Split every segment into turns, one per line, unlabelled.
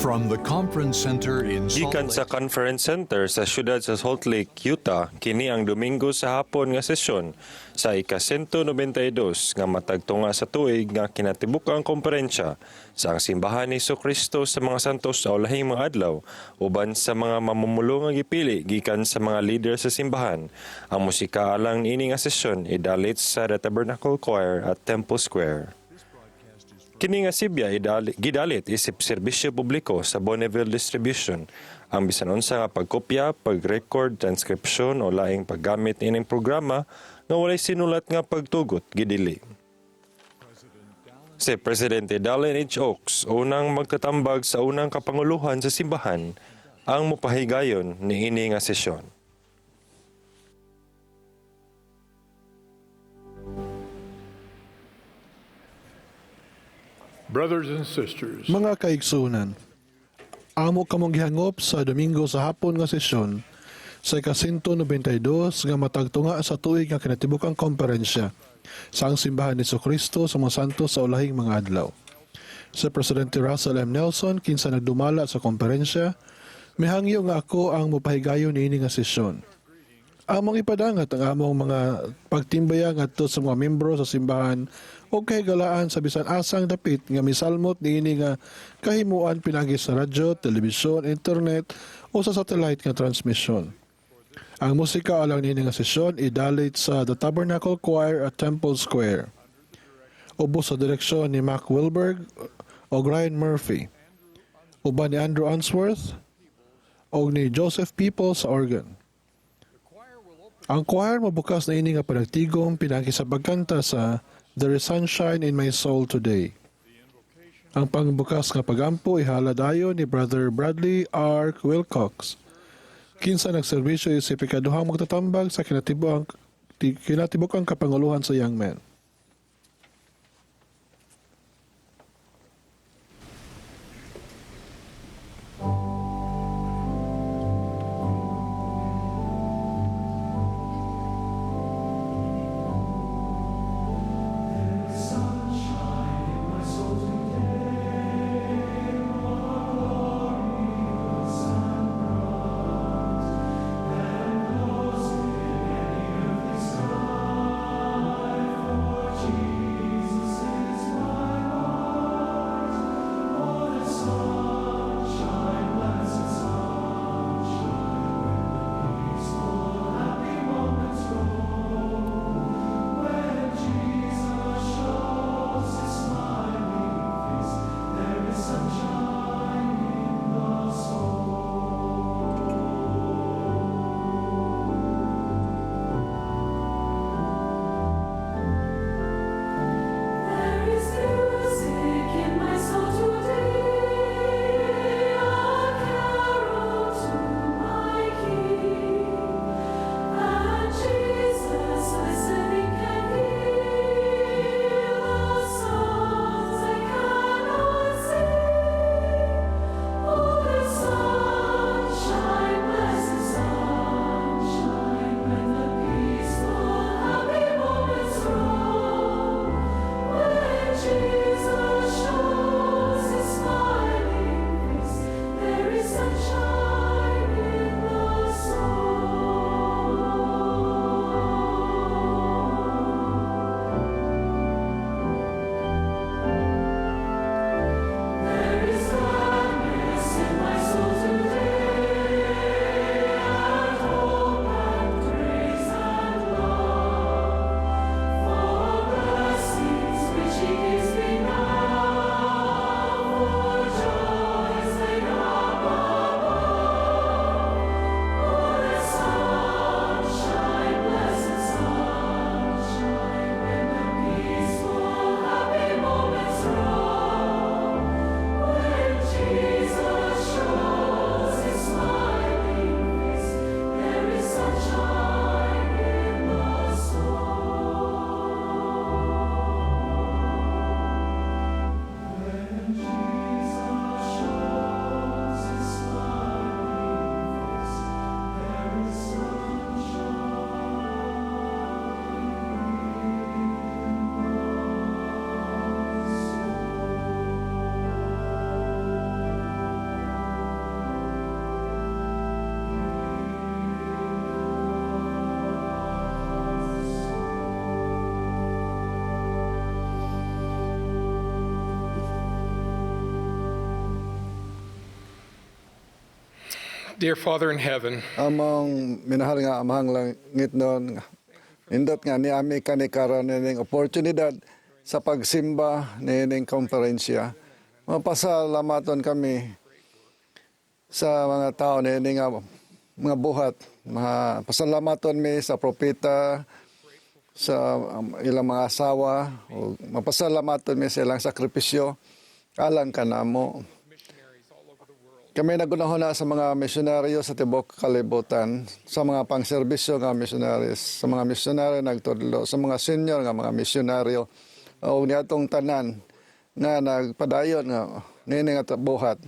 From the Conference Center in Salt
Gikan sa
Lake.
Conference Center sa siyudad sa Salt Lake, Utah, kini ang Domingo sa hapon nga sesyon sa ika-192 nga matag tunga sa tuig nga kinatibuk-ang komperensya sa ang Simbahan ni Kristo sa mga Santos sa ulahing mga adlaw uban sa mga mamumulo nga gipili gikan sa mga leader sa simbahan. Ang musika alang niini nga sesyon idalit sa The Tabernacle Choir at Temple Square. Kini nga sibya gidalit isip serbisyo publiko sa Bonneville Distribution. Ang bisan unsa nga pagkopya, pag-record, transkripsyon o laing paggamit ining programa nga walay sinulat nga pagtugot gidili. Si Presidente Dallin H. Oaks, unang magtatambag sa unang kapanguluhan sa simbahan, ang mupahigayon niini nga sesyon.
Brothers and sisters,
Mga kaigsunan, amo kamong gihangop sa Domingo sa hapon nga sesyon sa ika-192 nga matag tunga sa tuig nga kinatibuk-ang komperensya sa ang Simbahan ni Kristo sa mga santos sa ulahing mga adlaw. Sa Presidente Russell M. Nelson, kinsa nagdumala sa komperensya, mihangyo nga ako ang mopahigayon niini nga sesyon. Among ipadangat ang among mga pagtimbaya ngadto sa mga membro sa simbahan o kahigalaan sa bisan asang dapit nga misalmot niini nga kahimuan pinagi sa radyo, telebisyon, internet o sa satellite nga transmission. Ang musika alang niini nga sesyon idalit sa The Tabernacle Choir at Temple Square. Ubos sa direksyon ni Mac Wilberg o Ryan Murphy. Uban ni Andrew Unsworth o ni Joseph People sa organ. Ang choir mabukas na ini nga panagtigom pinagi sa pagkanta sa There is Sunshine in My Soul Today. Ang pangbukas nga pagampo ihalad ayo ni Brother Bradley R. Wilcox. Kinsa nagserbisyo isip ikaduhang magtatambag sa kinatibuk-ang kapanguluhan sa Young Men.
Dear Father in heaven,
Among minahal nga amahang langit noon, nindot nga niami kani karon nining oportunidad sa pagsimba nining konferensya. Mapasalamaton kami sa mga tao niini nga mga buhat. Mga pasalamaton mi sa propeta, sa ilang mga asawa, ug mapasalamaton mi sa ilang sakripisyo alang kanamo. Kami nagunahon na sa mga misyonaryo sa tibok kalibutan, sa mga pangserbisyo nga misyonaris, sa mga misyonaryo nagtudlo, sa mga senior nga mga misyonaryo, o niatong tanan nga nagpadayon nga nini nga buhat.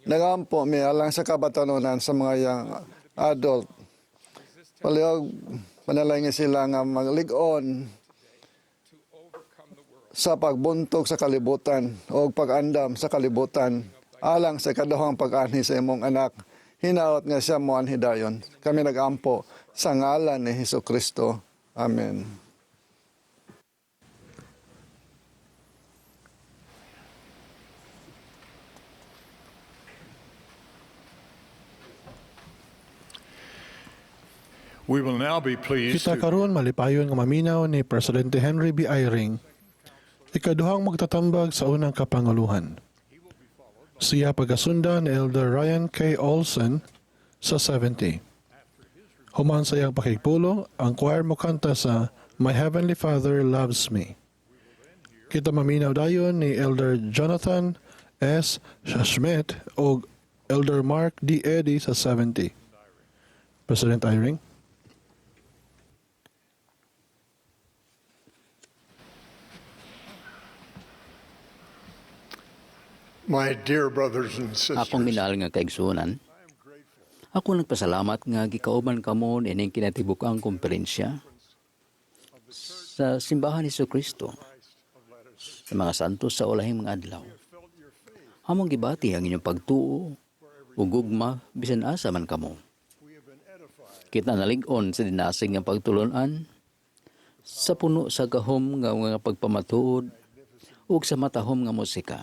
Nagampo mi alang sa kabatanunan sa mga young adult. Palihog panalangin sila nga maglig-on sa pagbuntog sa kalibutan o pag-andam sa kalibutan alang sa ikaduhang pag-anhi sa imong anak, hinaot nga siya moanhi dayon. Kami nagampo sa ngalan ni Hesus Kristo. Amen.
We will now be pleased
Kita
to
karon malipayon nga maminaw ni Presidente Henry B. Eyring, ikaduhang magtatambag sa unang kapanguluhan. Siya pagasundan ni Elder Ryan K. Olson sa 70. Human sa iyang pakigpulong, ang choir mo kanta sa My Heavenly Father Loves Me. Kita maminaw dayon ni Elder Jonathan S. Schmidt o Elder Mark D. Eddy sa 70. President Eyring.
My dear brothers and sisters,
Akong minahal nga kaigsuonan, ako nagpasalamat nga gikauban kamo niining kinatibuk-ang komperensya sa simbahan ni Kristo sa mga santos sa ulahing mga adlaw. Among gibati ang inyong pagtuo ug gugma bisan asa man kamo. Kita nalig-on sa dinasig nga pagtulon-an sa puno sa gahom nga mga pagpamatuod ug sa matahom nga musika.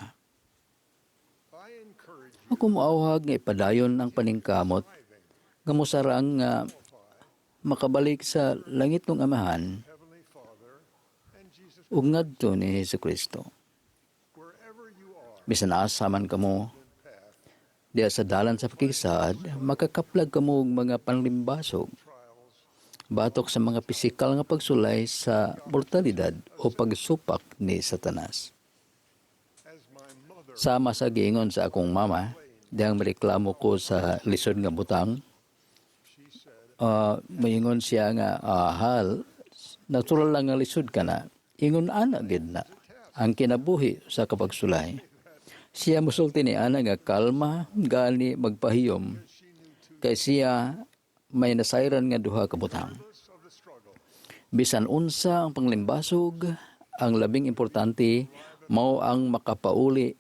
Ako moawhag nga ipadayon ang paningkamot nga mosarang nga makabalik sa langit ng Amahan ug ngadto ni Hesukristo. Bisan asa man kamo diha sa dalan sa pakisaad, makakaplag kamo og mga panlimbasog batok sa mga pisikal nga pagsulay sa mortalidad o pagsupak ni Satanas. Sama sa giingon sa akong mama, dihang reklamo ko sa lisod nga butang. Moingon siya nga, "Hal, natural lang nga lisod ka na. Ingon ana gid na ang kinabuhi sa kapagsulay." Siya musulti ni ana nga kalma gani magpahiyom kay siya may nasayran nga duha ka butang. Bisan unsa ang panglimbasog, ang labing importante mao ang makapauli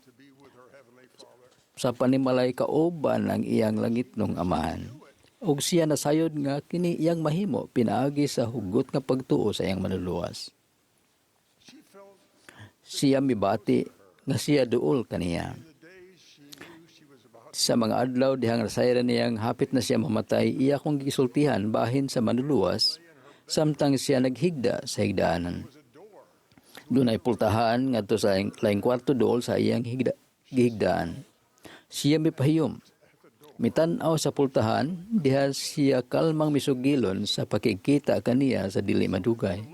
sa panimalay kauban ang iyang langit nung amahan. Og siya nasayod nga kini iyang mahimo pinaagi sa hugot nga pagtuo sa iyang manluluwas. Siya mibati nga siya duol kaniya. Sa mga adlaw dihang nasayran niyang hapit na siya mamatay, iya kong gisultihan bahin sa manluluwas samtang siya naghigda sa higdaanan. Dunay pultahan ngadto sa laing kwarto dool sa iyang gihigdaan. Siya mipahiyom. Mitan-aw sa pultahan, diha siya kalmang misugilon sa pakigkita kaniya sa dili madugay.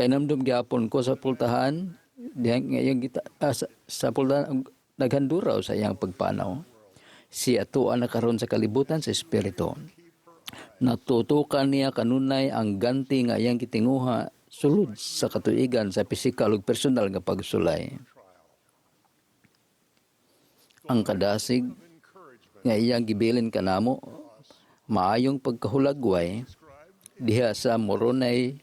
Kay namdom gyapon ko sa pultahan, diha nga iyang gita, sa pultahan naghanduraw sa iyang pagpanaw. Siya tuwa na karon sa kalibutan sa espiritu. Natutukan niya kanunay ang ganti nga iyang gitinguha sulod sa katuigan sa pisikal ug personal nga pagsulay. Ang kadasig nga iyang gibilin kanamo maayong pagkahulagway diha sa Moroni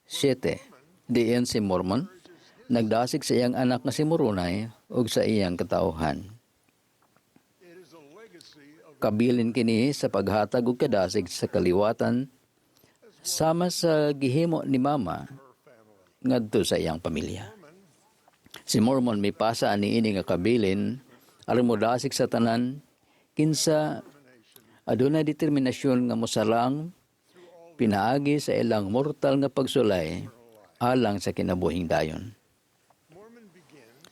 7. Diyan si Mormon nagdasig sa iyang anak nga si Moroni ug sa iyang katawhan. Kabilin kini sa paghatag og kadasig sa kaliwatan sama sa gihimo ni mama ngadto sa iyang pamilya. Si Mormon mipasa ani ini nga kabilin aron modasig sa tanan kinsa Adunay determinasyon nga mosarang pinaagi sa ilang mortal nga pagsulay alang sa kinabuhing dayon.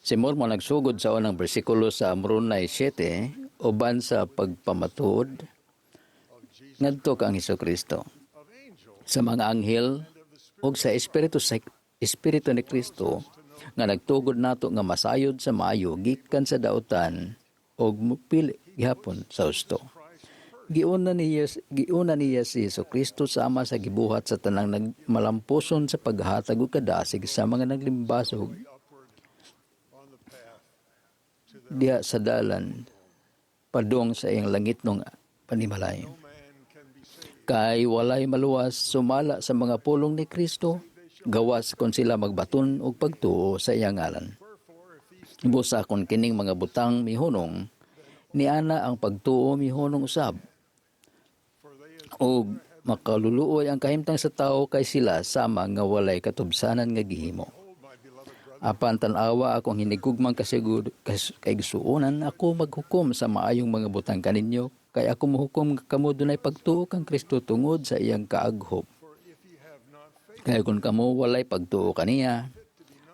Si Mormon nagsugod sa unang bersikulo sa Moroni 7 uban sa pagpamatuod ngadto kang Hesukristo, sa mga anghel ug sa espiritu ni Kristo nga nagtugod nato nga masayod sa maayo gikan sa dautan ug mupili gihapon sa husto. Giuna niya si Hesus Kristo sama sa gibuhat sa tanang nagmalampuson sa paghatag og kadasig sa mga naglimbasog diha sa dalan padung sa iyang langitnong panimalay. Kay walay maluwas sumala sa mga pulong ni Kristo, gawas kon sila magbaton og pagtuo sa iyang ngalan. Busa kon kining mga butang mihunong, niana ang pagtuo mihunong usab. Og makaluluoy ang kahimtang sa tao kay sila sama nga walay katubsanan nga gihimo. Apan tan-awa, akong hinigugmang kaigsuonan, ako maghukom sa maayong mga butang kaninyo, kay ako mohukom nga kamo dunay pagtuo kang Kristo tungod sa iyang kaaghop. Kay kung kamo walay pagtuo kaniya,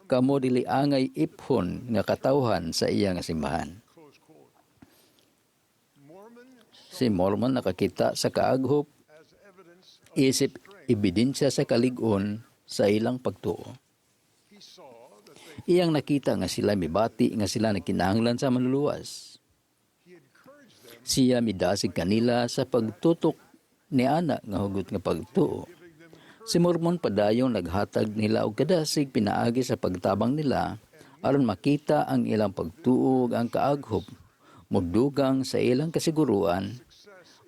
kamo dili angay iphon nga katawhan sa iya nga simbahan. Si Mormon nakakita sa kaaghop isip ebidensya sa kalig-on sa ilang pagtuo. Iyang nakita nga sila mibati nga sila nagkinahanglan sa manluluwas. Siya midasig kanila sa pagtutok ni ana nga hugot nga pagtuo. Si Mormon padayon naghatag nila og kadasig pinaagi sa pagtabang nila aron makita ang ilang pagtuo ug ang kaaghop mudugang sa ilang kasiguruan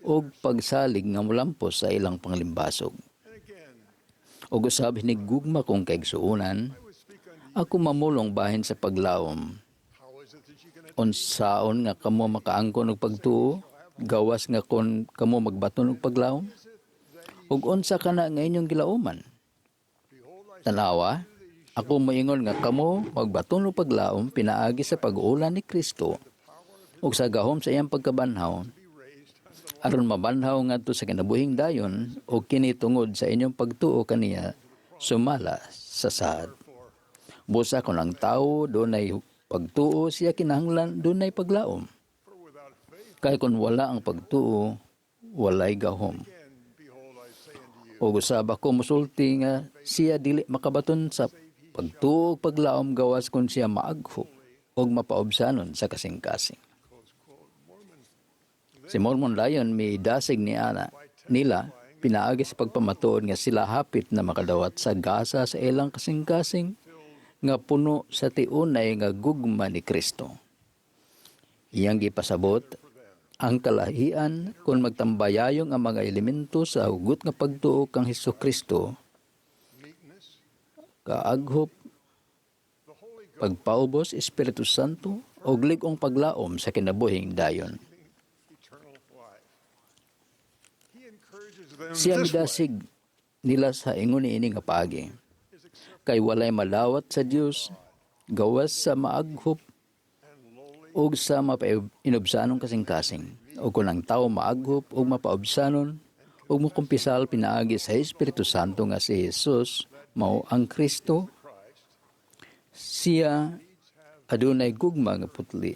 ug pagsalig nga molampos sa ilang panglimbasog. Ug usab, hinigugma kong kaigsuonan, ako mamulong bahin sa paglaom. Unsaon nga kamo makaangkon og pagtuo, gawas nga kon kamo magbaton og paglaom? Ug unsa kana nga inyong gilauman? Tanawa, ako moingon nga kamo magbaton og paglaom pinaagi sa pag-ulan ni Kristo ug sa gahom sa iyang pagkabanhaw aron mabanhaw ngadto sa kinabuhing dayon ug kini tungod sa inyong pagtuo kaniya sumala sa saad. Busa kung ang tao dunay pagtuo, siya kinahanglan dunay paglaom. Kay kung wala ang pagtuo, walay gahom. Ug usab ako musulti nga siya dili makabaton sa pagtuo ug paglaom gawas kung siya maaghop ug mapaubsanon sa kasing-kasing. Si Mormon dayon midasig ni ana nila pinaagi sa pagpamatuod nga sila hapit na makadawat sa gasa sa ilang kasing-kasing nga puno sa tiunay nga gugma ni Kristo. Iyang gipasabot ang kalahian kung magtambayayong ang mga elemento sa hugot nga pagtuo kang Hesus Kristo, kaaghop, pagpaubos, Espiritu Santo ug lig-ong paglaom sa kinabuhing dayon.
He encourages them
Siya
this way.
midasig nila sa ingon niini nga paagi. Kay walay malawat sa Dios gawas sa maaghop ug sa mapainubsanong kasing-kasing. O kung ang tao maaghop ug mapaubsanon ug mokumpisal pinaagi sa Espiritu Santo nga si Jesus mao ang Kristo, siya adunay gugma nga putli.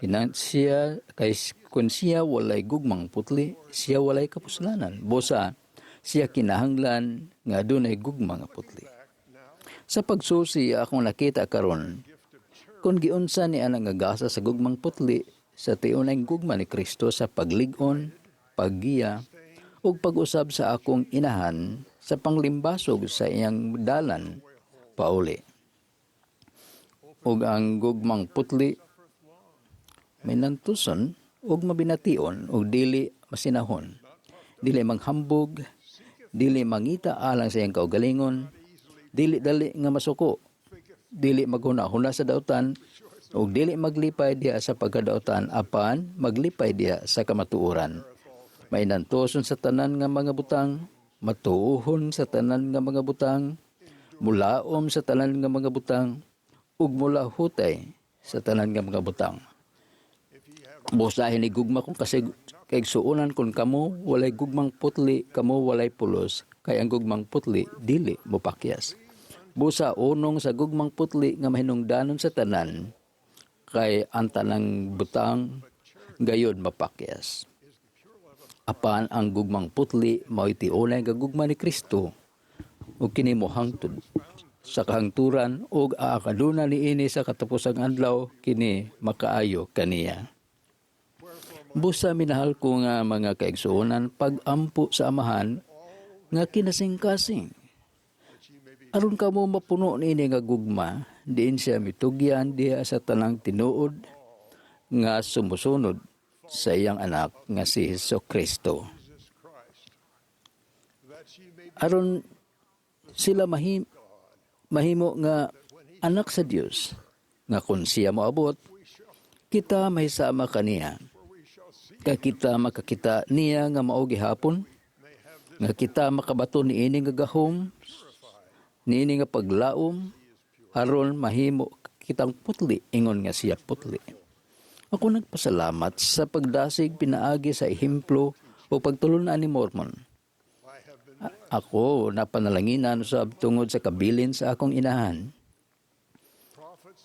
Kinan siya kay kung siya walay gugmang putli, siya walay kapuslanan. Busa siya kinahanglan nga adunay gugma nga putli. Sa pagsusi akong nakita karon kung giunsa ni ana nga gasa sa gugmang putli sa tiunay gugma ni Kristo sa paglig-on, paggiya ug pag-usab sa akong inahan sa panglimbasog sa iyang dalan pauli. Ug ang gugmang putli mainantuson ug mabination ug dili masinahon, dili manghambog, dili mangita alang sa iyang kaugalingon, dili dali nga masuko, dili maghuna-huna sa dautan ug dili maglipay diha sa pagkadautan apan maglipay diha sa kamatuoran, mainantuson sa tanan nga mga butang, matuohon sa tanan nga mga butang, mulaom sa tanan nga mga butang ug mulahutay sa tanan nga mga butang. Busa hinigugma kong kasi kaigsuonan, kung kamo walay gugmang putli, kamo walay pulos, kay ang gugmang putli dili mopakyas. Busa unong sa gugmang putli nga mahinungdanon sa tanan, kay ang tanang butang gayod mapakyas. Apan ang gugmang putli mao'y tiunay nga gugma ni Kristo ug kini mohangtod sa kahangturan ug aakaduna niini sa katapusang adlaw, kini makaayo kaniya. Busa minahal ko nga mga kaigsuonan, pag-ampo sa Amahan nga kinasingkasing aron kamo mapuno niini nga gugma, diin siya mitugyan diha sa tanang tinuod nga sumusunod sa iyang anak nga si Hesus Kristo, aron sila mahimo nga anak sa Dios, nga kung siya moabot, kita mahisama kaniya, kay kita makakita niya nga mao gihapon, nga kita makabaton niini nga gahom, niini nga paglaom, aron mahimo kitang putli ingon nga siya putli. Ako nagpasalamat sa pagdasig pinaagi sa ehemplo o pagtulunan ni Mormon. Ako napanalanginan usab tungod sa kabilin sa akong inahan.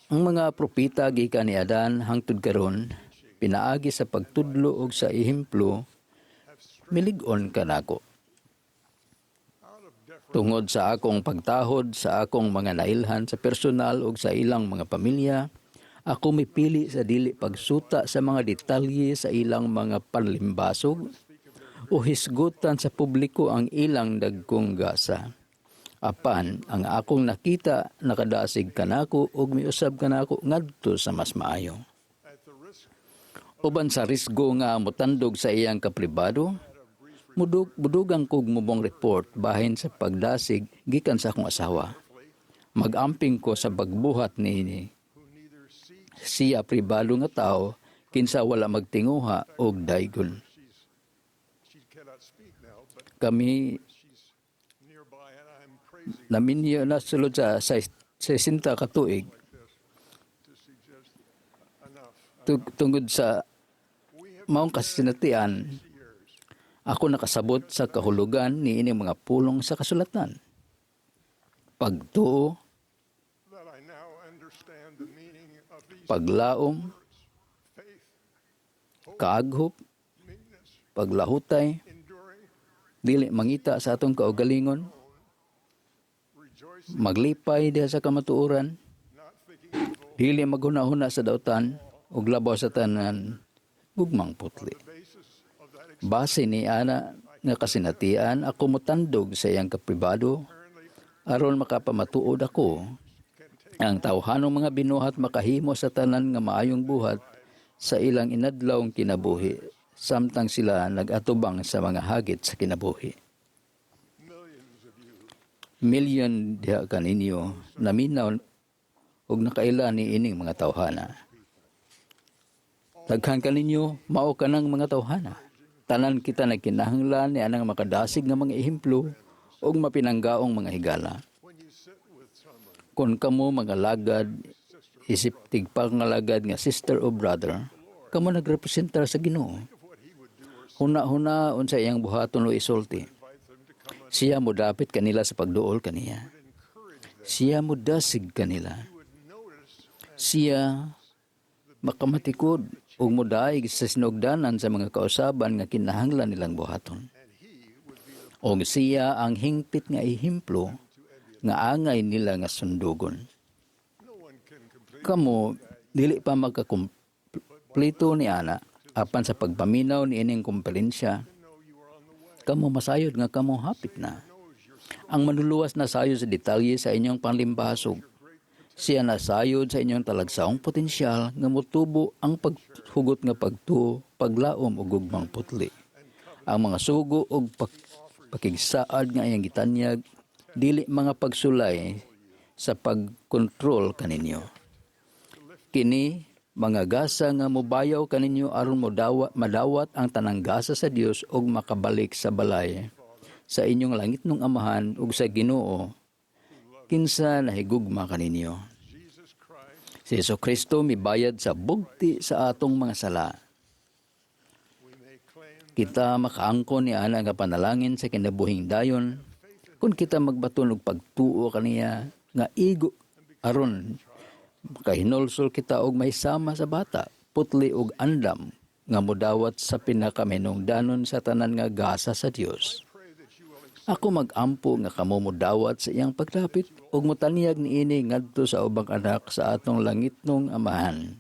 Ang mga propeta gikan ni Adan hangtod karon, pinaagi sa pagtudlo og sa ehemplo, milig-on kanako. Tungod sa akong pagtahod sa akong mga nailhan sa personal ug sa ilang mga pamilya, ako mipili sa dili pagsuta sa mga detalye sa ilang mga panlimbasog o hisgutan sa publiko ang ilang dagkong gasa. Apan ang akong nakita nakadasig kanako ug miusab kanako ngadto sa mas maayo. Uban sa risgo nga motandog sa iyang kapribado, mudugang kog mubong report bahin sa pagdasig gikan sa akong asawa. Magamping ko sa pagbuhat niini. Siya pribado nga tao kinsa wala magtinguha og daygon.
She cannot speak now, but
Kami
she's nearby and I'm praising
naminyo na sulod sa 60 ka tuig
to suggest enough.
tungod sa
We have
maong kasinatian,
years.
ako nakasabot sa kahulugan niini mga pulong sa kasulatan. Pagtuo,
That I now understand the meaning of these
paglaom,
faith,
kaaghop,
meekness,
paglahutay,
enduring,
dili mangita sa atong kaugalingon,
rejoicing,
maglipay diha sa kamatuoran,
not thinking evil,
dili maghuna-huna sa dautan, ug labaw sa tanan, gugmang putli.
basis of that
Base ni ana nga kasinatian, ako motandog sa iyang kapribado aron makapamatuod ako ang tawhanong mga binuhat makahimo sa tanan nga maayong buhat sa ilang inadlawng kinabuhi samtang sila nag-atubang sa mga hagit sa kinabuhi.
Millions of you
Milyon diha kaninyo naminaw ug nakaila ni ining mga tawhana. Daghan kaninyo mao kanang mga tawhana. Tanan kita nagkinahanglan ni anang makadasig nga mga ehemplo ug mapinanggaong mga higala.
When you sit with someone,
Kung kamo mga lagad, isip tigpangalagad nga sister o brother, kamo nagrepresentar sa Ginoo.
what he would do or
Huna-huna unsa iyang buhaton o isulti.
invite them to come and
Siya modapit kanila sa pagduol kaniya.
encourage them.
Siya modasig kanila.
You would notice
Siya makamatikod ug modaig sa sinugdanan sa mga kausaban nga kinahanglan nilang buhaton.
And he would be the
Og siya ang hingpit nga ehemplo nga angay nila nga sundugon.
No one can complete
Kamo dili pa makakumpleto ni ana, apan sa pagpaminaw ni ining komperensya,
know you are on the way.
kamo masayod nga kamo hapit na.
Knows your
Ang manluluwas nasayod sa detalye sa inyong panlimbasog. Siya nasayod sa inyong talagsaong potensyal nga motubo ang paghugot nga pagtuo, paglaom ug gugmang putli. Ang mga sugo ug pakigsaad nga iyang gitanyag dili mga pagsulay sa pagkontrol kaninyo. Kini mga gasa nga mobayaw kaninyo aron madawat ang tanang gasa sa Dios ug makabalik sa balay sa inyong langitnong Amahan ug sa Ginoo kinsa nahigugma kaninyo.
Jesus Christ
Si Jesu Kristo mibayad sa bugti sa atong mga sala. Kita makaangkon ni ana nga panalangin sa kinabuhing dayon kung kita magbaton og pagtuo kaniya nga igo aron makahinulsol kita og mahisama sa bata, putli og andam nga modawat sa pinakaminungdanon sa tanan nga gasa sa Dios. Ako magampo nga kamo modawat sa iyang pagdapit ug motaniyag niini ngadto sa ubang anak sa atong langitnong Amahan.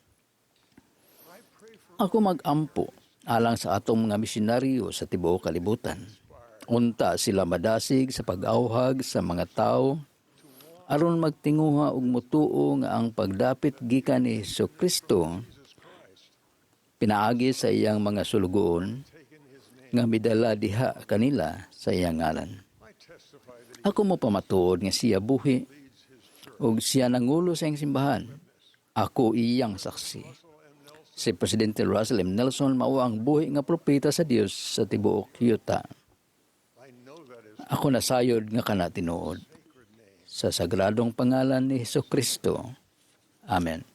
Ako magampo alang sa atong mga misyonaryo sa tibuok kalibutan. Unta sila madasig sa pag-awhag sa mga tawo aron magtinguha ug mutuo nga ang pagdapit gikan ni Hesukristo pinaagi sa iyang mga sulugoon nga midala diha kanila sa iyang ngalan. Ako mo pamatuod nga siya buhi ug siya nangulo sa iyang simbahan. Ako iyang saksi. Si Presidente Russell M. Nelson mao ang buhi nga propeta sa Dios sa tibuok yuta. Ako nasayod nga kana tinuod. Sa sagradong pangalan ni Hesukristo. Amen.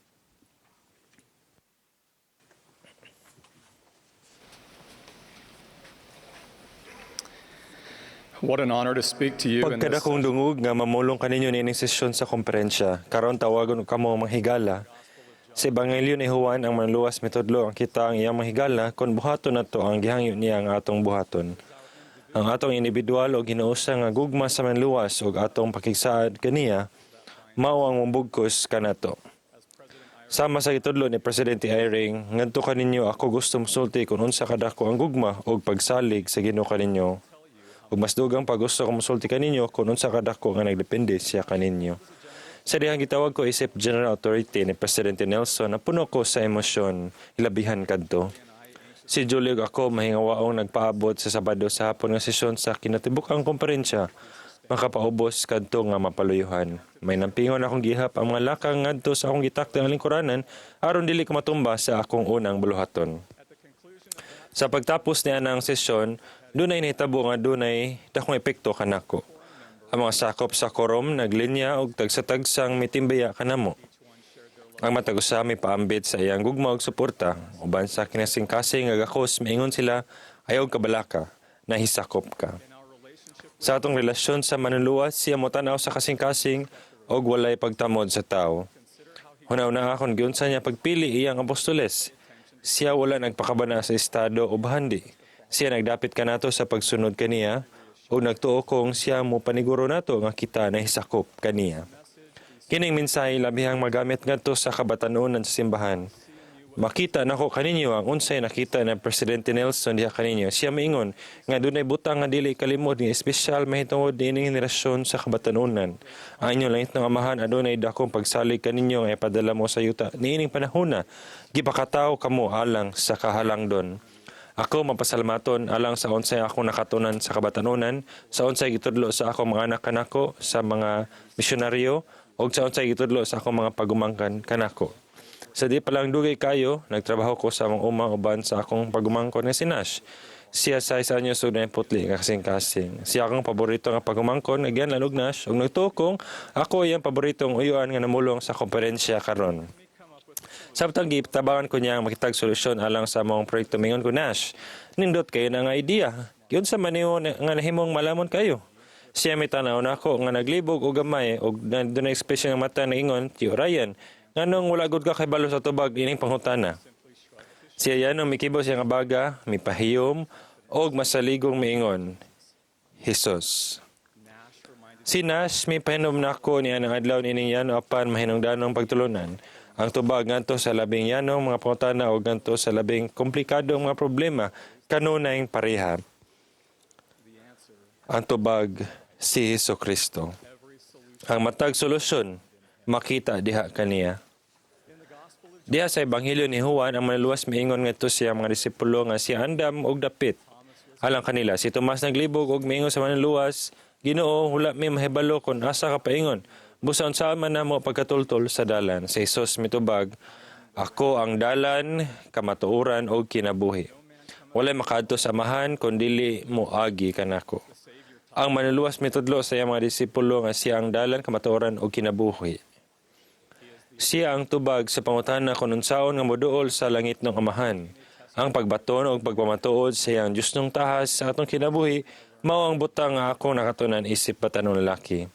What an honor to speak to you in this
Pagkadakong dungog nga mamulong kaninyo niining sesyon sa komperensya, karon tawagon og kamo mga higala. Sa Ebanghelyo ni Juan, ang manluwas mitudlo ang kita ang iyang mga higala kon buhaton nato ang gihangyo niya ang atong buhaton. Ang atong individual o ginausa nga gugma sa manluwas ug atong pakigsaad kaniya mao ang mubugkos kanato. Sama sa gitudlo ni Presidente Eyring, ngadto kaninyo ako gusto mosulti kung unsa kadako ang gugma ug pagsalig sa Ginoo kaninyo. Ug mas dugang pag gusto ko mosulti kaninyo kung unsa kadako nga nagdepende siya kaninyo. Sa dihang gitawag ko isip General Authority ni Presidente Nelson, napuno ko sa emosyon, hilabihan kadto. Si Julio ug ako mahingawaong nagpaabot sa Sabado sa hapon nga sesyon sa kinatibuk-ang komperensya, makapaubos kadto nga mapaluyuhan. May nampingon akong gihap ang mga lakang ngadto sa akong gitakdang lingkuranan aron dili ko matumba sa akong unang buluhaton. Sa pagtapos niya ng sesyon, dunay nahitabo nga dunay dakong epekto kanako. Ang mga sakop sa korom naglinya og tagsa-tagsang mitimbaya kanamo. Ang matag usa mipaambit sa iyang gugma ug suporta uban sa kinasingkasing nga gakos, maingon sila, "Ayaw kabalaka, nahisakop ka." Sa atong relasyon sa manluluwas, siya motan-aw sa kasing-kasing og walay pagtamod sa tao. Huna-hunaa kon giunsa niya pagpili iyang apostoles. Siya wala nagpakabana sa estado o bahandi. Siya nagdapit kanato sa pagsunod kaniya ug nagtuo kong siya mo paniguro nato nga kita nahisakop kaniya. Kining mensahe labihang magamit ngadto sa kabatanunan sa simbahan. Makita nako kaninyo ang unsay nakita ng Presidente Nelson diha kaninyo. Siya miingon nga dunay butang nga dili kalimod nga espesyal mahitungod niining henerasyon sa kabatanunan. Ang inyong langitnong Amahan adunay dakong pagsalig kaninyo nga ipadala mo sa yuta niining panahona. Gipakatawo kamo alang sa kahalangdon. Ako mapasalamaton alang sa unsay akong nakatunan sa kabatanunan, sa unsay gitudlo sa akong mga anak kanako, sa mga misyonaryo, ug sa unsay gitudlo sa akong mga pagumangkan kanako. Sa di pa lang dugay kayo, nagtrabaho ko sa among uma uban sa akong pagumangkon nga si Nash. Siya sa isa niyo sug putli nga kasing-kasing. Siya akong paborito nga pagumangkon nga gianlan og Nash ug nagtuo kong ako iyang paboritong uyuan nga namulong sa komperensya karon. Samtang gitabangan ko niya ang makitag solusyon alang sa among proyekto, mingon ko, "Nash, nindot kayo na nga idea. Giunsa man nimo nga nahimong malamon kayo?" Siya mitanaw nako nga naglibog og gamay og dunay ekspresyon nga mata naingon, "Tiyo Ryan, nganong wala gud ka kahibalo sa tubag ining pangutana?" Siya yanong mikibo siya nga baga, mipahiyom og masaligong miingon, "Jesus." Si Nash mipahinom nako niya ng adlaw nining yano apan mahinungdanong pagtulunan. Ang tubag ngadto sa labing yanong mga pangutana o ngadto sa labing komplikadong mga problema kanunayng pareha. Ang tubag, si Hesukristo. Ang matag solusyon makita diha kaniya. Diha sa Ebanghelyo ni Juan, ang manluluwas miingon ngadto siya mga disipulo nga siya andam og dapit alang kanila. Si Tomas naglibog og miingon sa manluluwas, "Ginoo, wala mi mahibalo kon asa ka paingon. Busa unsaon man namo pagkatultol sa dalan?" Si Jesus mitubag, "Ako ang dalan, kamatuoran ug kinabuhi. Walay makaadto sa Amahan kon dili moagi kanako." Ang manluluwas mitudlo sa iyang mga disipulo nga siya ang dalan, kamatuoran ug kinabuhi. Siya ang tubag sa pangutana kung unsaon nga moduol sa langitnong Amahan. Ang pagbaton o pagpamatuod sa iyang Diyosnong tahas sa atong kinabuhi mao ang butang nga akong nakatunan isip batan-ong lalaki.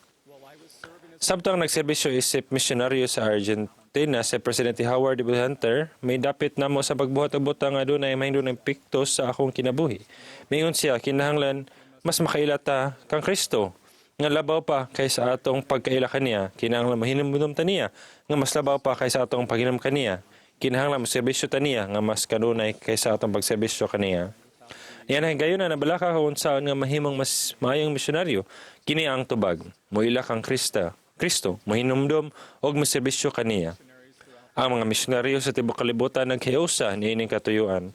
Samtang nagserbisyo isip misyonaryo sa Argentina si Presidente Howard W. Hunter, may dapit namo sa pagbuhat og butang nga dunay mahindong epekto sa akong kinabuhi. Mingon siya, kinahanglan mas makaila ta kang Kristo nga labaw pa kaysa atong pagkaila kaniya. Kinahanglan mahinumdum ta niya nga mas labaw pa kaysa atong paghinam kaniya. Kinahanglan moserbisyo ta niya nga mas kanunay kaysa atong pagserbisyo kaniya. Niyan ang gayon na nabalaka kung unsaon nga mahimong mas maayong misyonaryo. Kini ang tubag. Moila kang Kristo, mohinumdom og moserbisyo kaniya. Ang mga misyonaryo sa tibuok kalibutan naghiusa niining katuyuan.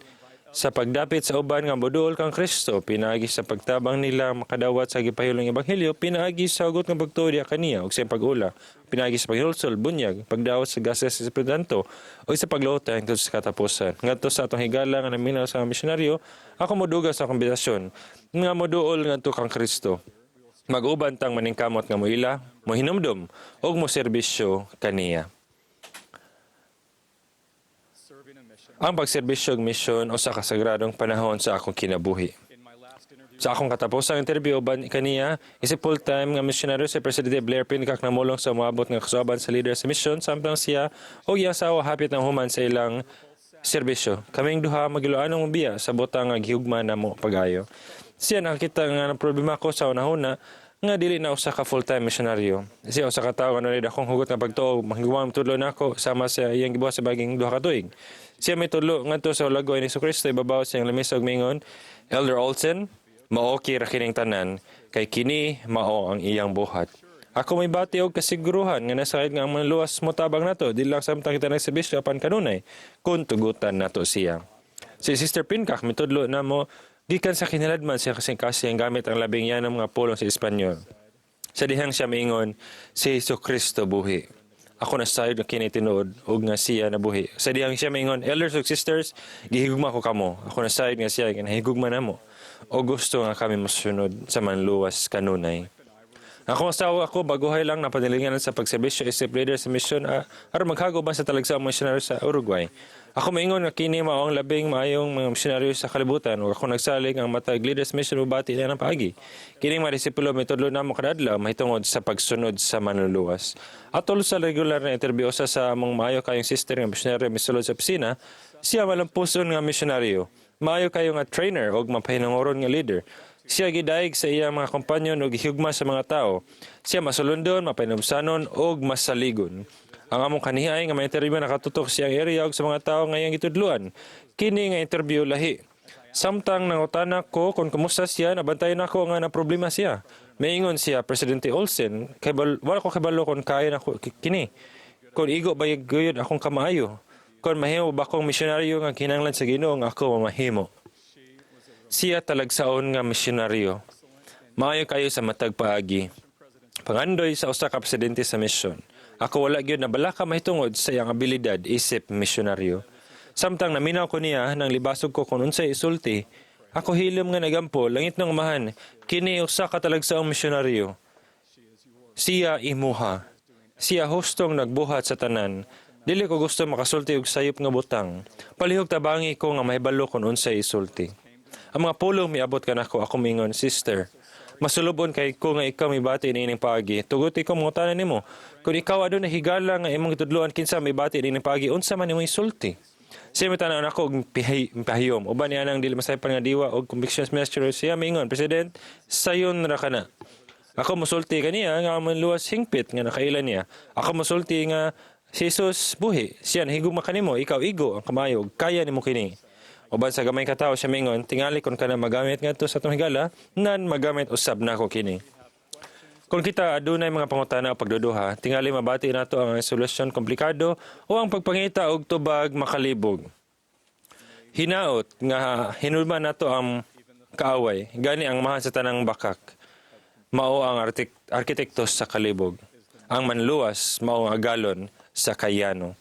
Sa pagdapit sa uban nga moduol kang Kristo, pinaagi sa pagtabang nila makadawat sa gipahilong ebanghelyo, pinaagi sa hugot nga pagtuo diha kaniya ug sa iyang pag-ula, pinaagi sa paghinulsol, bunyag, pagdawat sa grasya sa Espiritu Santo, ug sa paglaot hangtod sa katapusan. Ngadto sa atong higala nga naminaw sa mga misyonaryo, ako modugang sa akong imbitasyon nga moduol ngadto kang Kristo. Mag-uban tang maningkamot nga moila, mohinumdom ug moserbisyo kaniya. Ang pagserbisyo og misyon usa ka sagradong panahon sa akong kinabuhi. Sa akong katapusang interview uban kaniya, isip full-time nga misyonaryo si Presidente Blair Pincock namulong sa moabot nga kasuaban sa leader sa misyon samtang siya ug iyang asawa hapit na human sa ilang serbisyo. Kaming duha magiloanong mobiya sa butang nga gihugma namo pag-ayo. Siya nakakita nga ng problema ko sa unahuna nga dili na usa ka full-time misyonaryo. Siya usa ka tawo nga dunay dakong hugot nga pagtuo, mahigugmaon tudlo nako sama sa iyang gibuhat sa baging 2 ka tuig. Siya may tudlo ngadto sa Hulagway ni Kristo ibabaw sa iyang lamesa ug mingon, "Elder Olsen, maoki ra kining tanan kay kini mao ang iyang buhat." Ako may bati og kasiguruhan nga nasayod nga ang Manluluwas motabang nato dili lang samtang kita nagserbisyo apan kanunay kung tugutan nato siya. Si Sister Pincock mitudlo namo gikan sa kinaladman siya kasing-kasing gamit ang labing yanong mga pulong sa Espanyol. Sa dihang siya miingon, "Si Hesus Kristo buhi." Ako nasayod nga kini tinuod ug nga siya nabuhi. Sa dihang siya miingon, "Elders ug sisters, gihigugma ko kamo." Ako nasayod nga siya nahigugma namo. O gusto nga kami mosunod sa Manluluwas kanunay. Ako asawa ako, baguhay lang napanilingan sa pagserbisyo isip leader sa misyon aron maghago ba sa talagsaong misyonaryo sa Uruguay. Ako maingon nga kini mao ang labing maayong mga misyonaryo sa kalibutan ug ako nagsalig ang matag leader sa mission mobati na ng paagi. Kining mga disipulo mitudlo namo kada adlaw mahitungod sa pagsunod sa Manluluwas. Atol sa regular na interview usa sa among maayo kayong sister nga misyonaryo misulod sa opisina, siya malampuson nga misyonaryo. Maayo kayo nga trainer og mapahinangoron nga leader. Siya gidaig sa iyang mga kompanyon ug gihugma sa mga tao. Siya masulundon, mapahinumsanon ug masaligon. Ang among kanihay nga may interview nakatutok siyang area ug sa mga tao nga iyang gitudluan. Kini nga interview lahi. Samtang nangutana ko kung kumusta siya, nabantayan ako nga na problema siya. Maingon siya, "Presidente Olsen, kay wala ko kabalo kung kaya nako kini. Kung igo ba gayud akong kamaayo. Kung mahimo ba akong misyonaryo nga kinahanglan sa Ginoo nga ako mamahimo." Siya talagsaon nga misyonaryo. Maayo kayo sa matag paagi. Pangandoy sa usa ka presidente sa misyon. Ako wala gyud nabalaka mahitungod sa iyang abilidad isip misyonaryo. Samtang naminaw ko niya nang libasog ko kung unsay isulti, ako hilom nga nagampo, "Langitnong Amahan, kini usa ka talagsaong misyonaryo. Siya imuha. Siya hustong nagbuhat sa tanan. Dili ko gusto makasulti og sayop nga butang. Palihog tabangi ko nga mahibalo kung unsay isulti." Ang mga pulong miabot kanako, ako mingon, "Sister, masulubon kay ko nga ikaw mibati niining paagi. Tuguti ko mangutana nimo. Kung ikaw aduna higala nga imong gitudloan kinsa mibati niining paagi, unsa man imong isulti?" Siya mitanaw nako og pahiyom. Uban niya nang dili masaypan nga diwa og convictions measure siya mingon, "President, sayon ra kana." Ako musulti kaniya nga ang Manluluwas hingpit nga nakaila niya. Ako musulti nga si Jesus buhi. Siya nahigugma kanimo, ikaw igo ang kamayo, kaya nimo kini. Uban sa gamay ka tawo siya mingon, "Tingali kon kana magamit ngadto sa atong higala, nan magamit usab nako kini." Kung kita adunay mga pangutana o pagduduha, tingali mabati nato ang solusyon komplikado o ang pagpangita og tubag makalibog. Hinaot nga hinulman nato ang kaaway, gani ang amahan sa tanang bakak. Mao ang arkitekto sa kalibog. Ang Manluluwas mao ang agalon sa kayano.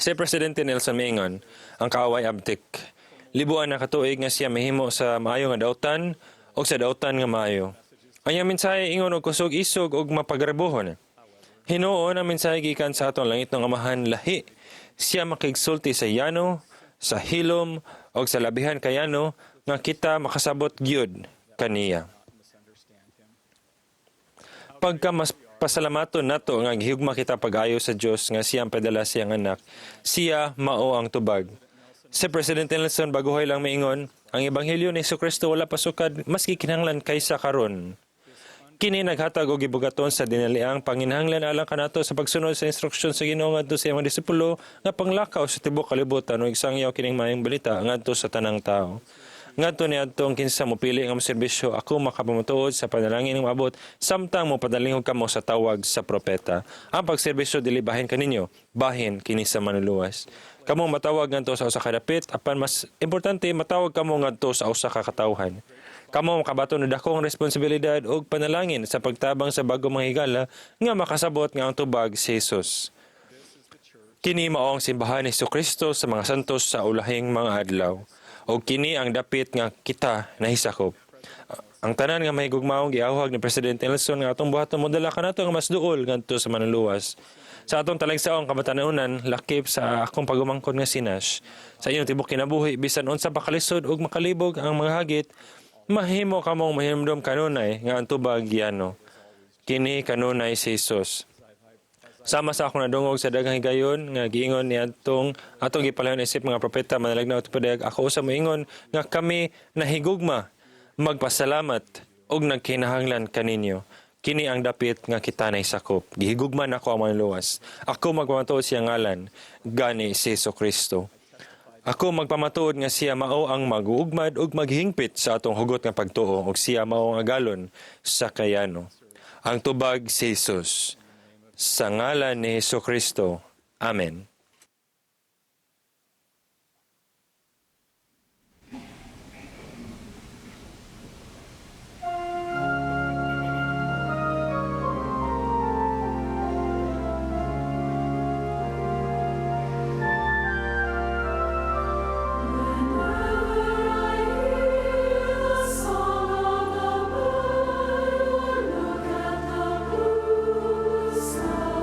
Si Presidente Nelson miingon, "Ang kaaway abtik. Libuan na katuig nga siya mahimo sa maayo nga dautan o sa dautan nga maayo." Ang iyang mensahe ingon og kusog isog og mapagarbohon. Hinuon ang mensahe gikan sa atong langitnong Amahan lahi. Siya makigsulti sa yano, sa hilom og sa labihan kayano nga kita makasabot gyud kaniya. Pagka mas pasalamaton nato nga gihugma kita pag-ayo sa Dios nga siyang padala siyang anak, siya mao ang tubag. Si President Nelson baguhay lang miingon, ang ebanghelyo ni Kristo wala pasukad maski kinahanglan kaysa karon. Kini naghatag og gibugaton sa dinaliang panginahanglan alang kanato sa pagsunod sa instruksyon sa Ginoo ngadto sa iyang mga disipulo nga panglakaw sa tibuok kalibutan ug isangyaw kining maayong balita ngadto sa tanang tawo. Ngadto niadtong kinsa mopili nga moserbisyo, ako makapamatuod sa panalangin nga maabot samtang mopadalingog kamo sa tawag sa propeta. Ang pagserbisyo dili bahin kaninyo, bahin kini sa manluluwas. Kamo matawag ngadto sa usa ka dapit, apan mas importante matawag kamo ngadto sa usa ka katawhan. Kamo makabaton og dakong responsibilidad ug panalangin sa pagtabang sa bagong mga higala nga makasabot nga ang tubag si Jesus. Kini mao ang simbahan ni Kristo sa mga santos sa ulahing mga adlaw. Og kini ang dapit nga kita nahisakop. Ang tanan nga mahigugmaong giawhag ni President Nelson nga atong buhaton modala kanato nga mas duol ngadto sa manluluwas. Sa atong talagsaong kabatanunan, lakip sa akong pagumangkon nga si Nash. Sa inyong tibok kinabuhi, bisan unsa pa kalisod ug makalibog ang mga hagit, mahimo kamong mahinumdom kanunay nga ang tubag yano. Kini kanunay si Jesus. Sama sa akong nadungog sa daghang higayon nga giingon ni atong atong gipalahon isip mga propeta, manalagna ug padayag, ako usab moingon nga kami nahigugma, magpasalamat ug nagkinahanglan kaninyo. Kini ang dapit nga kita nahisakop. Gihigugma nako ang manluluwas. Ako magpamatuod siyang ngalan, gani si Jesu Kristo. Ako magpamatuod nga siya mao ang maguugmad ug maghingpit sa atong hugot nga pagtuo ug siya mao ang agalon sa kayano. Ang tubag si Jesus. Sa ngalan ni Jesu Kristo. Amen.
Song of the bird or look at the blue sky.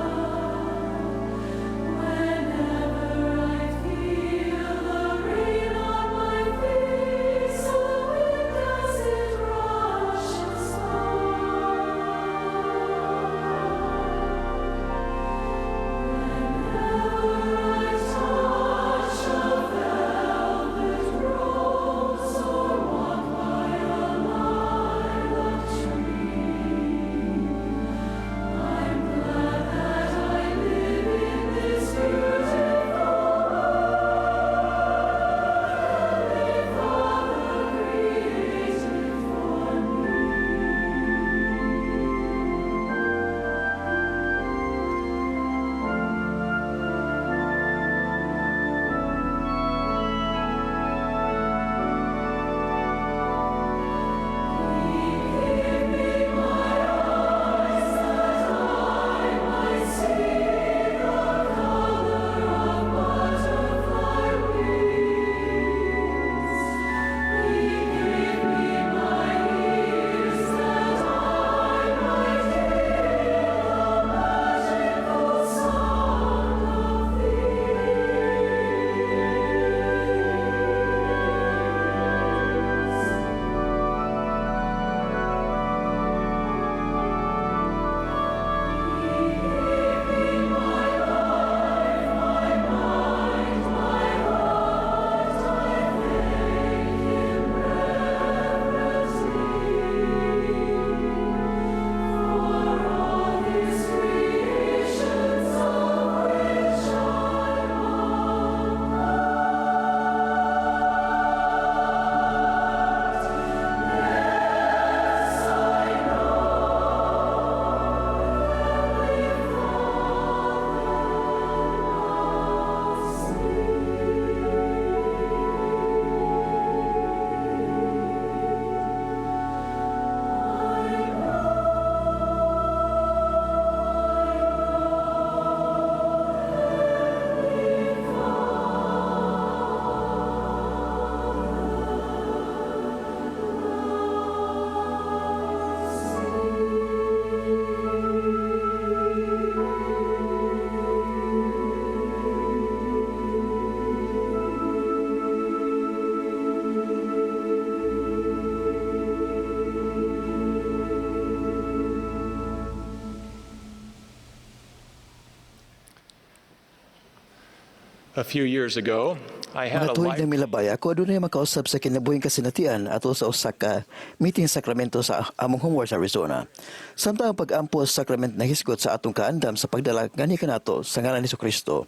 A few years ago, I had
Mga
a
tuig
life
na milabay, ako adunay makausab sa kinabuhing kasinatian ato sa usa ka meeting sakramento sa among home sa Arizona. Samtang ang pag-ampo sa sakrament nahisgot sa atong kaandam sa pagdala gani kanato sa ngalan ni Kristo.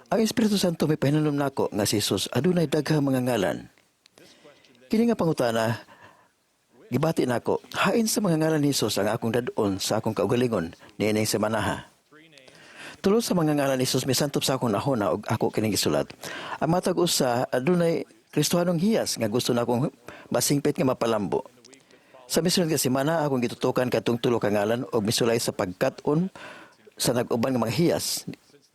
Ang Espiritu Santo may pahinumdom nako nga si Jesus adunay daghang mga ngalan. Kini nga pangutana gibati nako, hain sa mga ngalan ni Jesus ang akong dad-on sa akong kaugalingon niining semanaha? Tulo sa mga ngalan ni Jesus misantop sa akong nahuna og ako kining gisulat. Ang matag usa adunay Kristohanong hiyas nga gusto na akong masingpit nga mapalambo. Sa misunod nga semana akong gitutukan katong tulo ka ngalan og misulay sa pagkat-on sa nag-uban nga mga hiyas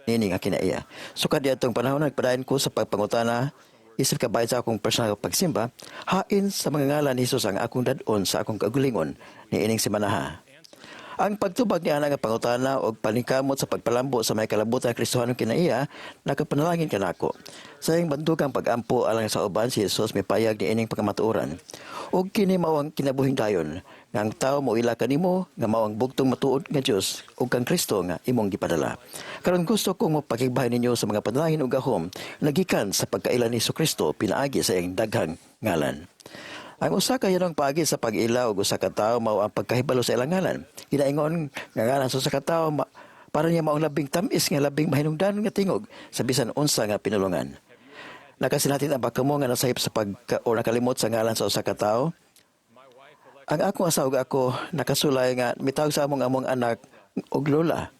niini nga kinaiya. Sukad diadtong panahon, nagpadayon ko sa pagpangutana isip kabayad sa akong personal pagsimba, hain sa mga ngalan ni Jesus ang akong dad-on sa akong kaugalingon niining semanaha? Ang pagtubag niana nga pangutana og paningkamot sa pagpalambo sa may kalabutan nga Kristohanong kinaiya nakapanalangin kanako. Sa iyang bandugang pag-ampo alang sa uban, si Jesus mipayag niining pagkamatuoran. "Ug kini mao ang kinabuhing dayon, nga ang tawo moila kanimo nga mao ang bugtong matuod nga Dios ug kang Kristo nga imong gipadala." Karon gusto kong mapakigbahin ninyo sa mga panalangin ug gahom nagikan sa pagkaila ni Kristo pinaagi sa iyang daghang ngalan. Ang usa ka yanong paagi sa pag-ila og usa ka tawo mao ang pagkahibalo sa ilang ngalan. Ginaingon nga ngalan sa usa ka tawo para niya maong labing tam-is nga labing mahinungdanon nga tingog sa bisan unsa nga pinulungan. Nakasinati na ba kamo nga nasayop sa pagka o nakalimot sa ngalan sa usa ka tawo? Ang akong asawa ug ako nakasulay nga mitawag sa among among anak og Lola.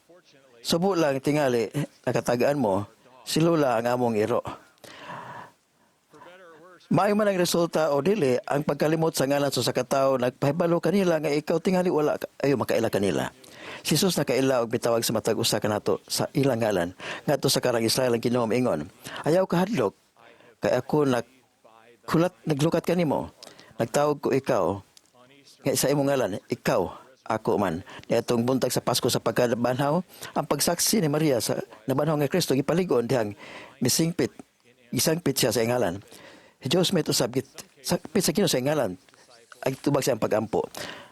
Subo lang tingali nakatagaan mo, si Lola ang among iro. Maayo man ang resulta o dili, ang pagkalimot sa ngalan sa usa ka tawo nagpahibalo kanila nga ikaw tingali wala ayo makaila kanila. Si Jesus nakaila og mitawag sa matag usa kanato sa ilang ngalan. Ngadto sa karang Israel, ang Ginoo miingon, "Ayaw kahadlok, kay ako nagkulat naglukat kanimo. Nagtawag ko ikaw nga sa imong ngalan, ikaw ako man." Niadtong buntag sa Pasko sa pagkabanhaw, ang pagsaksi ni Maria sa nabanhaw nga Kristo gipalig-on dihang misingpit gisangpit siya sa iyang ngalan. Si Joseph Smith usab gisangpit sa Ginoo sa iyang ngalan ay tubag sa iyang pag-ampo.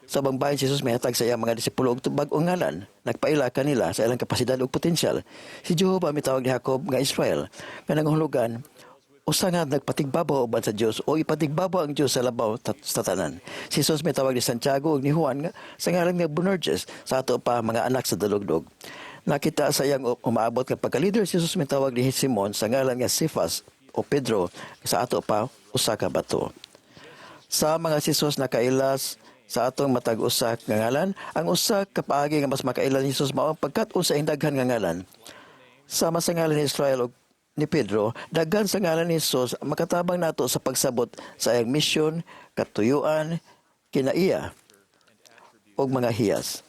Sa ubang bahin, si Jesus mihatag sa iyang mga disipulo og bag-ong ngalan, nagpaila kanila sa ilang kapasidad ug potensyal. Si Jehova mitawag ni Jacob nga Israel, nga nangahulugan usa nga nagpatigbabaw uban sa Dios o ipatigbabaw ang Dios sa labaw sa tanan. Si Jesus mitawag ni Santiago ug ni Juan nga sa ngalan nga Boanerges, sa ato pa mga anak sa dalugdog. Nakita sa iyang umaabot nga pagka-leader, si Jesus mitawag ni Simon sa ngalan nga Cephas o Pedro, sa ato pa usa ka bato. Sa mga si Jesus nakailas sa atong matag usa nga ngalan, ang usa ka paagi nga mas makaila ni Jesus mao ang pagkat-on sa iyang daghan nga ngalan. Sama sa ngalan ni Israel ug ni Pedro, daghan sa ngalan ni Jesus makatabang nato sa pagsabot sa iyang misyon, katuyuan, kinaiya ug mga hiyas.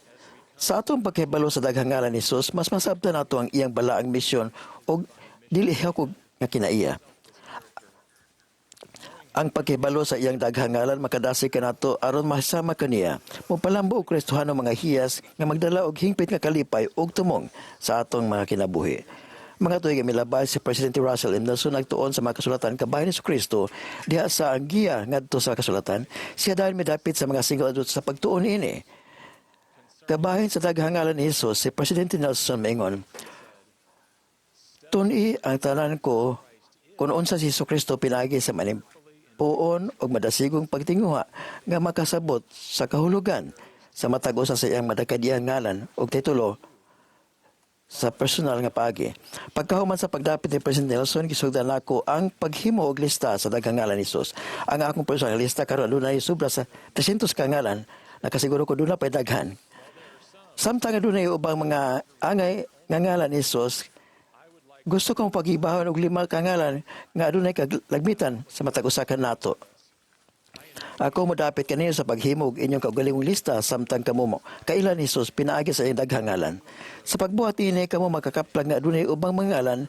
Sa atong pagkahibalo sa daghang ngalan ni Jesus, mas masabtan nato ang iyang balaang misyon ug dili hakog nga kinaiya. Ang pagkahibalo sa iyang daghang ngalan makadasig kanato aron mahisama kaniya. Mopalambo og Kristohano mga hiyas nga magdala og hingpit nga kalipay ug tumong sa atong mga kinabuhi. Mga tuig milabay, si Presidente Russell M. Nelson nagtuon sa mga kasulatan kabahin ni Kristo diha sa ang giya ngadto sa kasulatan. Siya dahil midapit sa mga single adults sa pagtuon ini. Kabahin sa daghang ngalan ni Jesus, si Presidente Nelson maingon, "Tun-i ang tanan ko kung unsa si Jesu Kristo pinaagi sa manimpuon ug madasigong pagtinguha nga makasabot sa kahulugan sa matag usa sa iyang madakadiyang ngalan ug titulo sa personal nga paagi." Pagkahuman sa pagdapit ni President Nelson, gisugdan nako ang paghimo og lista sa daghang ngalan ni Jesus. Ang akong personal nga lista karon adunay sobra sa 300 ka ngalan, nakasiguro ko duna pay daghan. Samtang adunay ubang mga angay nga ngalan ni Jesus, gusto kong pag-ibahon og lima ka ngalan nga adunay kalagmitan sa matag usa kanato. Ako modapit kaninyo sa paghimo og inyong kaugalingong lista samtang kamo mo kaila ni Jesus pinaagi sa iyang daghang ngalan. Sa pagbuhat ini, kamo makakaplag nga adunay ubang mga ngalan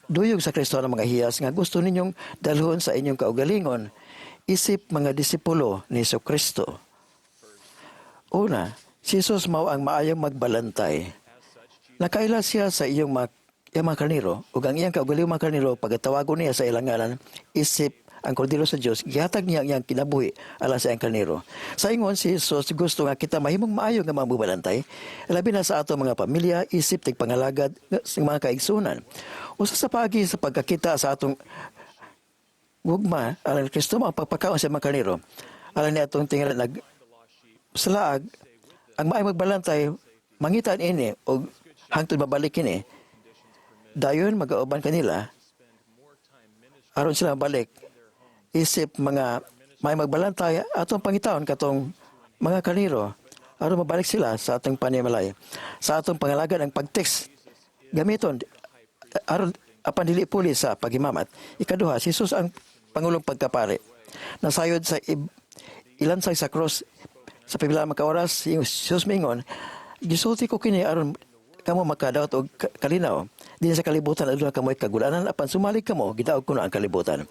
duyog sa Kristo ng mga hiyas nga gusto ninyong dalhon sa inyong kaugalingon isip mga disipulo ni Jesu Kristo. Una, si Jesus mao ang maayong magbalantay. Nakaila siya sa iyong mga karniro ug ang iyang kaugalingong mga karniro pagatawagon niya sa ilang ngalan isip Ang kordero sa Dios, gihatag niya ang iyang kinabuhi alang sa iyang karnero. Sa ingon, si Jesus gusto nga kita mahimong maayo nga mga magbalantay, labi na sa ato mga pamilya, isip tigpangalagad sa mga kaigsunan. Usa sa paagi sa pagkakita sa atong gugma alang ni Kristo mao ang pagpakaon sa mga karnero. Alang ni atong tingala nag sa laag, ang maayong magbalantay mangita ini og hangtod mabalik kini. Dayon magauban kanila aron sila mabalik. Isip mga may magbalantay, atong pangitaon katong mga karnero aron mabalik sila sa atong panimalay. Sa atong pangalagad, ang pag-text gamiton aron apan dili puli sa paghimamat. Ikaduha, si Jesus ang pangulong pagkapari. Nasayod sa ilansang sa cross sa pipila ka oras, si Jesus mingon, "Gisulti ko kini aron kamo makadawat og kalinaw. Dinhi sa kalibutan aduna kamoy kagulanan, apan sumalig kamo, gidaog ko na ang kalibutan."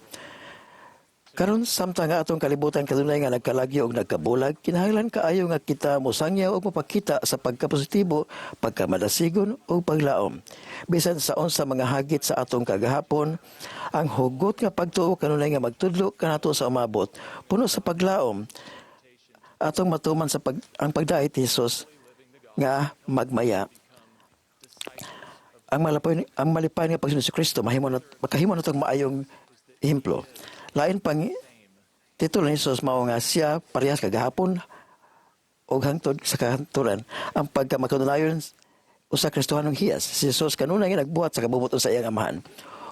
Karon, samtang nga atong kalibutan kanunay nga nagkalagyo og nagkabulag, kinahanglan kaayo nga kita mosangyaw og mapakita sa pagkapositibo, pagkamadasigon ug paglaom. Bisan sa unsa mga hagit sa atong kagahapon, ang hugot nga pagtuo kanunay nga magtudlo kanato sa umabot. Puno sa paglaom, atong matuman ang pagdait ni Jesus nga magmaya. Ang malipay nga pagsunod sa Kristo mahimo na makahimo natong maayong ehemplo. Lain pang titulo ni Jesus mao nga siya parehas kagahapon og hangtod sa kahangturan. Ang pagkamakanunayon usa Kristohanong hiyas. Si Jesus kanunay nga nagbuhat sa kabubut-on sa iyang Amahan.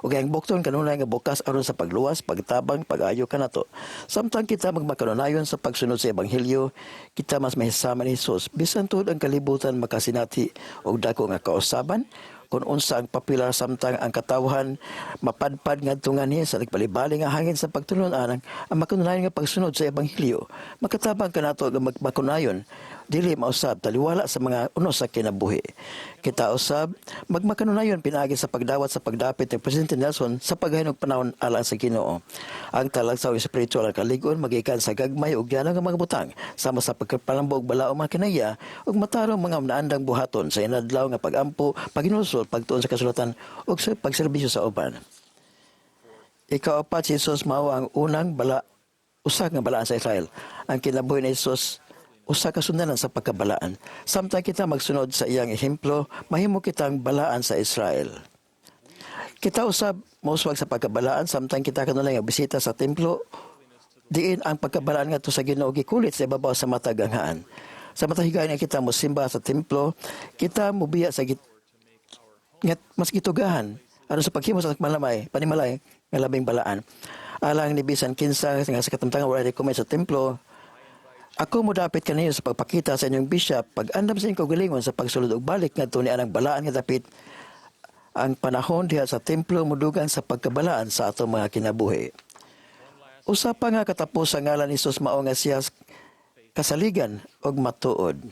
Ug ang bukton kanunay nga bukas aron sa pagluwas, pagtabang, pag-ayo kanato. Samtang kita magmakanunayon sa pagsunod sa ebanghelyo, kita mas mahisama ni Jesus. Bisan tuod ang kalibutan makasinati og dako nga kausaban, kung unsa ang popular samtang ang katawhan mapadpad ngadto nganhi sa nagbalibali nga hangin sa pagtulon-an, ang makanunayon nga pagsunod sa ebanghelyo makatabang kanato nga magmakunayon, dili mausab taliwala sa mga unos sa kinabuhi. Kita usab magmakanunayon pinaagi sa pagdawat sa pagdapit ni Presidente Nelson sa paghahinog panahon alang sa Ginoo. Ang talagsaw spiritual ang kalig-on magikan sa gagmay ug yanang nga mga butang sama sa pagpalambog balaong mga kinaiya ug matarong mga naandang buhaton sa inadlaw nga pagampo, paghinulsol, pagtuon sa kasulatan ug sa pagserbisyo sa uban. Ikaapat, si Jesus mao ang unang bala usa nga balaan sa Israel. Ang kinabuhi ni Jesus usa ka sundanan sa pagkabalaan. Samtang kita magsunod sa iyang ehemplo, mahimo kitang balaan sa Israel. Kita usab mouswag sa pagkabalaan samtang kita kanunay nga bisita sa templo, diin ang pagkabalaan ngadto sa Ginoo gikulit sa ibabaw sa matag anghaan. Sa matag higayon nga kita mosimba sa templo, kita mobiya sa nga mas gitugahan aron sa paghimo sa malamay panimalay nga labing balaan. Alang ni bisan kinsa nga sa katamtangan wala recommend sa templo, ako modapit kaninyo sa pagpakita sa inyong bishop, pag-andam sa inyong kaugalingon sa pagsulod og balik ngadto ni anang balaan nga dapit. Ang panahon diha sa templo modugang sa pagkabalaan sa atong mga kinabuhi. Usa pa nga katapos sa ngalan ni Jesus mao nga siya kasaligan og matuod.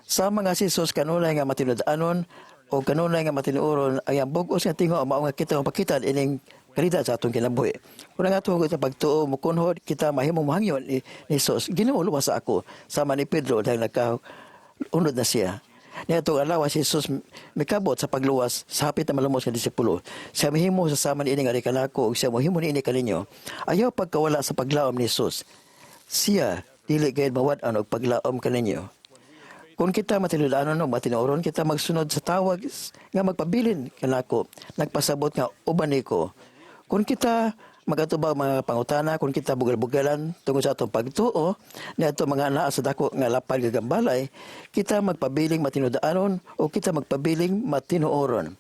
Sa mga si Jesus kanunay nga matinud-anon o kanunay nga matinuoron, ay ang bug-os nga tingo mao nga kita mapakita ining kalidad sa atong kinabuhi. Kung ang atong hugot nga pagtuo mukunhod, kita mahimong mohangyo ni Jesus, "Ginoo, luwasa ako," sama ni Pedro dahil nagka-unod na siya. Niadtong adlaw, si Jesus mikabot sa pagluwas sa hapit na malumos nga disipulo. Siya mihimo sa sama niini nga kanako ug siya mohimo niini kaninyo. Ayaw pagkawala sa paglaom ni Jesus. Siya dili gayud mawad-an og paglaom kaninyo. Kung kita matinud-anon o matinuoron, kita magsunod sa tawag nga magpabilin kanako, nagpasabot nga uban ko. Kung kita magatubag mga pangutana, kung kita bugal-bugalan tungod sa atong pagtuo, ni atong mga naa sa dako nga lapad nga gambalay, kita magpabiling matinud-anon o kita magpabiling matinuoron.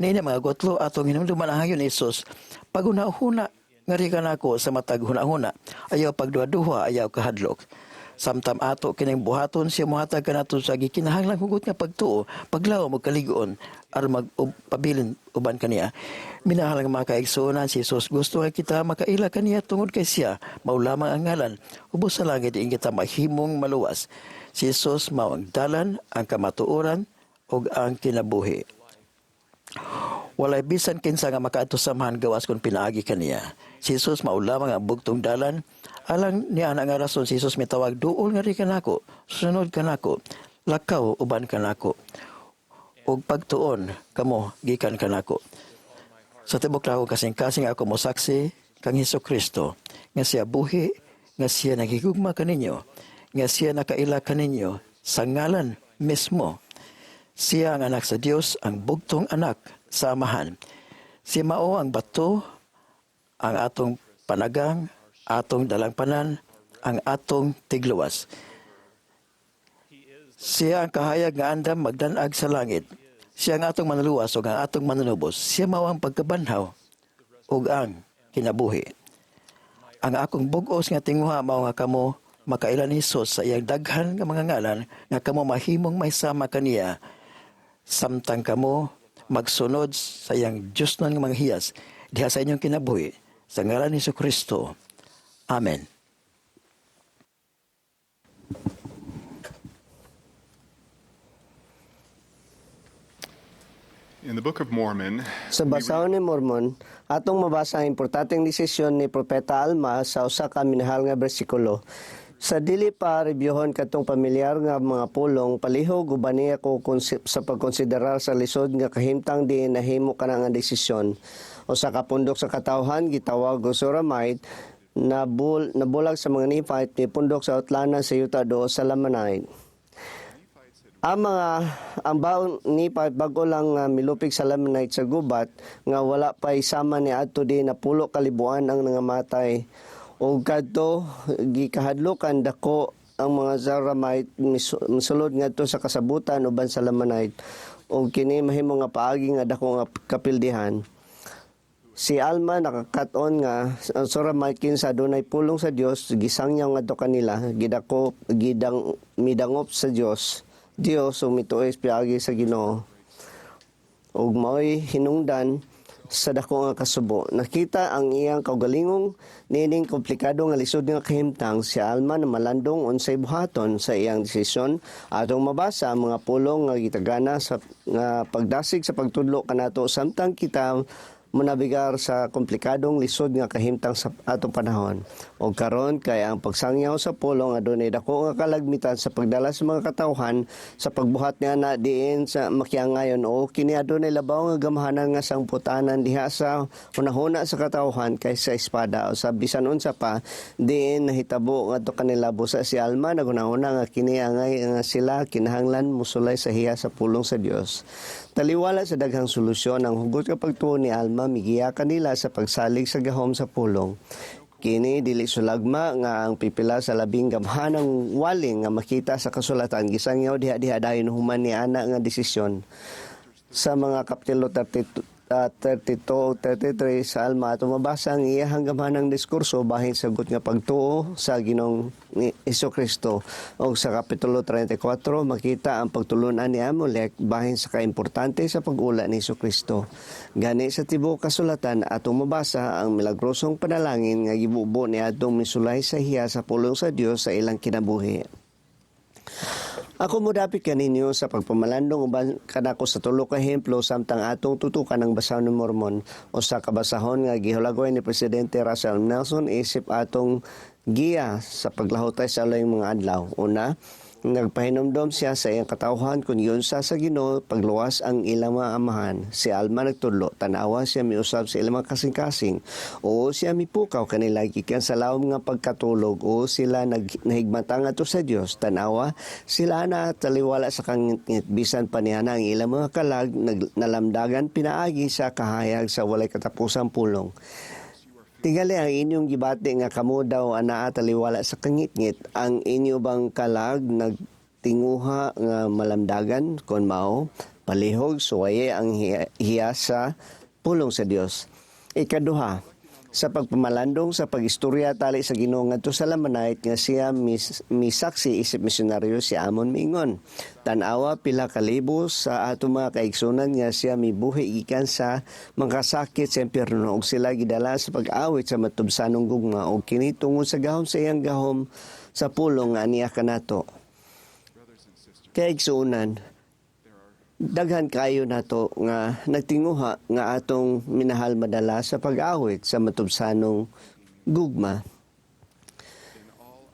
Niini mga gotlo, atong hinumduman ang hangyo ni Jesus, paghuna-huna ngari kanako sa matag huna-huna, ayaw pagduha-duha, ayaw kahadlok. Samtang ato kining buhaton, siya mohatag kanato sa gikinahanglang hugot nga pagtuo, paglaom ug kalig-on aron magpabilin uban kaniya. Minahal nga mga kaigsuonan, si Jesus gusto nga kita makaila kaniya tungod kay siya mao lamang ang ngalan ubos sa langit diin kita mahimong maluwas. Si Jesus mao ang dalan, ang kamatuoran ug ang kinabuhi. Walay bisan kinsa nga makaadto sa Amahan gawas kon pinaagi kaniya. Si Jesus mao lamang ang bugtong dalan. Alang ni ana nga rason, si Jesus mitawag, "Duol ngari kanako, sunod kanako, lakaw uban kanako. Ug pagtuon kamo gikan kanako." Sa tibok akong kasing-kasing ako mosaksi kang Hesus Kristo. nga siya buhi, nga siya naghigugma kaninyo, nga siya nakaila kaninyo sa ngalan mismo. Siya ang anak sa Dios, ang bugtong anak sa Amahan. Siya mao ang bato, ang atong panagang, atong dalangpanan, ang atong tigluwas. Siya ang kahayag nga andam magdanag sa langit. Siya ang atong manuluwas ug ang atong manunubos. Siya mao ang pagkabanhaw ug ang kinabuhi. Ang akong bug-os nga tinguha mao nga kamo makaila ni Hesus sa iyang daghan nga mga ngalan nga kamo mahimong mahisama kaniya samtang kamo magsunod sa iyang Diyosnon nga mga hiyas diha sa inyong kinabuhi sa ngalan ni Kristo. Amen.
In the Book of Mormon,
Sa basahon ni Mormon, atong mabasa ang importanteng desisyon ni Propeta Alma sa usa ka minahal nga bersikulo. Sa dili pa rebyuhon katong pamilyar nga mga pulong, palihog uban niya ko sa pagkonsiderar sa lisod nga kahimtang diin nahimo kana nga desisyon. Usa ka pundok sa katawhan gitawag og Zoramite nabulag sa mga Nephite mipundok sa utlanan sa yuta do sa Lamanite. Ang baon ni bago lang milupig sa Lamanite sa gubat nga wala pa sama ni adto di napulo kalibuan ang nangamatay ug kadto gikahadlokan dako ang mga Zoramite misulod ngadto sa kasabutan uban sa Lamanite ug kini mahimo nga paagi nga dako nga kapildihan. Si Alma nakakaton nga ang Zoramite kinsa dunay pulong sa Dios gisangyaw ngadto kanila gidako gidang midangop sa Dios. Dios ug mituoy piagi sa Ginoo ug maoy hinungdan sa dako nga kasubo. Nakita ang iyang kaugalingong niining komplikado nga lisod nga kahimtang. Si Alma na malandong unsay buhaton sa iyang desisyon. Atong mabasa ang mga pulong nga gitagana sa nga pagdasig sa pagtudlo kanato samtang kita monabigar sa komplikadong lisod nga kahimtang sa atong panahon. O karon kay ang pagsangyaw sa pulong adunay dako nga kalagmitan sa pagdala sa mga katawhan sa pagbuhat niya na diin sa makiangayon o kini adunay labaw nga gamhanan nga sangputanan diha sa hunahuna sa katawhan kaysa espada o sa bisan unsa pa diin nahitabo ngadto kanila. Busa si Alma naghunahuna nga kini angay nga sila kinahanglan mosulay sa hiya sa pulong sa Dios. Taliwala sa daghang solusyon ang hugot nga pagtuo ni Alma migiya kanila sa pagsalig sa gahom sa pulong. Kini dili sulagma nga ang pipila sa labing gamhanang waling nga makita sa kasulatan gisangyaw diha-diha dayon human ni ana nga desisyon. Sa mga kapitulo 32 o 33 sa Alma ato mabasa ang iyahang gamhanang diskurso bahin sa hugot nga pagtuo sa Ginoong Hesukristo. Og sa kapitulo 34 makita ang pagtulunan ni Amulek bahin sa kaimportante sa pag-ula ni Hesukristo. Gani sa tibuok kasulatan atong mabasa ang milagrosong panalangin nga gibubo ni adtong misulay sa hiya sa pulong sa Dios sa ilang kinabuhi. Ako modapit kaninyo sa pagpamalandong uban kanako sa tulo ka ehemplo samtang atong tutukan ang basahon ni Mormon o sa kabasahon nga gihulagoy ni Presidente Russell Nelson isip atong giya sa paglahutay sa ulayng mga adlaw. Una, nagpahinumdom siya sa iyang katawhan kung giunsa sa Ginoo pagluwas ang ilang mga amahan. Si Alma nagtudlo, tanawa siya miusab sa ilang mga kasing-kasing. Oo siya mipukaw kanila gikan sa lawom nga pagkatulog. Oo sila nahigmata ngadto sa Dios. Tanawa sila na taliwala sa kangitngit bisan pa niya na ang ilang mga kalag nalamdagan pinaagi sa kahayag sa walay katapusang pulong. Tingali ang inyong gibati nga kamo daw anaa taliwala sa kangitngit, ang inyo bang kalag nagtinguha nga malamdagan kon mao palihog suwaye ang hiya sa pulong sa Dios. Ikaduha, sa pagpamalandong sa pagistorya tali sa Ginoo ngadto sa Lamanite nga siya misaksi isip misyonaryo si Amon miingon. Tan-awa pila ka libo sa ato mga kaigsunan nga siya mibuhi gikan sa makasakit sa impyerno ug sila gidala sa pag-awit sa matubsanong gugma ug kini tungod sa gahom sa iyang gahom sa pulong nga niya kanato. Kaigsunan, daghan kayo nato nga nagtinguha nga atong minahal madala sa pag-awit sa matubsanong gugma.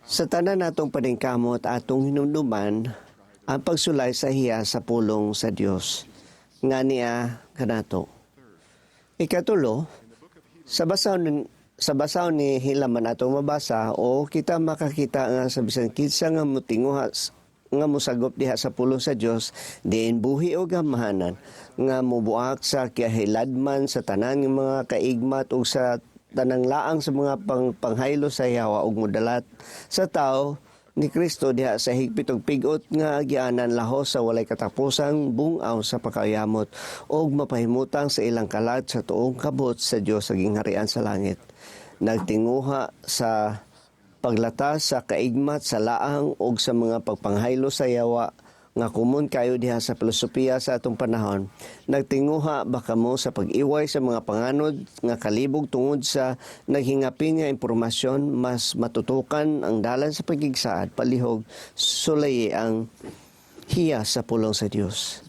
Sa tanan natong paningkamot atong hinumduman ang pagsulay sa hiya sa pulong sa Dios nga niya kanato. Ikatulo, sa basahon Sa basahon ni Helaman atong mabasa o kita makakita nga sa bisan kinsa nga motinguha nga mosagop diha sa pulong sa Dios, diin buhi o gamahanan, nga mobuak sa kahiladman sa tanan nga mga kaigmat ug sa tanang laang sa mga panghaylo sa yawa ug modalat sa tao ni Kristo diha sa higpit ug pigot nga agianan lahos sa walay katapusang bungaw sa pagkayamot ug mapahimutang sa ilang kalat sa tuong kabot sa Dios sa gingharian sa langit. Nagtinguha sa paglatas sa kaigmat sa laang ug sa mga pagpanghaylo sa yawa nga komon kayo diha sa filosofiya sa atong panahon. Nagtinguha ba kamo sa pag-iway sa mga panganod nga kalibog tungod sa naghingapin nga impormasyon? Mas matutukan ang dalan sa pagigsaad, palihog sulay ang hiya sa pulong sa Dios.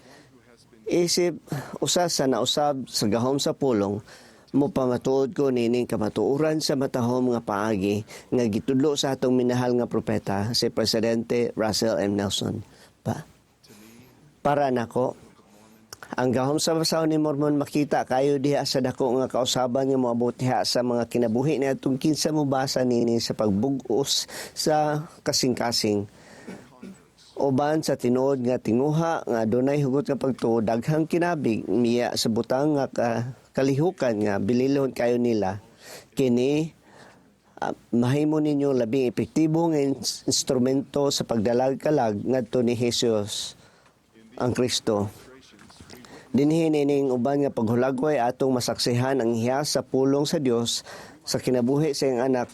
Isip usa sa nausab sa gahom sa pulong, mopamatuod ko nining kamatuoran sa matahom nga paagi nga gitudlo sa atong minahal nga propeta, si Presidente Russell M. Nelson. Para nako, ang gahom sa basahon ni Mormon makita kayo diha sa dako nga kausaban nga moabot diha sa mga kinabuhi ni atong kinsa mobasa nini sa pagbug-os sa kasing-kasing. Uban sa tinuod nga tinguha nga adunay hugot nga pagtuo, daghang kinabig miya sa butang nga kalihukan nga bililhon kayo nila. Kini mahimo ninyo labing epektibo nga instrumento sa pagdalag kalag ngadto ni Jesus ang Kristo. Dinhi nining uban nga paghulagway atong masaksihan ang hiyas sa pulong sa Dios sa kinabuhi sa iyang anak.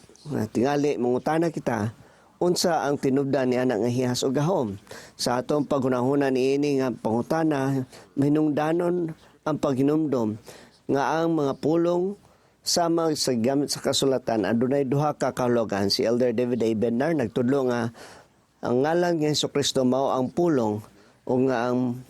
Tingali mangutana kita unsa ang tinubdan ni anak nga hiyas o gahom. Sa atong paghunahuna niini nga pangutana, mahinungdanon ang paghinumdom nga ang mga pulong sama sa gamit sa kasulatan adunay duha ka kahulugan. Si Elder David A. Bednar nagtudlo nga ang ngalan ni Hesukristo mao ang pulong o nga ang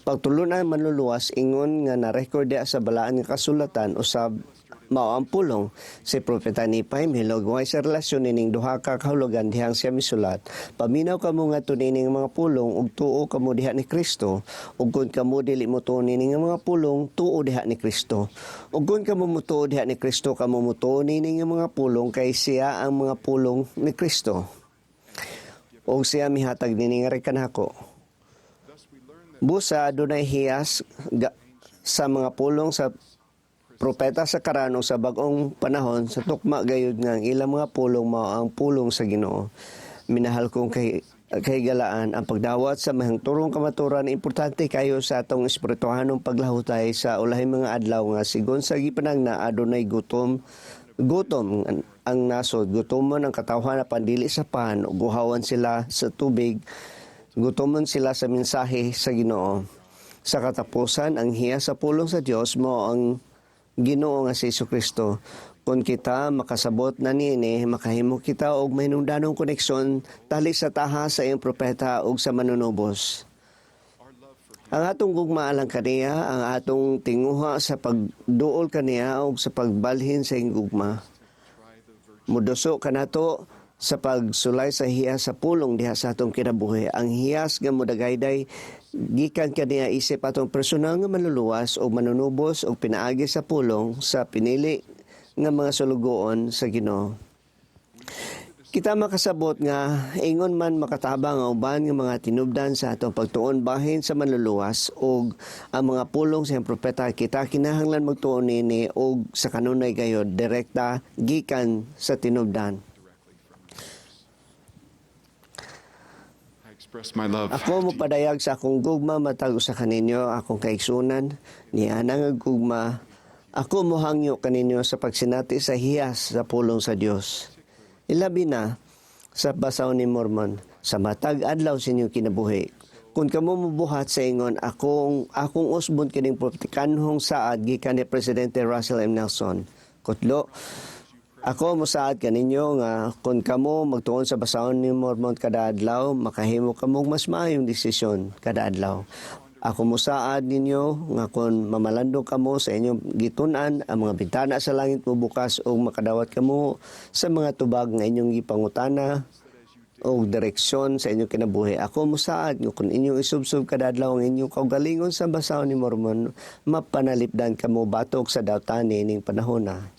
pagtulunan manluluwas ingon nga na-record diha sa balaan nga kasulatan usab mao ang pulong. Si Propeta Nipay mihilogway sa relasyon nining duha ka kahulugan dihang siya misulat: "Paminaw kamo ngadto nining mga pulong ug tuo kamo diha ni Kristo, ug kun kamo dili motuo nining mga pulong, tuo diha ni Kristo. Ug kun kamo motuo diha ni Kristo, kamo motuo nining mga pulong, kay siya ang mga pulong ni Kristo. Ug siya mihatag nining kanako." Busa adunay hiyas sa mga pulong sa propeta sa karon sa bag-ong panahon sa tukma gayud nga ang ilang mga pulong mao ang pulong sa Ginoo. Minahal kong kahigalaan, ang pagdawat sa mahingturong kamaturan importante kayo sa atong espirituhanong paglahutay sa ulahing mga adlaw nga sigon sa gipanangna adunay gutom gutom ang nasod, gutomon ang katawhan apan dili sa pan, ug uhawan sila sa tubig, gutomon sila sa mensahe sa Ginoo. Sa katapusan, ang hiya sa pulong sa Dios mo ang Ginoo nga si Kristo. Kung kita makasabot na niini, makahimo kita og mahinungdanong koneksyon tali sa taha sa iyang propeta ug sa manunubos. Ang atong gugma alang kaniya, ang atong tinguha sa pagduol kaniya ug sa pagbalhin sa iyang gugma, muduso kanato sa pagsulay sa hiyas sa pulong diha sa atong kinabuhi. Ang hiyas nga modagayday gikan kaniya isip atong personal nga manluluwas o manunubos og pinaagi sa pulong sa pinili nga mga sulugoon sa Ginoo. Kita makasabot nga ingon man makatabang ang uban nga mga tinubdan sa atong pagtuon bahin sa manluluwas ug ang mga pulong sa iyang propeta, kita kinahanglan magtuon nini og sa kanunay gayod direkta gikan sa tinubdan.
Express my love.
Ako mopadayag sa akong gugma matag usa kaninyo, akong kaigsunan, niana nga gugma. Ako mohangyo kaninyo sa pagsinati sa hiyas sa pulong sa Dios. Ilabi na sa basahon ni Mormon, sa matag adlaw sa inyong kinabuhi. Kung kamo mobuhat sa ingon, akong akong usbon kining propetikanhong saad gikan ni Presidente Russell M. Nelson. Kutlo, ako mosaad kaninyo nga kung kamo magtuon sa basahon ni Mormon kada adlaw, makahimo kamong mas maayong desisyon kada adlaw. Ako mosaad ninyo nga kung mamalandong kamo sa inyong gitun-an, ang mga bintana sa langit mobukas ug makadawat kamo sa mga tubag nga inyong gipangutana o direksyon sa inyong kinabuhi. Ako mosaad nga kung inyong isubsob kada adlaw ang inyong kaugalingon sa basahon ni Mormon, mapanalipdan kamo batok sa dawtan ning panahona.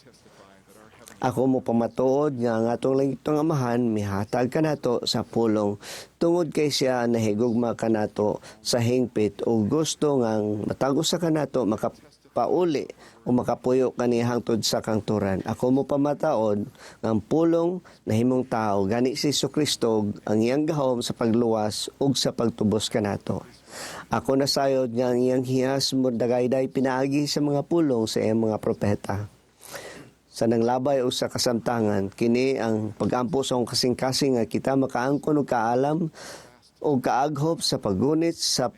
Ako mo pamatuod nga ang atong langitong Amahan mihatag kanato sa pulong tungod kay siya nahigugma kanato sa hingpit ug gusto ngang matag usa kanato makapauli o makapuyo kaniya hangtod sa kangturan. Ako mo pamataod nga ang pulong nahimong tao gani si Kristo ang iyang gahom sa pagluwas ug sa pagtubos kanato. Ako nasayod nga ang iyang hiyas mo dagayday pinaagi sa mga pulong sa iyang mga propeta. Sa nanglabay o sa kasamtangan, kini ang pagampo sa akong kasing-kasing nga kita makaangkon og kaalam o kaaghop sa paggunit sa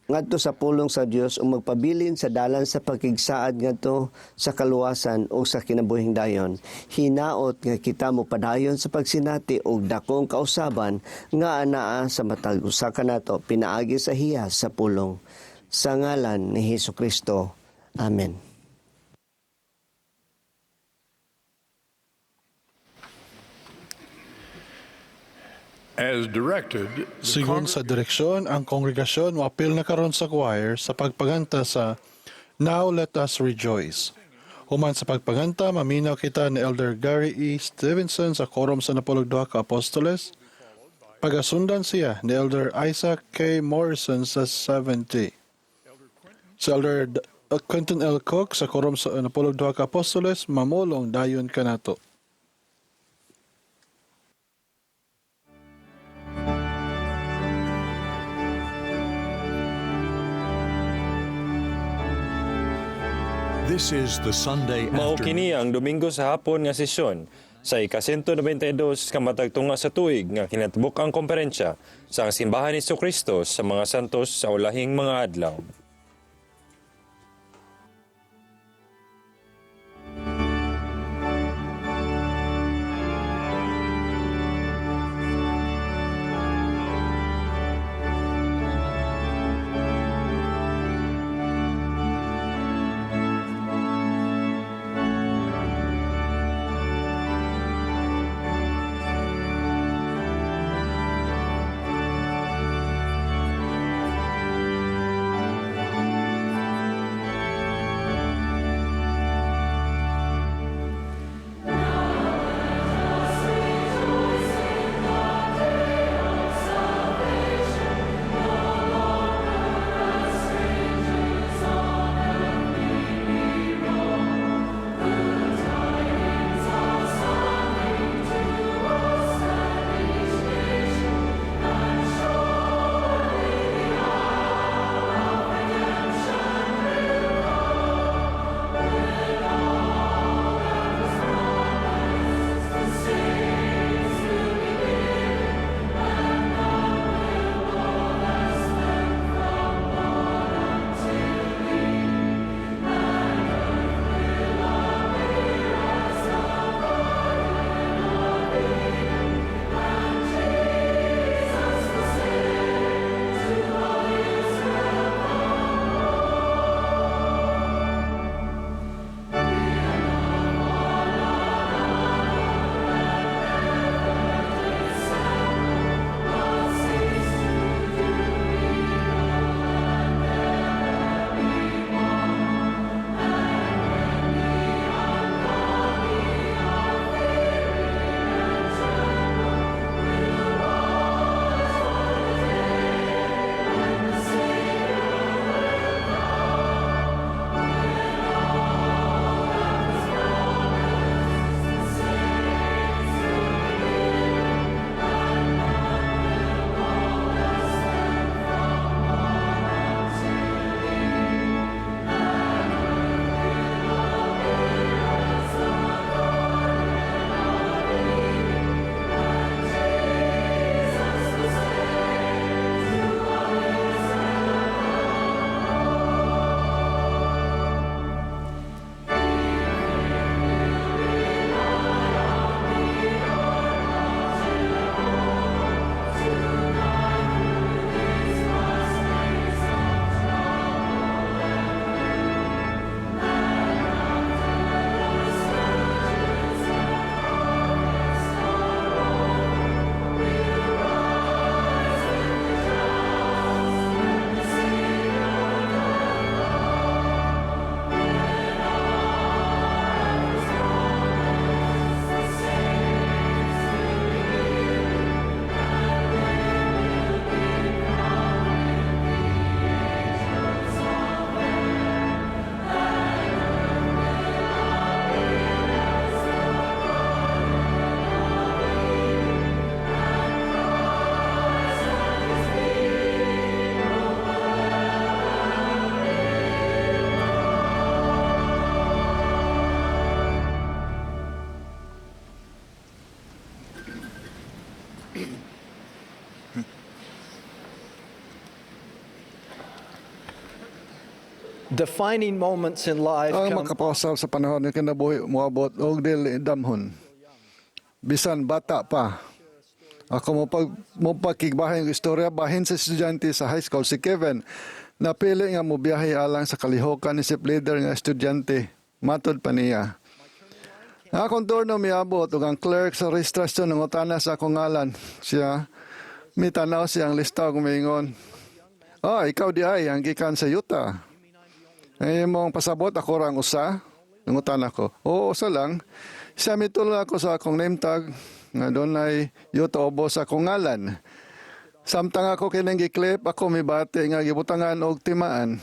ngadto sa pulong sa Dios ug magpabilin sa dalan sa pagkigsaad ngadto sa kaluwasan o sa kinabuhing dayon. Hinaot nga kita mopadayon sa pagsinati og dakong kausaban nga anaa sa matag usa kanato pinaagi sa hiyas sa pulong. Sa ngalan ni Hesus Kristo. Amen.
As directed, the
Sigon sa direksyon, ang kongregasyon moapil na karon sa choir sa pagpaganta sa Now Let Us Rejoice. Human sa pagpaganta, maminaw kita ni Elder Gary E. Stevenson sa Quorum sa 12 ka Apostoles. Pagasundan siya ni Elder Isaac K. Morrison sa 70. Si Elder Quentin L. Cook sa Quorum sa 12 ka Apostoles, mamulong dayon kanato.
This is the Sunday
Mao
afternoon.
kini ang Domingo sa hapon nga sesyon sa ika-192 ka matag tunga sa tuig nga kinatibuk ang komperensya sa Simbahan ni Kristo sa mga santos sa ulahing mga adlaw.
Defining moments in life
Ang
come
makapausab sa panahon ng kinabuhi moabot og dili damhon. Bisan bata pa. Ako mo pagkigbahin ang istorya bahin sa estudyante sa high school, si Kevin, napili nga mobiyahe alang sa kalihokan isip leader nga estudyante. Matod pa niya. Ang akong turno miabot ug ang clerk sa registrasyon nangutana sa akong ngalan. Siya mitanaw siyang lista ug miingon, "Ah, ikaw di ay ang gikan sa Utah. Ay mong pasabot ako rang usa?" Nangutana ko. "Oo, usa lang." Siya mitulong ako sa akong name tag nga dunay Utah ubos sa akong ngalan. Samtang ako kining gi-clip, ako mibati nga gibutangan og timaan.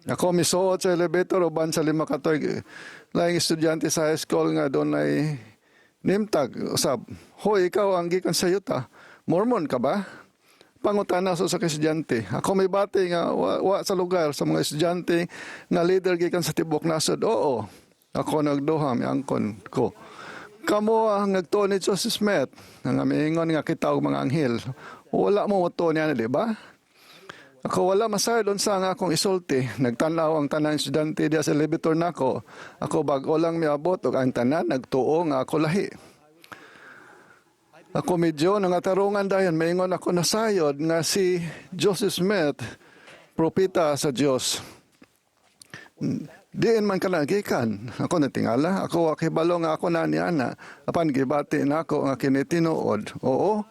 Ako misuot sa elevator uban sa 5 ka tuig laing estudyante sa high school nga dunay name tag usab. "Hoy, ikaw ang gikan sa Utah. Mormon ka ba?" pangutana sa estudyante. Ako mibati nga wa sa lugar sa mga estudyante nga leader gikan sa tibok nasod. "Oo." Ako nagduha, miangkon ko. "Kamo ang nagtuo ni Joseph Smith, nga miingon nga kita og mga anghel. Wala mo motuo niya, di ba?" Ako wala masayod unsa nga akong isulti. Nagtan-aw ang tanang estudyante diya sa elevator nako. Ako bag-o lang miabot ug ang tanan nagtuo nga ako lahi. Ako medyo nangatarungan dayon, maingon ako, nasayod nga si Joseph Smith propeta sa Dios. "Diin man ka nagikan?" Ako natingala. Ako wa kahibalo nga ako na ni ana. Apan gibati nako nga kini tinuod. "Oo.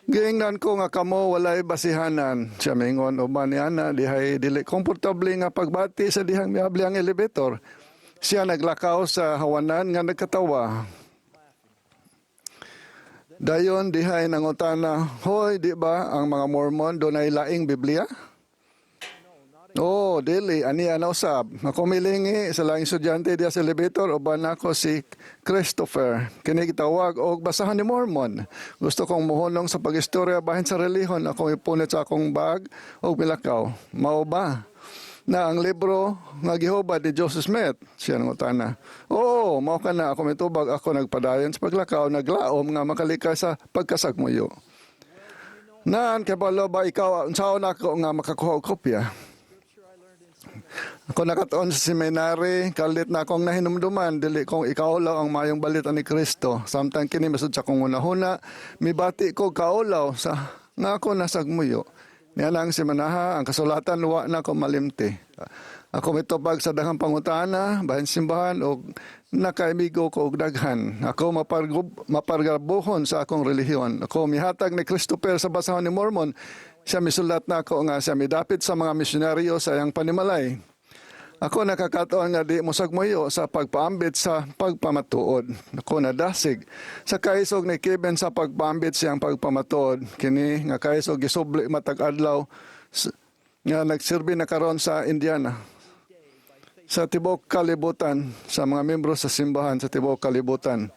Giingnan ko nga kamo walay basihanan." Siya mingon uban ni ana dihay dili komportable nga pagbati sa dihang miabli ang elevator. Siya naglakaw sa hawanan nga nagkatawa. Dayon dihay nangutana, "Hoy, di ba ang mga Mormon dunay laing Biblia?" "Oh, dili, ani ana usab." Ako milingi sa laing estudyante diya sa elevator, uban nako si Christopher. Kini gitawag og basahan ni Mormon. Gusto kong muhunong sa pag-istorya bahin sa relihon. Akong ipunit sa akong bag og milakaw. "Mao ba na ang libro nga gihubad ni Joseph Smith?" siya nangutana. "Oo, mao ka na." Ako mitubag. Ako nagpadayon sa paglakaw, naglaom nga makalikay sa pagkasagmuyo. "Naan, kabalo ba ikaw unsaon ako nga makakuha og kopya?" Ako nakatuon sa seminary, kalit na akong nahinumduman, dili kong ikaulaw ang mayong balita ni Kristo. Samtang kini masud sa akong hunahuna, mibati ko kaulaw sa nga ako nasagmuyo. Niya lang si Manaha, ang kasulatan wa na ko malimti. Ako mitubag sa daghang pangutana, bahin simbahan og nakaimigo ko og daghan. Ako mapargabuhon sa akong relihiyon. Ako mihatag ni Christopher sa basahon ni Mormon. Siya misulat na ako nga siya midapit sa mga misyonaryo sa iyang panimalay. Ako nakakatuon nga di mosagmuyo sa pagpaambit sa pagpamatuod. Ako nadasig sa kaisog ni Kevin sa pagpaambit siyang pagpamatuod. Kini nga kaisog gisubli matag adlaw nga nagsilbi na karon sa Indiana. Sa tibuok kalibutan, sa mga membro sa simbahan sa tibuok kalibutan.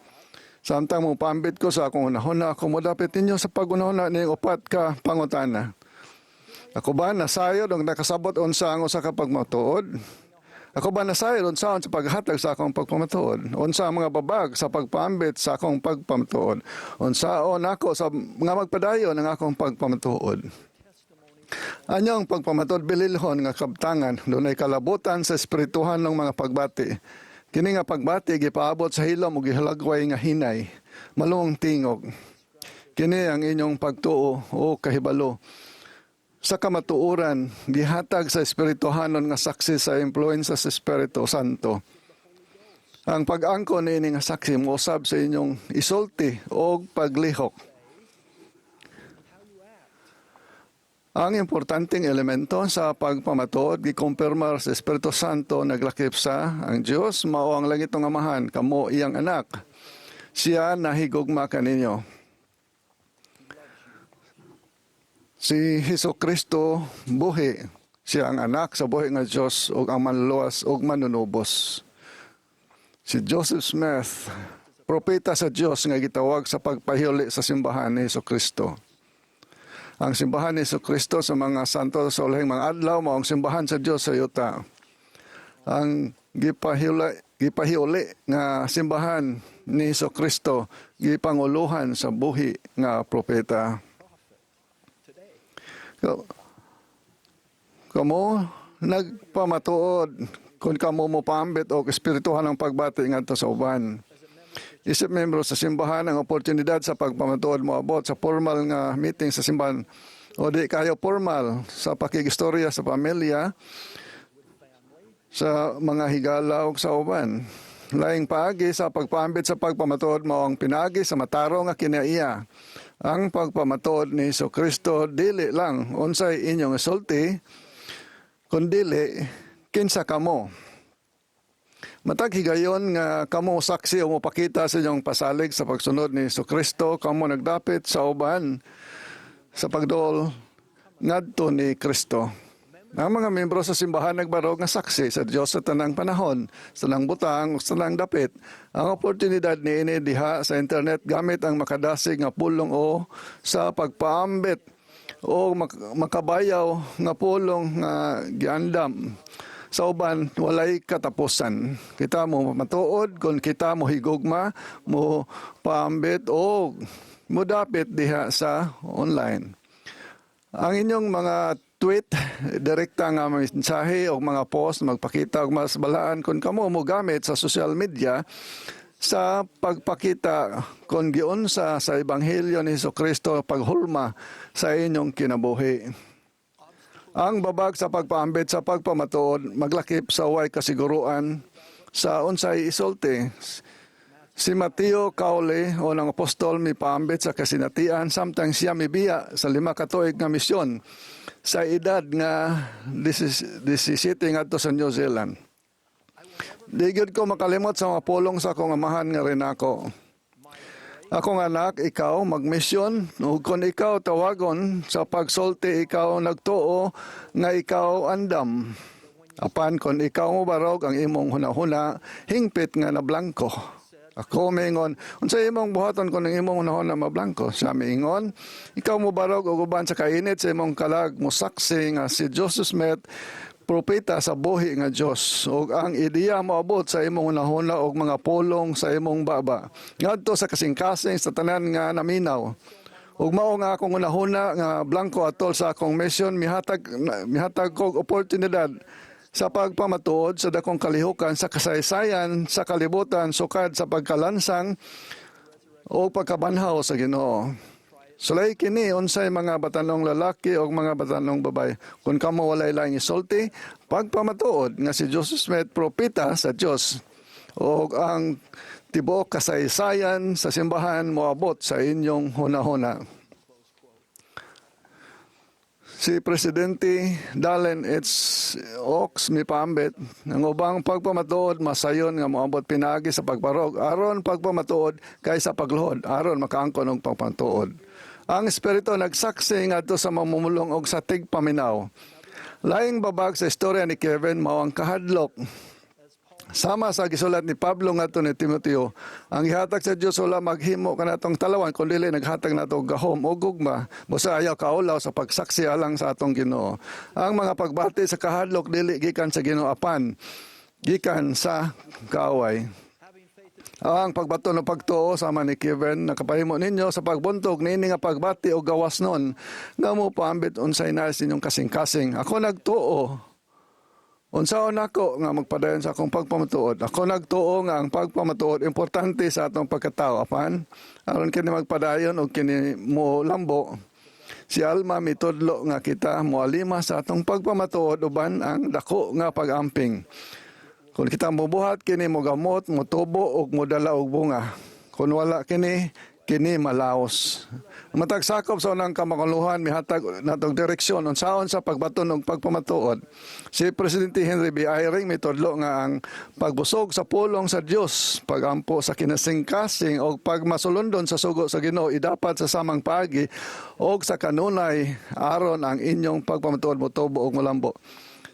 Samtang mo paambit ko sa akong hunahuna, ako modapit ninyo sa paghunahuna ning upat ka pangutana. Ako ba nasayod og nakasabot unsa ang usa ka pagmatuod? Ako ba nasayod unsaon sa paghatag sa akong pagpamatuod? Unsa ang mga babag sa pagpaambit sa akong pagpamatuod? Unsaon ako sa nga magpadayon ang akong pagpamatuod? Anyong pagpamatuod bililhon nga kabtangan dunay kalabutan sa espirituhan ng mga pagbati. Kini nga pagbati gipaabot sa hilom ug gihalagway nga hinay, maluong tingog. Kini ang inyong pagtuo o kahibalo sa kamatuoran gihatag sa espirituhanon nga saksi sa impluwensya sa Espiritu Santo. Ang pag-angkon niini nga saksi mousab sa inyong isulti o paglihok. Ang importanteng elemento sa pagpamatuod gikumpirmar sa Espiritu Santo naglakip sa ang Dios mao ang langitong Amahan, kamo iyang anak. Siya nahigugma kaninyo. Si Hesus Kristo buhi, siya ang anak sa buhi nga Dios ug ang manluwas ug manunubos. Si Joseph Smith, propeta sa Dios nga gitawag sa pagpahuli sa simbahan ni Hesus Kristo. Ang simbahan ni Hesus Kristo sa mga santo sa ulahing mga adlaw mao ang simbahan sa Dios sa yuta. Ang gipahiuli nga simbahan ni Hesus Kristo gipanguluhan sa buhi nga propeta. Kamo nagpamatuod kung kamo mo paambit o espirituhan ang pagbati ngadto sa uban. Isip membro sa simbahan, ang oportunidad sa pagpamatuod moabot sa formal nga meeting sa simbahan o di kayo formal sa pakigistorya sa pamilya, sa mga higala ug sa uban. Laing paagi sa pagpaambit sa pagpamatuod mao ang pinagi sa matarong nga kinaiya. Ang pagpamatuod ni Hesus Kristo dili lang unsay inyong isulti, kundili kinsa kamo. Matag higayon nga kamo saksi o mopakita sa inyong pasalig sa pagsunod ni Hesus Kristo, kamo nagdapit sa uban sa pagduol ngadto ni Kristo. Ang mga membro sa simbahan nagbarog nga saksi sa Dios sa tanang panahon, sa tanang butang, sa tanang dapit. Ang oportunidad niini diha sa internet gamit ang makadasig nga pulong o sa pagpaambit o makabayaw nga pulong nga giandam sa uban walay katapusan. Kita mo matuod kung kita mo higugma, mo paambit o modapit diha sa online. Ang inyong mga tweet, direkta nga mensahe o mga post magpakita og mas balaan kung kamo mo gamit sa social media sa pagpakita kung giunsa sa ebanghelyo ni Kristo paghulma sa inyong kinabuhi. Ang babag sa pagpaambit sa pagpamatuod maglakip sa way kasiguruan sa unsay isulti. Si Mateo Cowley o ng apostol mipaambit sa kasinatian samtang siya mibiya sa 5 ka tuig nga misyon sa edad nga 17 ngadto sa New Zealand. Di gyud ko makalimot sa mga pulong sa akong amahan nga rinako. Akong anak, ikaw magmisyon, ug kon ikaw tawagon sa pagsulti, ikaw nagtuo nga ikaw andam. Apan kon ikaw mobarog ang imong hunahuna, hingpit nga nablangko. Ako mingon, unsa imong buhaton kon ang imong hunahuna mablangko? Siya miingon, ikaw mobarog og uban sa kainit sa imong kalag, mosaksi nga si Joseph Smith propeta sa buhi nga Dios, ug ang ideya moabot sa imong hunahuna og mga pulong sa imong baba ngadto sa kasing-kasing sa tanan nga naminaw. Ug mao nga akong hunahuna nga blangko atol sa akong mission mihatag kog oportunidad sa pagpamatuod sa dakong kalihukan sa kasaysayan sa kalibutan sukad sa pagkalansang o pagkabanhaw sa Ginoo. Sulay kini unsay mga batanong lalaki o mga batanong babae. Kung kamo walay laing isulti, pagpamatuod nga si Joseph Smith propeta sa Dios o ang tibuok kasaysayan sa simbahan moabot sa inyong hunahuna. Si Presidente Dallin H. Oaks mipaambit ang ubang pagpamatuod masayon nga moabot pinaagi sa pagbarog aron pagpamatuod kaysa pagluhod aron makaangkon og pagpamatuod. Ang espiritu nagsaksi ngadto sa mamumulong og sa tigpaminaw. Laing babag sa istorya ni Kevin mao ang kahadlok. Sama sa gisulat ni Pablo ngadto ni Timoteo, ang gihatag sa Dios wala maghimo kanatong talawan kun dili naghatag nato og gahom o gugma, busa ayaw kaulaw sa pagsaksi alang sa atong Ginoo. Ang mga pagbati sa kahadlok dili gikan sa Ginoo apan gikan sa kaaway. Ang pagbato ng pagtuo sama ni Kevin nakapahimo ninyo sa pagbuntog niini nga pagbati o gawas nun nga mo paambit unsay nais ninyong kasing-kasing. Ako nagtuo. Unsaon nako nga magpadayon sa akong pagpamatuod. Ako nagtuo nga ang pagpamatuod importante sa atong pagkatao apan aron kini magpadayon og kini mo lambo. Si Alma mitudlo nga kita moalima sa atong pagpamatuod uban ang dako nga pag-amping. Kung kita mobuhat kini mogamot, motubo ug modala og bunga. Kung wala kini, kini malaos. Matag sakop sa unang kamakuluhan mihatag natong direksyon unsaon sa pagbaton og pagpamatuod. Si Presidente Henry B. Eyring mitudlo nga ang pagbusog sa pulong sa Dios, pagampo sa kinasingkasing og pagmasulondon sa sugo sa Ginoo idapat sa samang paagi og sa kanunay aron ang inyong pagpamatuod motubo og molambo.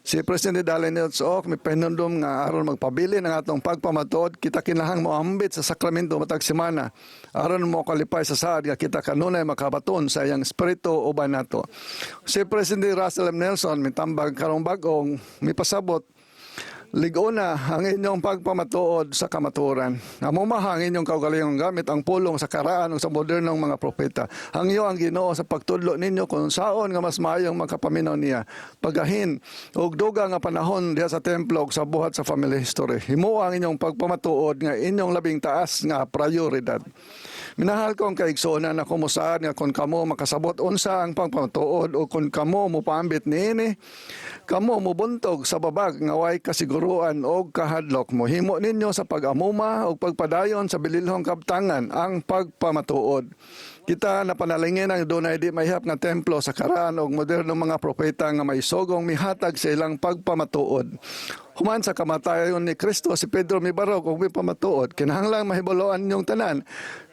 Si Presidente Dallin H. Oaks may pahinumdom nga aron magpabilin ang atong pagpamatuod, kita kinahang moambit sa sakramento matag semana aron mo kalipay sa saad nga kita kanunay makabaton sa iyang espiritu uban nato. Si Presidente Russell M. Nelson mitambag karong bag-ong mipasabot Ligona ang inyong pagpamatuod sa kamatuoran. Amumaha ang inyong kaugalingong gamit ang pulong sa karaan ug sa modernong mga propeta. Hangyo ang Ginoo sa pagtudlo ninyo kung saon nga mas maayong makapaminaw niya. Pagahin og dugang nga panahon diha sa templo ug sa buhat sa family history. Himoa ang inyong pagpamatuod nga inyong labing taas nga prioridad. Minahal ko ang kaigsuonan ako mosaad nga kung kamo makasabot unsa ang pagpamatuod o kung kamo mopaambit niini, kamo mobuntog sa babag nga way kasiguruan og kahadlok. Mohimo ninyo sa pag-amuma og pagpadayon sa bililhong kabtangan ang pagpamatuod. Kita napanalangin ang dunay di mahihap nga templo sa karaan og modernong mga propeta nga maisogong mihatag sa ilang pagpamatuod. Human sa kamatayon ni Kristo, si Pedro mibarog og mipamatuod. Kinahanglang mahibaloan ninyong tanan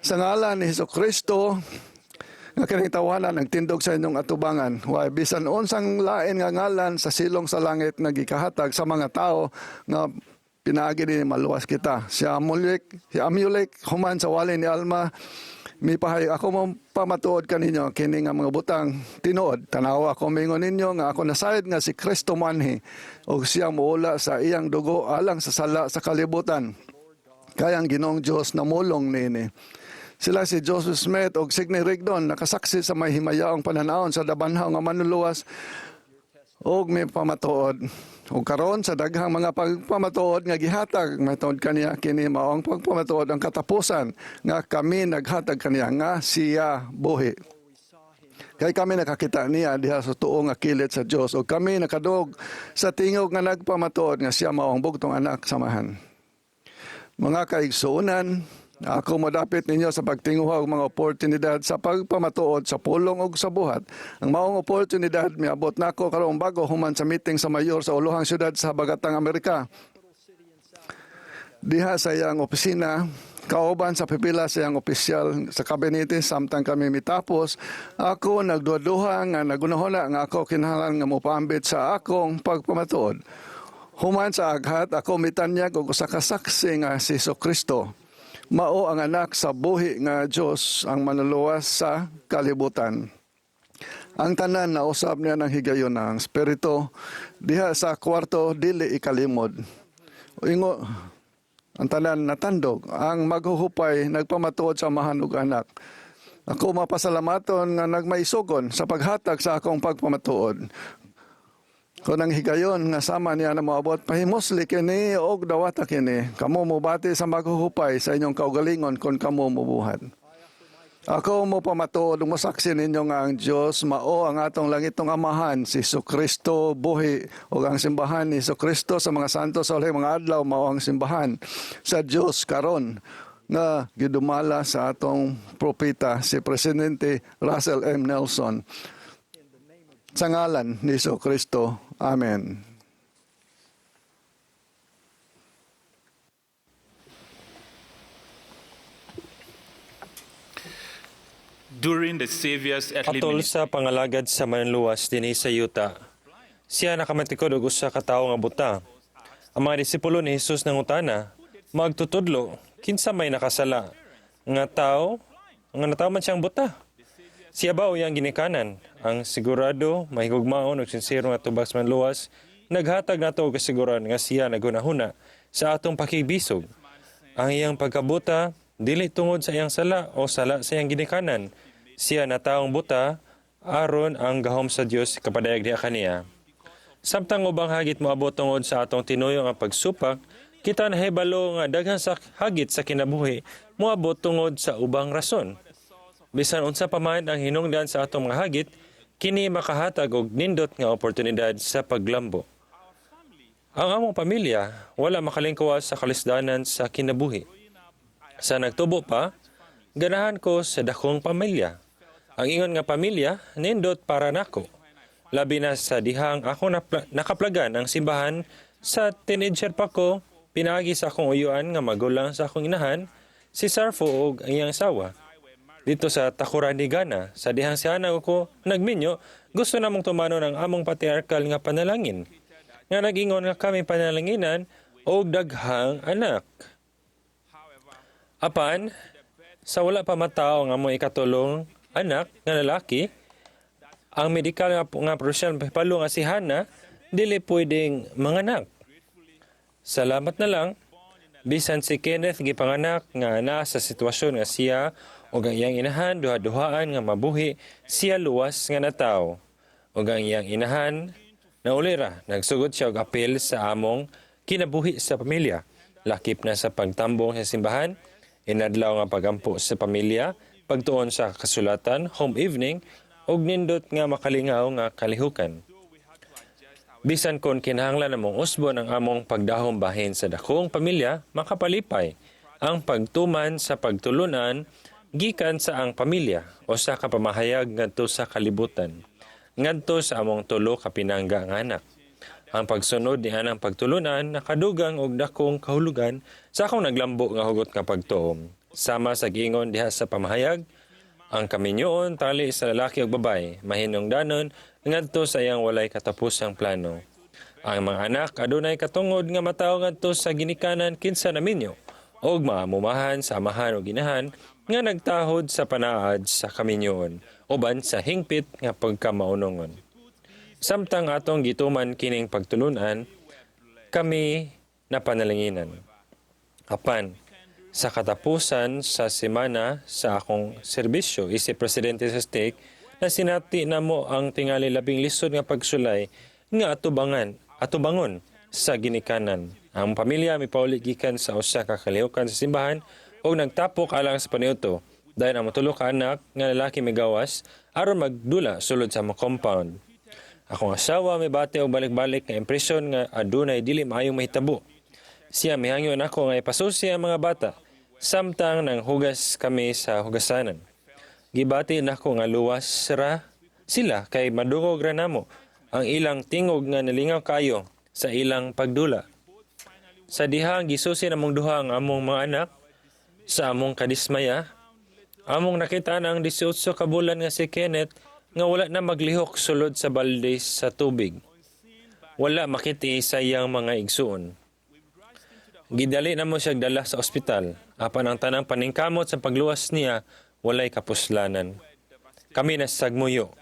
sa ngalan ni Hesus Kristo nga kining tawanan nagtindog sa inyong atubangan. Way bisan unsang lain nga ngalan sa silong sa langit nga gikahatag sa mga tao nga pinaagi ni maluwas kita. Si Amulek human sa wali ni Alma mipahayag, "Ako mo pamatuod kaninyo kini nga mga butang tinuod. Tanawa ako, mingon ninyo nga ako nasayod nga si Kristo moanhi ug siya muula sa iyang dugo alang sa sala sa kalibutan. Kay ang Ginoong Dios namulong niini." Sila si Joseph Smith ug Sidney Rigdon nakasaksi sa may himayaong pananawon sa dabanhaw nga manluluwas og may pamatuod. Ug karon sa daghang mga pagpamatuod nga gihatag mahitungod kaniya, kini mao ang pagpamatuod ang katapusan nga kami naghatag kaniya nga siya buhi. Kay kami nakakita niya diha sa tuo nga kilid sa Dios ug kami nakadungog sa tingog nga nagpamatuod nga siya mao ang bugtong anak sa Amahan. Mga kaigsuonan, ako modapit ninyo sa pagtinguha og mga oportunidad sa pagpamatuod sa pulong ug sa buhat. Ang maong oportunidad miabot nako karong bago human sa meeting sa mayor sa ulohang syudad sa Habagatang Amerika. Diha sa iyang opisina, kauban sa pipila sa iyang opisyal sa kabinete samtang kami mitapos, ako nagduha-duha nga nagunahuna nga ako kinahanglan nga mopaambit sa akong pagpamatuod. Human sa aghat, ako mitanyag og usa ka saksi nga si Kristo mao ang anak sa buhi nga Dios, ang manluluwas sa kalibutan. Ang tanan nausab niya ng higayon ang espiritu diha sa kwarto dili ikalimod. Ingo ang tanan natandog ang maghuhupay nagpamatuod sa Amahan ug anak. Ako mapasalamaton nga nagmaisugon sa paghatag sa akong pagpamatuod. Kon ang higayon nga sama niya na moabot, pahimusli kini og dawata kini. Kamo mobati sa maghuhupay sa inyong kaugalingon kon kamo mobuhat. Ako mo pamatuod ug mosaksi ninyo nga ang Dios mao ang atong langitong Amahan, si Kristo buhi, ug ang simbahan ni Kristo sa mga santo sa ulahing mga adlaw mao ang simbahan sa Dios karon nga gidumala sa atong propeta, si Presidente Russell M. Nelson. Sa ngalan ni Kristo. Amen.
During the Savior's earthly
Atol
ministry,
sa pangalagad sa manluluwas dinhi sa yuta, siya nakamatikod og usa ka tawo nga buta. Ang mga disipulo ni Jesus nangutana, "Magtutudlo, kinsa may nakasala? Nga tao, nga natawo man siyang buta? Siya ba o iyang ginikanan?" Ang sigurado, mahigugmaon ug sinsero nga tubag sa manluluwas, naghatag nato og kasiguran nga siya naghunahuna sa atong pakigbisog. Ang iyang pagkabuta dili tungod sa iyang sala o sala sa iyang ginikanan. Siya nataong buta aron ang gahom sa Dios kapadayag diha kaniya. Samtang ubang hagit moabot tungod sa atong tinuyo nga pagsupak, kita nahibalo nga daghan sa hagit sa kinabuhi moabot tungod sa ubang rason. Bisan unsa pa man ang hinungdan sa atong mga hagit, kini makahatag og nindot nga oportunidad sa paglambo. Ang among pamilya wala makalingkawas sa kalisdanan sa kinabuhi. Sa nagtubo pa, ganahan ko sa dakong pamilya. Ang ingon nga pamilya, nindot para nako. Labi na sa dihang ako nakaplagan ang simbahan sa teenager pa ko, pinaagi sa akong uyuan nga magulang sa akong inahan, si Sarfo ug ang iyang asawa. Dito sa Takoradi, Ghana, sa dihang si Hana ko nagminyo, gusto namong tumano ng among patriarkal nga panalangin. Nga nag-ingon nga kami panalanginan og daghang anak. Apan, sa wala pa matao nga among ikatulong anak nga lalaki, ang medikal nga profesyonal palo nga si Hana dili pwedeng manganak. Salamat na lang, bisan si Kenneth gipanganak nga naa sa sitwasyon nga siya ug ang iyang inahan duha-duhaan nga mabuhi, siya luwas nga natawo. Ug ang iyang inahan naulira, nagsugod siya og apil sa among kinabuhi sa pamilya. Lakip na sa pagtambong sa simbahan, inadlaw nga pagampo sa pamilya, pagtuon sa kasulatan, home evening, ug nindot nga makalingaw nga kalihukan. Bisan kon kinahanglan namong usbon ang among pagdahom bahin sa dakong pamilya, makapalipay ang pagtuman sa pagtulunan gikan sa ang pamilya o sa kapamahayag ngadto sa kalibutan, ngadto sa among tulo ka pinangga nga anak. Ang pagsunod ni anang pagtulunan nakadugang og dakong kahulugan sa akong naglambo nga hugot nga pagtuom. Sama sa giingon diha sa pamahayag, ang kaminyoon tali sa lalaki ug babaye mahinungdanon ngadto sa iyang walay katapusang plano. Ang mga anak adunay katungod nga matawo ngadto sa ginikanan kinsa naminyo ug maamumahan sa amahan ug inahan nga nagtahod sa panaad sa kaminyoon uban sa hingpit nga pagkamaunongon. Samtang atong gituman kining pagtulunan, kami napanalanginan. Apan, sa katapusan sa semana sa akong serbisyo isip presidente sa stake, na sinati namo ang tingali labing lisod nga pagsulay nga atubangon sa ginikanan. Ang pamilya mipauli gikan sa usa ka kalihukan sa simbahan ug nagtapok alang sa paniudto. Dayon ang tulo ka anak nga lalaki migawas aron magdula sulod sa among compound. Akong asawa mibati og balik-balik nga impresyon nga adunay dili maayong mahitabo. Siya mihangyo nako nga ipasusi ang mga bata samtang nang hugas kami sa hugasanan. Gibati nako nga luwas ra sila kay madungog ra namo ang ilang tingog nga nalingaw kayo sa ilang pagdula. Sa dihang gisusi namong duha ang among mga anak, sa among kadismaya, among nakita ang 18 ka bulan nga si Kenneth nga wala na maglihok sulod sa balde sa tubig. Wala makiti sa iyang mga igsuon. Gidali namo siya dala sa ospital. Apan ang tanang paningkamot sa pagluwas niya walay kapuslanan. Kami nasagmuyo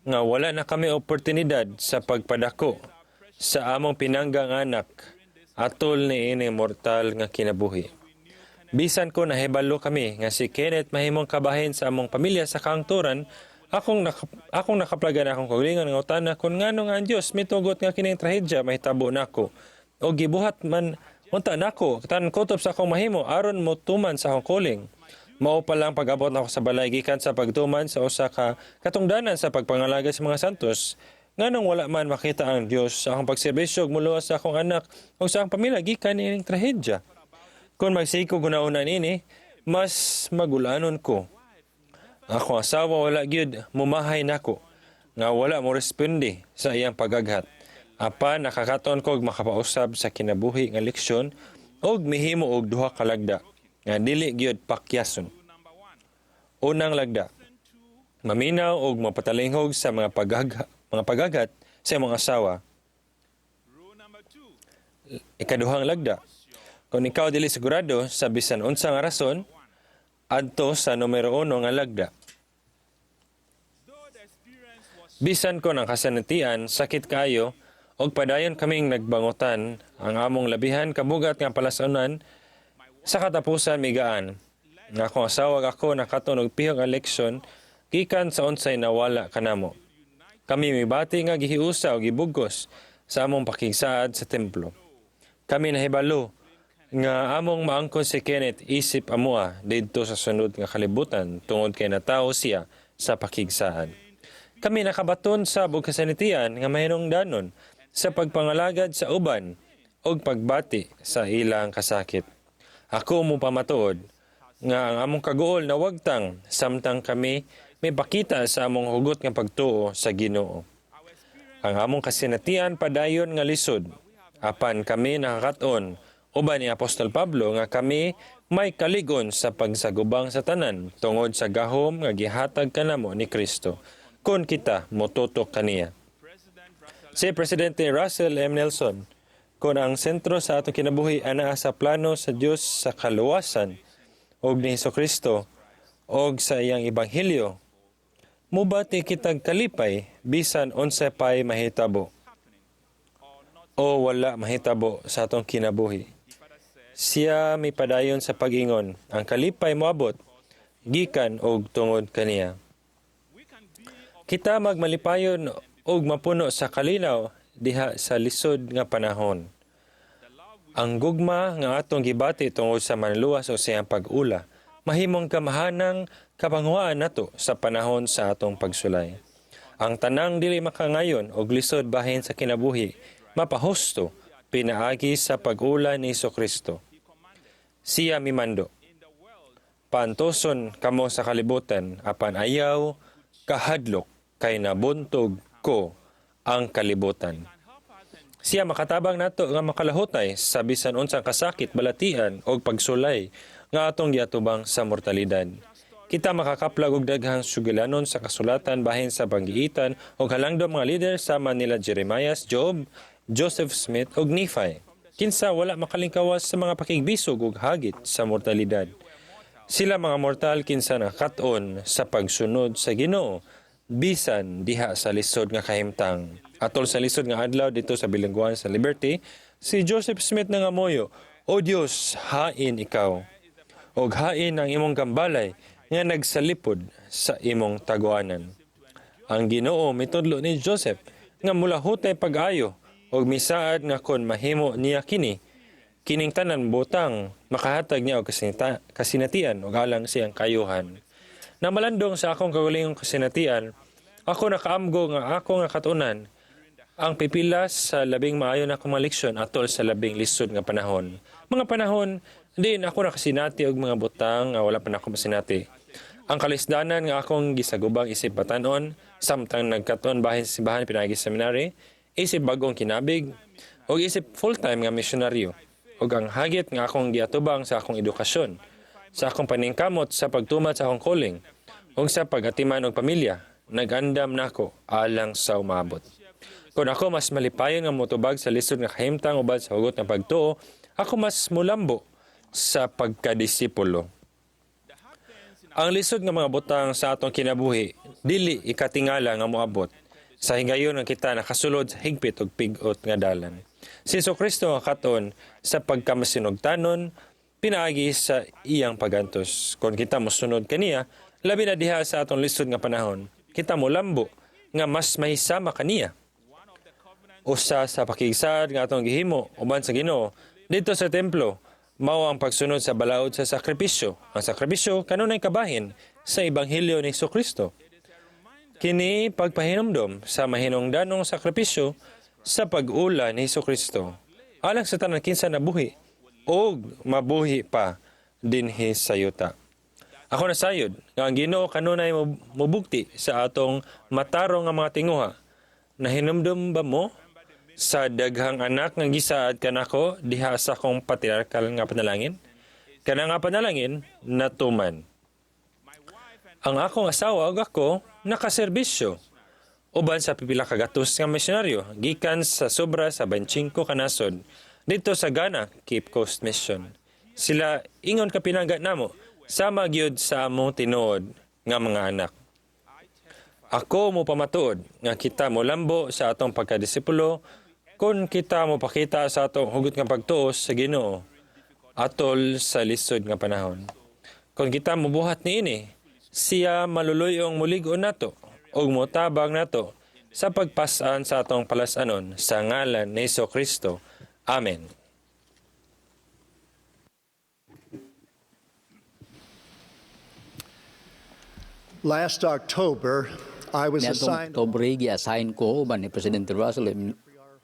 nga wala na kami oportunidad sa pagpadako sa among pinanggang anak atol ni ini mortal nga kinabuhi. Bisan ko nahibalo kami nga si Kenneth mahimong kabahin sa among pamilya sa kangturan, akong nakaplagan akong kaugalingon nga utana kung ngano nga ang Dios mitugot nga kining trahedya mahitabo nako. O gibuhat man unta nako tanan kutob sa akong mahimo aron motuman sa akong calling. Mao pa lang pag-abot nako sa balay gikan sa pagtuman sa usa ka katungdanan sa pagpangalaga sa mga santos, nganong wala man makita ang Dios sa akong pagserbisyo ug muluwas sa akong anak ug sa akong pamilya gikan niining trahedya? Kung magsige huna-huna niini, mas magulanon ko. Akong asawa wala gyud mumahay nako nga wala mo responde sa iyang pagaghat. Apan nakakaton ko og makapausab sa kinabuhi nga leksyon og mihimo og duha ka lagda nga dili gyud pakyason. Unang lagda: maminaw og mapatalinghog sa mga pagaghat sa imong asawa. Ikaduhang lagda: kung ikaw dili sigurado sa bisan unsa nga rason, adto sa numero 1 nga lagda. Bisan kon ang kasanatian sakit kaayo og padayon kaming nagbangutan, ang among labihan kabugat nga palasonan sa katapusan migaan. Nga akong asawa ug ako nakaton og pihong nga leksyon gikan sa unsay nawala kanamo. Kami mibati nga gihiusa o gibugkos sa among pakigsaad sa templo. Kami nahibalo nga among maangkon si Kenneth isip amoa didto sa sunod nga kalibutan tungod kay natawo siya sa pakigsaad. Kami nakabaton sa kasanitian nga mahinungdanon sa pagpangalagad sa uban ug pagbati sa ilang kasakit. Ako mopamatuod nga ang among kaguol nawagtang samtang kami may pakita sa among hugot nga pagtuo sa Ginoo. Ang among kasinatian padayon nga lisod, apan kami nakakaton uban ni Apostol Pablo nga kami may kaligon sa pagsagubang sa tanan tungod sa gahom nga gihatag kanamo ni Kristo kon kita motutok kaniya. Si Presidente Russell M. Nelson: "Kung ang sentro sa atong kinabuhi anaa sa plano sa Dios sa kaluwasan ug ni Kristo og sa iyang ebanghelyo, mubati kitag kalipay bisan unsa pay mahitabo." O wala mahitabo sa atong kinabuhi. Siya mipadayon sa pag-ingon, ang kalipay moabot gikan og tungod kaniya. Kita magmalipayon og mapuno sa kalinaw diha sa lisod nga panahon. Ang gugma nga atong gibati tungod sa Manluluwas o siyang pag-ula, mahimong kamahanang kapanghuaan nato sa panahon sa atong pagsulay. Ang tanang dili makangayon og lisod bahin sa kinabuhi, mapahusto pinaagi sa pag-ula ni Kristo. Siya mimando: "Paantoson kamo sa kalibutan, apan ayaw kahadlok kay nabuntog ko ang kalibutan." Siya makatabang nato nga makalahutay sa bisan unsang kasakit, balatian og pagsulay nga atong giatubang sa mortalidad. Kita makakaplag og daghang sugilanon sa kasulatan bahin sa panggiitan og halangdong mga lider sama nila Jeremias, Job, Joseph Smith ug Nephi, kinsa wala makalingkawas sa mga pakigbisog ug hagit sa mortalidad. Sila mga mortal kinsa nakat-on sa pagsunod sa Ginoo bisan diha sa lisod nga kahimtang. Atol sa lisod nga adlaw dito sa bilangguan sa Liberty, si Joseph Smith nangamuyo, "O Dios, hain ikaw. Og hain ang imong gambalay nga nagsalipod sa imong taguanan." Ang Ginoo mitudlo ni Joseph nga mulahutay pag-ayo og misaad nga kon mahimo niya kini, kining tanan butang makahatag niya og kasinatian ug alang siyang kayuhan. Namalandong sa akong kaugalingong kasinatian, ako nakaamgo nga ako nga katunan ang pipila sa labing maayo na akong mga leksyon atol sa labing lisod nga panahon. Mga panahon din ako nakasinati og mga butang nga wala pa nako masinati. Ang kalisdanan nga akong gisagubang isip batan-on samtang nagkaton bahin sa simbahan pinaagi sa seminary, isip bag-ong kinabig, ug isip full-time nga misyonaryo, ug ang hagit nga akong giatubang sa akong edukasyon, sa akong paningkamot sa pagtuman sa akong calling, ug sa pag-atiman og pamilya, nag-andam nako alang sa umaabot. Kung ako mas malipayon nga motubag sa lisod nga kahimtang uban sa hugot nga pagtuo, ako mas mulambo sa pagkadisipulo. Ang lisod nga mga butang sa atong kinabuhi, dili ikatingala nga moabot sa higayon nga kita nakasulod sa higpit ug pigot nga dalan. Si Kristo ang katon sa pagkamasinugtanon pinaagi sa iyang pagantos. Kung kita mosunod kaniya, labi na diha sa atong lisod nga panahon, kita molambo nga mas mahisama kaniya. Usa sa pakigsaad nga atong gihimo uban sa Ginoo dito sa templo mao ang pagsunod sa balaod sa sakripisyo. Ang sakripisyo kanunay kabahin sa ebanghelyo ni Kristo. Kini pagpahinumdom sa mahinungdanong sakripisyo sa pag-ula ni Kristo alang sa tanan kinsa nabuhi og mabuhi pa dinhi sa yuta. Ako nasayod nga ang Ginoo kanunay mobugti sa atong matarong nga mga tinguha. Nahinumdum ba mo sa daghang anak nga gisaad kanako diha sa akong patriarkal nga panalangin? Kana nga panalangin natuman. Ang akong asawa ug ako nakaserbisyo uban sa pipila ka gatos nga misyonaryo gikan sa sobra sa 25 ka nasod didto sa Ghana Cape Coast Mission. Sila ingon ka pinangga namo, sama gyud sa among tinuod nga mga anak. Ako mo pamatuod nga kita molambo sa atong pagkadisipulo kung kita mopakita sa atong hugot nga pagtuo sa Ginoo atol sa lisod nga panahon. Kung kita mobuhat niini, siya maluluyong mulig-on nato ug motabang nato sa pagpas-an sa atong palas-anon sa ngalan ni Kristo. Amen.
Last October, I was
Niadtong
assigned
Oktubre, gi-assign ko uban ni Presidente Russell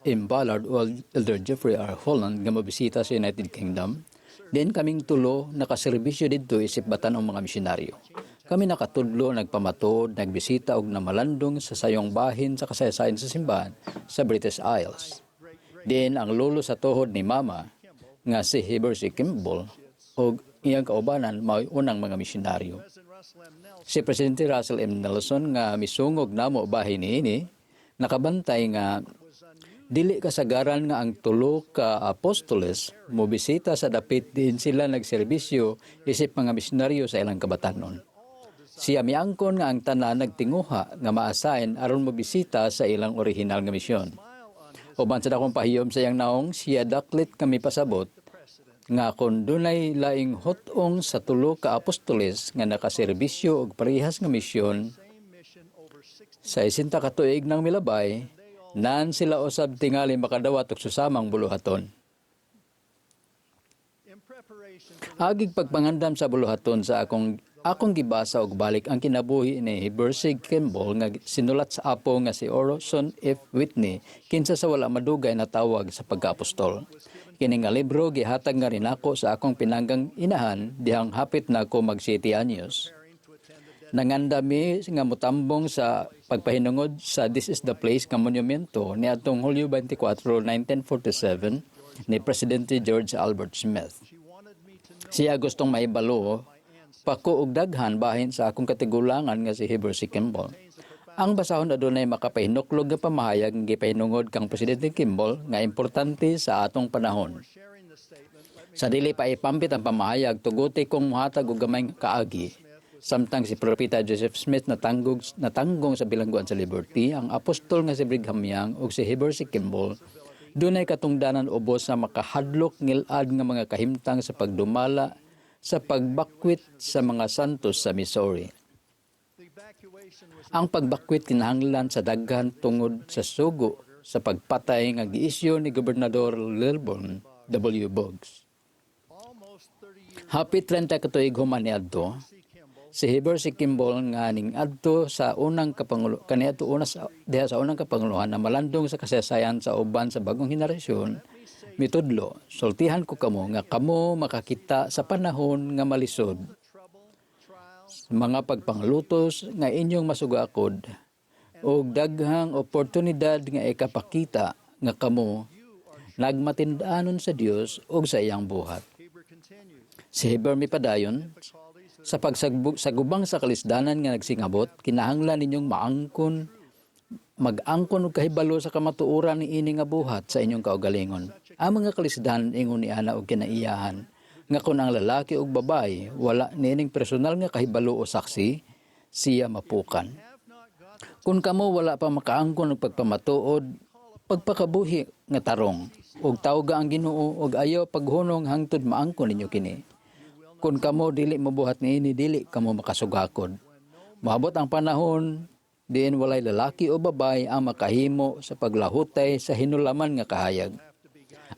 M. Ballard o Elder Jeffrey R. Holland nga mobisita sa United Kingdom. Then kaming tulo nakaserbisyo didto isip batan-ong mga misyonaryo. Kami nakatudlo, nagpamatod, nagbisita og namalandong sa sayong bahin sa kasaysayan sa simbahan sa British Isles. Din ang lolo sa tuhod ni Mama nga si Heber C. Kimball og iyang kaubanan mao'y unang mga misyonaryo. Si Presidente Russell M. Nelson nga misungog namo bahin niini, nakabantay nga dili kasagaran nga ang tulo ka apostoles mobisita sa dapit diin sila nagserbisyo isip mga misyonaryo sa ilang kabatanon. Siya miangkon nga ang tanan nagtinguha nga ma-assign aron mobisita sa ilang orihinal nga misyon. Uban sa dakong pahiyom sa iyang naong, siya daklit kami pasabot nga kon dunay laing hot-ong sa tulo ka apostoles nga nakaserbisyo og parehas nga misyon sa 60 ka tuig nang milabay, naan sila usab tingali makadawat og susamang buluhaton. Agig pagpangandam sa buluhaton sa akong akong gibasa og balik ang kinabuhi ni Heber C. Kimball nga sinulat sa apo nga si Orson F. Whitney, kinsa sa wala madugay natawag sa pagkaapostol. Kini nga libro gihatag nga rinako sa akong pinanggang inahan dihang hapit na ako mag 7 anyos. Nangandami nga motambong sa pagpahinungod sa "This is the Place" nga monumento niadtong Hulyo 24, 1947 ni Presidente George Albert Smith. Siya gustong mahibalo pa ko og daghan bahin sa akong katigulangan nga si Heber C. Kimball. Ang basahon adunay makapahinuklog nga pamahayag nga gipahinungod kang Presidente Kimball nga importante sa atong panahon. Sa dili pa ipampit ang pamahayag, tuguti kong muhatag og gamay nga kaagi. Samtang si Propeta Joseph Smith natanggong sa bilangguan sa Liberty, ang apostol nga si Brigham Young ug si Heber C. Kimball dunay katungdanan ubos sa makahadlok ngilad nga mga kahimtang sa pagdumala sa pagbakwit sa mga santos sa Missouri. Ang pagbakwit kinahanglan sa daghan tungod sa sugo sa pagpatay nga giisyu ni Gobernador Lilburn W. Boggs. Hapit 30 ka tuig human niadto, si Heber C. Kimball nga ning adto sa unang kapangulo kaniadto una sa diha sa unang kapanguluhan na malandong sa kasaysayan sa uban sa bagong henerasyon mitudlo, "Sultihan ko kamo nga kamo makakita sa panahon nga malisod, mga pagpanglutos nga inyong masugakod og daghang oportunidad nga ikapakita nga kamo nagmatindanon sa Dios ug sa iyang buhat." Si Heber mipadayon, "Sa pagsagbog sa gubang sa kalisdanan nga nagsingabot, kinahanglan ninyong maangkon og kahibalo sa kamatuoran ni ini nga buhat sa inyong kaugalingon. Ang mga kalisdanan ingon ni ana og kinaiyahan nga kon ang lalaki ug babae wala niining personal nga kahibalo o saksi, siya mapukan. Kung kamo wala pa makaangkon og pagpamatuod, pagpakabuhi nga tarong ug tawga ang Ginoo ug ayaw paghunong hangtod maangkon ninyo kini. Kung kamo dili mobuhat niini, dili kamo makasugakod. Moabot ang panahon diin walay lalaki o babae ang makahimo sa paglahutay sa hinulaman nga kahayag.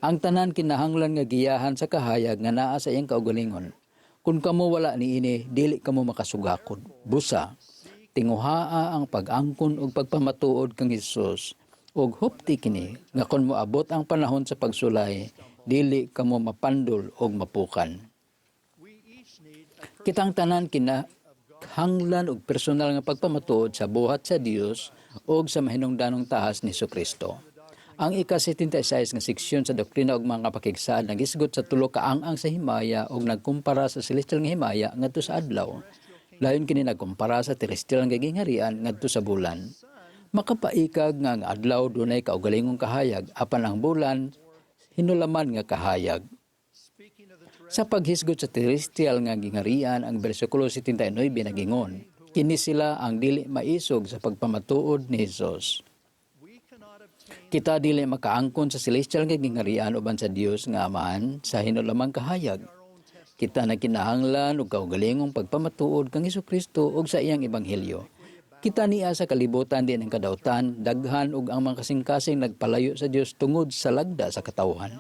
Ang tanan kinahanglan nga giyahan sa kahayag nga naa sa iyang kaugalingon. Kung kamo wala niini, dili kamo makasugakod. Busa, tinguhaa ang pag-angkon ug pagpamatuod kang Hesus ug hupti kini nga kon moabot ang panahon sa pagsulay, dili kamo mapandol og mapukan. Kitang tanan kinahanglan og personal nga pagpamatuod sa buhat sa Dios ug sa mahinungdanong tahas ni Kristo." Ang ika-76 nga seksyon sa Doktrina ug mga Pakigsaad nagisgot sa tulo ka ang-ang sa himaya ug nagkumpara sa celestial nga himaya ngadto sa adlaw. Layon kini nagkumpara sa terrestrial nga gingharian ngadto sa bulan. Makapaikag nga ang adlaw dunay kaugalingong kahayag, apan ang bulan hinulaman nga kahayag. Sa paghisgot sa terrestrial nga gingharian, ang bersikulo 79 nagingon, "Kini sila ang dili maisog sa pagpamatuod ni Hesus." Kita dili makaangkon sa celestial nga gingharian uban sa Dios nga Amahan sa hinulamang kahayag. Kita nagkinahanglan og kaugalingong pagpamatuod kang Hesukristo ug sa iyang ebanghelyo. Kita niya sa kalibutan din ang kadautan, daghan ug ang mga kasing-kasing nagpalayo sa Dios tungod sa lagda sa katawhan.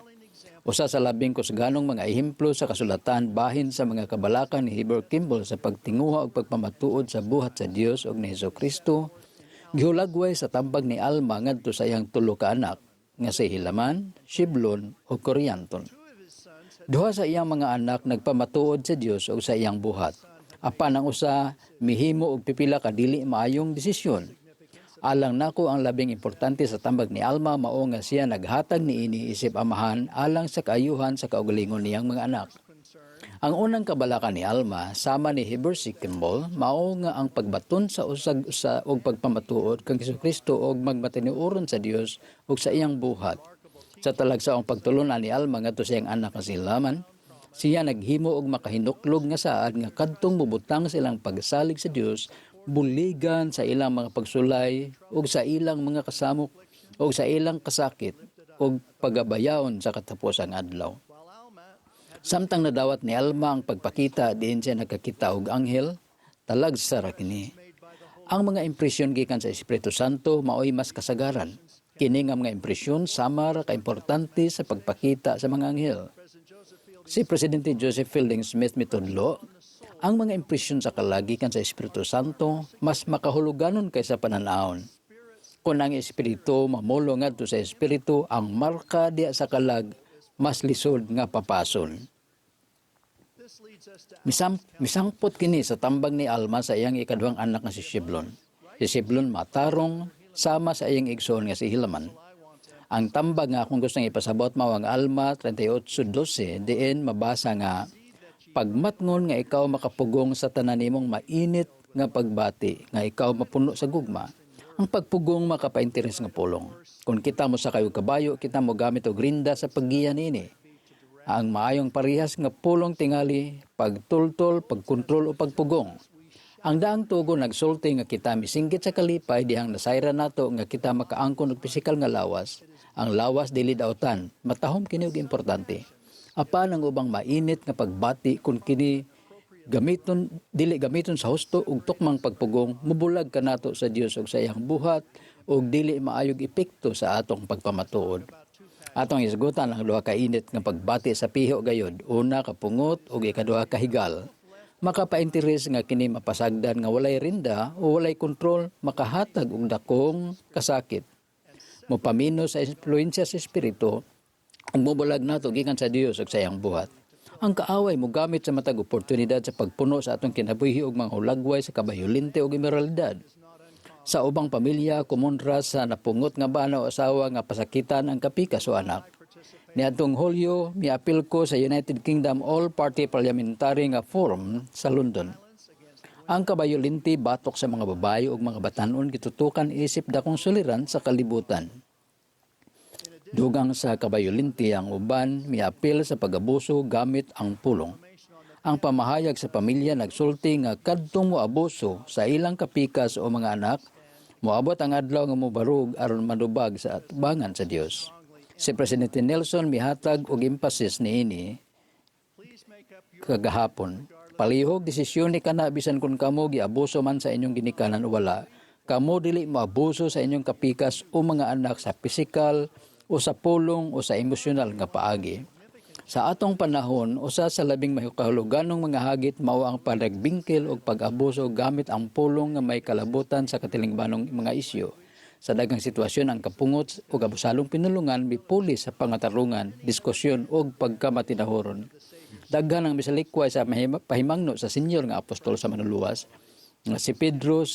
Usa sa labing kusganong mga ehemplo sa kasulatan bahin sa mga kabalakan ni Heber Kimball sa pagtinguha ug pagpamatuod sa buhat sa Dios ug ni Hesukristo gihulagway sa tambag ni Alma ngadto sa iyang tulo ka anak nga si Helaman, Shiblon ug Corianton. Duha sa iyang mga anak nagpamatuod sa Dios ug sa iyang buhat. Apan ang usa mihimo og pipila ka dili maayong desisyon. Alang nako, ang labing importante sa tambag ni Alma mao nga siya naghatag niini isip amahan alang sa kaayuhan sa kaugalingon niyang mga anak. Ang unang kabalakan ni Alma sama ni Heber C. Kimball mao nga ang pagbaton sa usag usa og pagpamatuod kang Hesukristo og magmatinuoron sa Dios ug sa iyang buhat. Sa talagsaong pagtulunan ni Alma ngadto sa iyang anak nga si Laman, siya naghimo og makahinuklog nga saad nga kadtong mobutang sa ilang pagsalig sa Dios, buligan sa ilang mga pagsulay ug sa ilang mga kasamok ug sa ilang kasakit ug pagabayaon sa katapusang adlaw. Samtang nadawat ni Alma ang pagpakita diin siya nakakita og anghel, talagsa ra kini. Ang mga impresyon gikan sa Espiritu Santo maoy mas kasagaran. Kini nga mga impresyon sama ra kaimportante sa pagpakita sa mga anghel. Si Presidente Joseph Fielding Smith mitudlo, ang mga impresyon sa kalag gikan sa Espiritu Santo mas makahuluganon kaysa pananawon. Kung ang Espiritu mamulo ngadto sa Espiritu, ang marka diya sa kalag mas lisod nga papason. Misangpot kini sa tambag ni Alma sa iyang ikaduhang anak nga si Shiblon. Si Shiblon matarong sama sa iyang igsoon nga si Hilaman. Ang tambag nga akong gustong ipasabot mao ang Alma 38:12, diin mabasa nga pagmatngon nga ikaw makapugong sa tanan nimong mainit nga pagbati nga ikaw mapuno sa gugma. Ang pagpugong makapainteres nga pulong. Kung kita mo sakay og kabayo, kita mo gamit og rinda sa paggiya niini. Ang maayong parehas nga pulong tingali pagtultol, pagkontrol o pagpugong. Ang daang tugon nagsulti nga kita misinggit sa kalipay dihang nasayran nato nga kita makaangkon og pisikal nga lawas. Ang lawas dili dautan, matahom kini og importante. Apan ang ubang mainit nga pagbati, kung kini gamiton dili gamiton sa husto ug tukmang pagpugong, mubulag kanato sa Dios ug sa iyang buhat ug dili maayog epekto sa atong pagpamatuod. Atong isgutan ang duha ka init nga pagbati sa piho gayod. Una, kapungot, ug ikaduha, kahigal. Makapainteres nga kini mapasagdan nga walay rinda o walay kontrol, makahatag og dakong kasakit. Mopamino sa impluensya sa Espiritu ug mobulag nato gikan sa Dios ug sa iyang buhat. Ang kaaway mogamit sa matag oportunidad sa pagpuno sa atong kinabuhi og mga hulagway sa kabayolente ug imoralidad. Sa ubang pamilya, kumontra sa napungot nga bana o asawa nga pasakitan ang kapikas o anak. Niadtong Hulyo, miapil ko sa United Kingdom All Party Parliamentary nga Forum sa London. Ang kabayolente batok sa mga babae ug mga batanon gitutukan isip dakong suliran sa kalibutan. Dugang sa kabayolente, ang uban miapil sa pag-abuso gamit ang pulong. Ang pamahayag sa pamilya nagsulti nga kadtong moabuso sa ilang kapikas o mga anak, moabot ang adlaw nga mobarug aron madubag sa atubangan sa Dios. Si Presidente Nelson mihatag og emphasis niini kagahapon. Palihog desisyon ni kana bisan kung kamo giabuso man sa inyong ginikanan o wala. Kamo dili moabuso sa inyong kapikas o mga anak sa pisikal o sa pulong o sa emosyonal nga paagi. Sa atong panahon, usa sa labing makahuluganong mga hagit mao ang panagbingkil og pag-abuso gamit ang pulong nga may kalabutan sa katilingbanong mga isyu. Sa daghang sitwasyon, ang kapungot ug abusalong pinulungan mipuli sa pangatarungan, diskusyon ug pagkamatinahuron. Daghan ang misalikway sa pahimangno sa senyor nga apostol sa Manluluwas nga si Pedro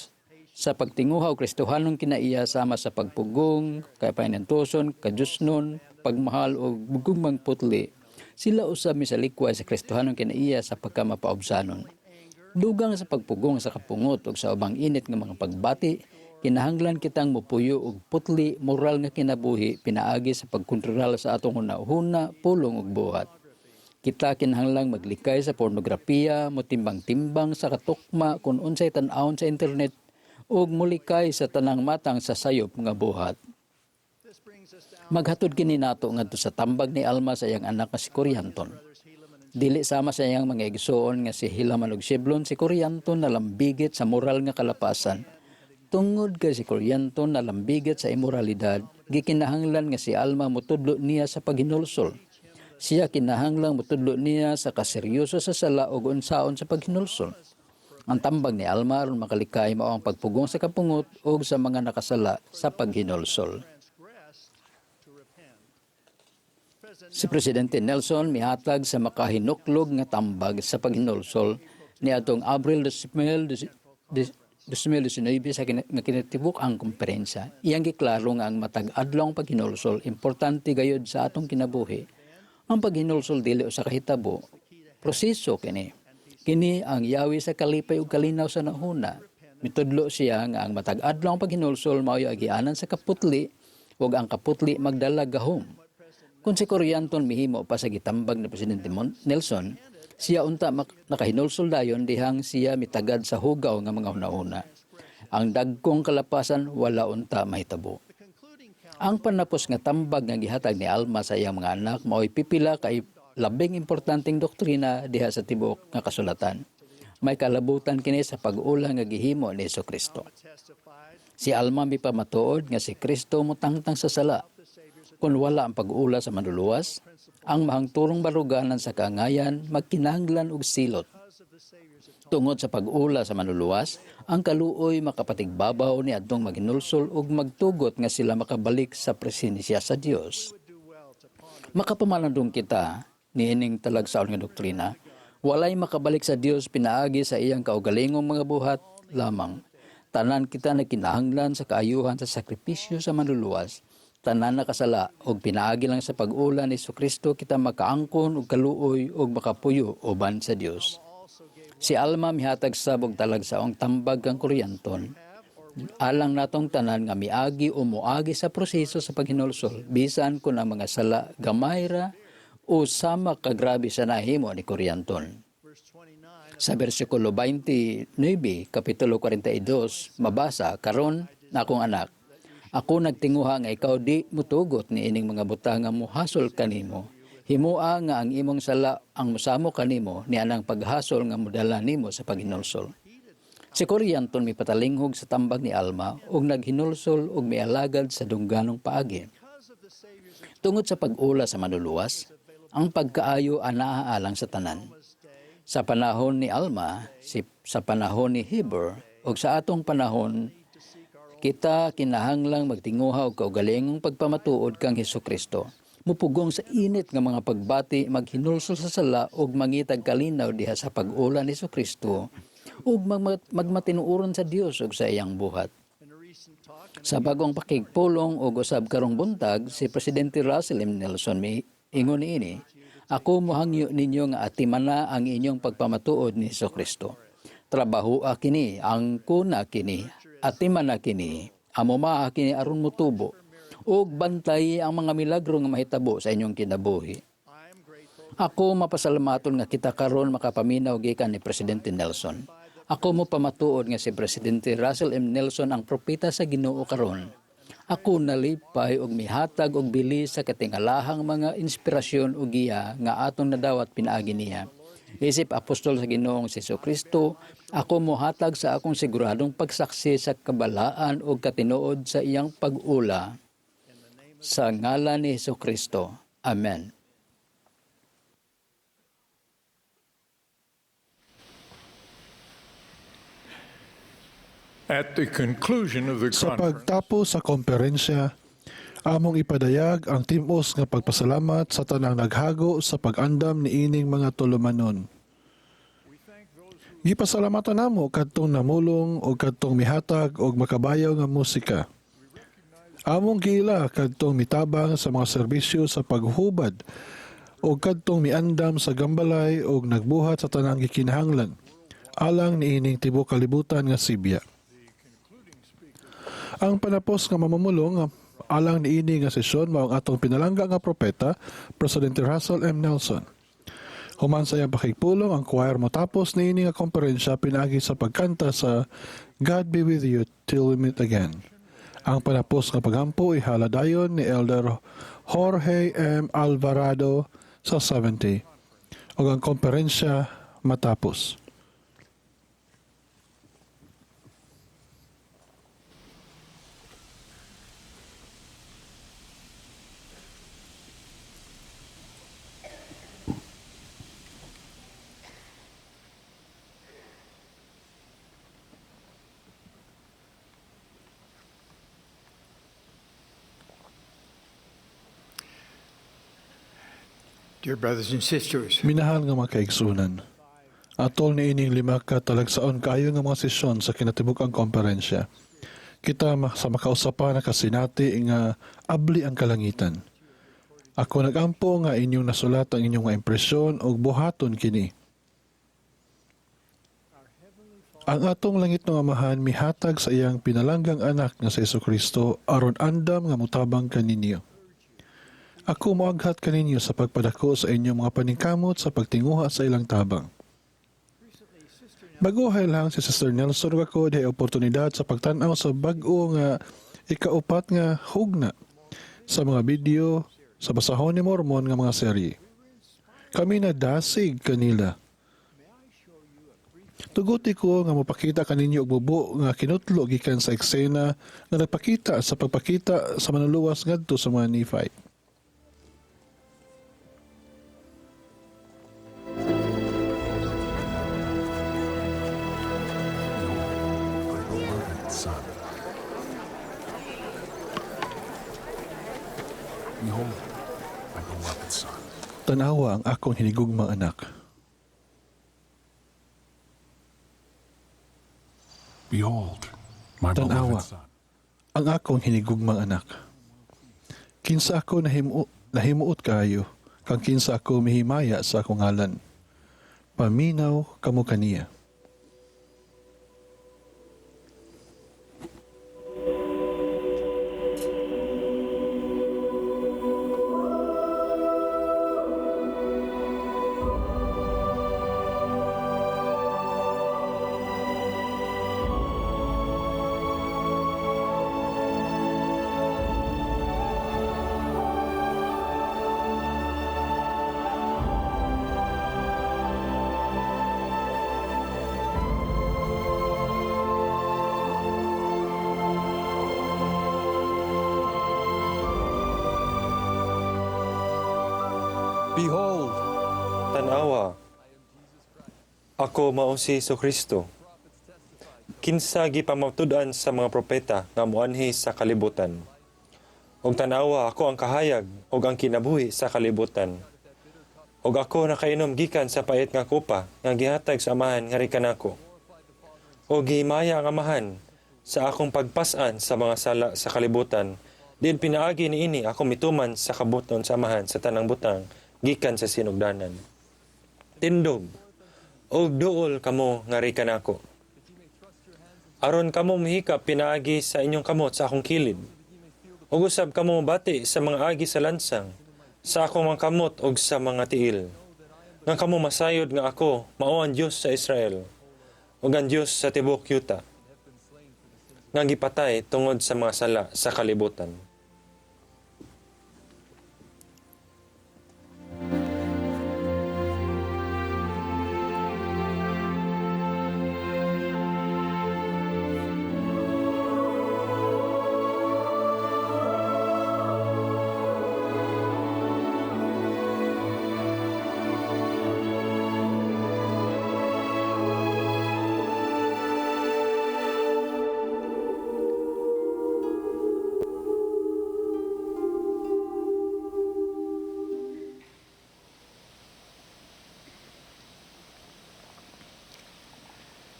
sa pagtinguha og Kristohanong kinaiya sama sa pagpugong, kay pahinantuson, kadiyosnon, pagmahal ug gugmang putli. Sila usab misalikway sa Kristohanong kinaiya sa pagkamapaubsanon. Dugang sa pagpugong sa kapungot ug sa ubang init nga mga pagbati, kinahanglan kitang mupuyo og putli moral nga kinabuhi pinaagi sa pagkontrol sa atong hunahuna, pulong ug buhat. Kita kinahanglang maglikay sa pornografiya, motimbang-timbang sa katukma kung unsay tan-awon sa internet ug mulikay sa tanang matang sa sayop nga buhat. Maghatod kini nato ngadto sa tambag ni Alma sa iyang anak nga si Corianton. Dili sama sa iyang mga igsoon nga si Hilaman ug Shiblon, si Corianton nalambigit sa moral nga kalapasan. Tungod kay si Corianton nalambigit sa imoralidad, gikinahanglan nga si Alma motudlo niya sa paghinulsol. Siya kinahanglang motudlo niya sa kaseryoso sa sala ug unsaon sa paghinulsol. Ang tambag ni Alma aron makalikay mao ang pagpugong sa kapungot ug sa mga nakasala sa paghinulsol. Si Presidente Nelson mihatag sa makahinuklog nga tambag sa paghinulsol niadtong Abril 2019 sa nga kinatibuk ang komperensya. Iyang giklaro nga ang matag adlong paghinulsol importante gayud sa atong kinabuhi. Ang paghinulsol dili usa ka hitabo, proseso kini. Kini ang yawi sa kalipay ug kalinaw sa nahuna. Mitudlo siya nga ang matag adlong paghinulsol mao'y agianan sa kaputli ug ang kaputli magdala gahom. Kung si Corianton mihimo pa sa gitambag ni Presidente Nelson, siya unta nakahinulsol dayon dihang siya mitagad sa hugaw nga mga hunahuna. Ang dagkong kalapasan wala unta mahitabo. Ang panapos nga tambag nga gihatag ni Alma sa iyang mga anak mao'y pipila kay labing importanteng doktrina diha sa tibuok nga kasulatan. May kalabutan kini sa pag-ula nga gihimo ni Kristo. Si Alma mipamatuod nga si Kristo motangtang sa sala. Kung wala ang pag-ula sa manluluwas, ang mahangturong baruganan sa kaangayan magkinahanglan og silot. Tungod sa pag-ula sa manluluwas, ang kaluoy makapatigbabaw ni adtong maghinulsol ug magtugot nga sila makabalik sa presensya sa Dios. Makapamalandong kita niining talagsaon nga doktrina, walay makabalik sa Dios pinaagi sa iyang kaugalingong mga buhat lamang. Tanan kita nagkinahanglan sa kaayuhan sa sakripisyo sa manluluwas. Tanan nakasala og pinaagi lang sa pag-ula ni Kristo kita makaangkon og kaluoy og makapuyo uban sa Dios. Si Alma mihatag sab og talagsaong tambag kang Corianton. Alang natong tanan nga miagi o moagi sa proseso sa paghinulsol bisan kun ang mga sala gamay ra o sama kagrabe sa nahimo ni Corianton. Sa bersikulo 29, kapitulo 42, mabasa, "Karon akong anak, ako nagtinguha nga ikaw di mutugot ni ining mga butang nga muhasol kanimo. Himoa nga ang imong sala ang mosamo kanimo ni anang paghasol nga modala nimo sa paghinulsol." Si Corianton mipatalinghog sa tambag ni Alma ug naghinulsol ug mialagad sa dungganong paagi. Tungod sa pag-ula sa manluluwas, ang pagkaayo anaa alang sa tanan. Sa panahon ni Alma, sa panahon ni Heber, ug sa atong panahon, kita kinahanglang magtinguha og kaugalingong pagpamatuod kang Hesukristo. Mupugong sa init nga mga pagbati, maghinulsol sa sala ug mangitag kalinaw diha sa pag-ula ni Hesukristo ug magmatinuoron sa Dios ug sa iyang buhat. Sa bagong pakigpulong ug usab karong buntag, si Presidente Russell M. Nelson mi ingon niini, "Ako mohangyo ninyo nga atimana ang inyong pagpamatuod ni Hesukristo. Trabahoa kini, angkona kini, atimana kini, amumaa kini aron motubo, ug bantay ang mga milagro nga mahitabo sa inyong kinabuhi. Ako mapasalamaton nga kita karon makapaminaw gikan ni Presidente Nelson. Ako mo pamatuod nga si Presidente Russell M. Nelson ang propeta sa Ginoo karon. Ako nalipay og mihatag og bili sa katingalahang mga inspirasyon ug giya nga atong nadawat pinaagi niya. Isip apostol sa Ginoong si Kristo, ako mohatag sa akong siguradong pagsaksi sa kabalaan ug katinuod sa iyang pag-ula. Sa ngalan ni Kristo. Amen."
At the conclusion of the
Sa
conference,
pagtapos sa komperensya, among ipadayag ang timos nga pagpasalamat sa tanang naghago sa pag-andam niining mga tulumanon. Gipasalamatan namo kadtong namulong o kadtong mihatag og makabayaw nga musika. Among giila kadtong mitabang sa mga serbisyo sa paghubad o kadtong miandam sa gambalay og nagbuhat sa tanang gikinahanglan alang niining tibuok kalibutan nga sibya. Ang panapos nga mamumulong alang niini nga sesyon mao ang atong pinalangga nga propeta, Presidente Russell M. Nelson. Human sa iyang pakigpulong, ang choir motapos niini nga komperensya pinaagi sa pagkanta sa God Be With You Till We Meet Again. Ang panapos nga paghampo ihala dayon ni Elder Jorge M. Alvarado sa 70. Ug ang komperensya matapos.
Dear brothers and sisters,
Minahal nga mga kaigsunan, atol ni ining lima ka talagsaon kaayo nga mga sesyon sa kinatibuk-ang komperensya. Kita sa makausapan nakasinati nga abli ang kalangitan. Ako nagampo nga inyong nasulat ang inyong mga impresyon ug buhaton kini. Ang atong langit ng Amahan mihatag sa iyang pinalanggang anak nga si Kristo aron andam nga motabang kaninyo. Ako moaghat kaninyo sa pagpadako sa inyong mga paningkamot sa pagtinguha sa ilang tabang. Baguhay lang si Sister Nelson ug ako dihay oportunidad sa pagtan-aw sa bag-o nga ikaupat nga hugna. Sa mga video, sa basahon ni Mormon nga mga serye. Kami nadasig kanila. Tuguti ko nga mopakita kaninyo og bubo nga kinutlo gikan sa eksena nga nagpakita sa pagpakita sa manluluwas ngadto sa mga Nephite.
My beloved son. Behold, my beloved son.
Tanawa ang akong hinigugmang anak.
Behold, my
Tanawa
beloved son.
ang akong hinigugmang anak. Kinsa ako nahimuot kaayo, kang kinsa ako mihimaya sa akong ngalan. Paminaw kamo kaniya.
Behold, tanawa, ako mao si Kristo. Kinsa gipamatud-an sa mga propeta nga moanhi sa kalibutan. Og tanawa, ako ang kahayag og ang kinabuhi sa kalibutan. Og ako nakainom gikan sa pait nga kopa nga gihatag sa Amahan ngari kanako. Og gihimaya ang Amahan sa akong pagpas-an sa mga sala sa kalibutan. Diin pinaagi niini ako mituman sa kabuton sa Amahan sa tanang butang gikan sa sinugdanan. Tindog og duol kamo ngari kanako. Aron kamo mihikap pinaagi sa inyong kamot sa akong kilid. Ug usab kamo mabati sa mga agi sa lansang, sa akong mga kamot ug sa mga tiil. Nga kamo masayod nga ako mao ang Dios sa Israel ug ang Dios sa tibuok yuta, nga gipatay tungod sa mga sala sa kalibutan.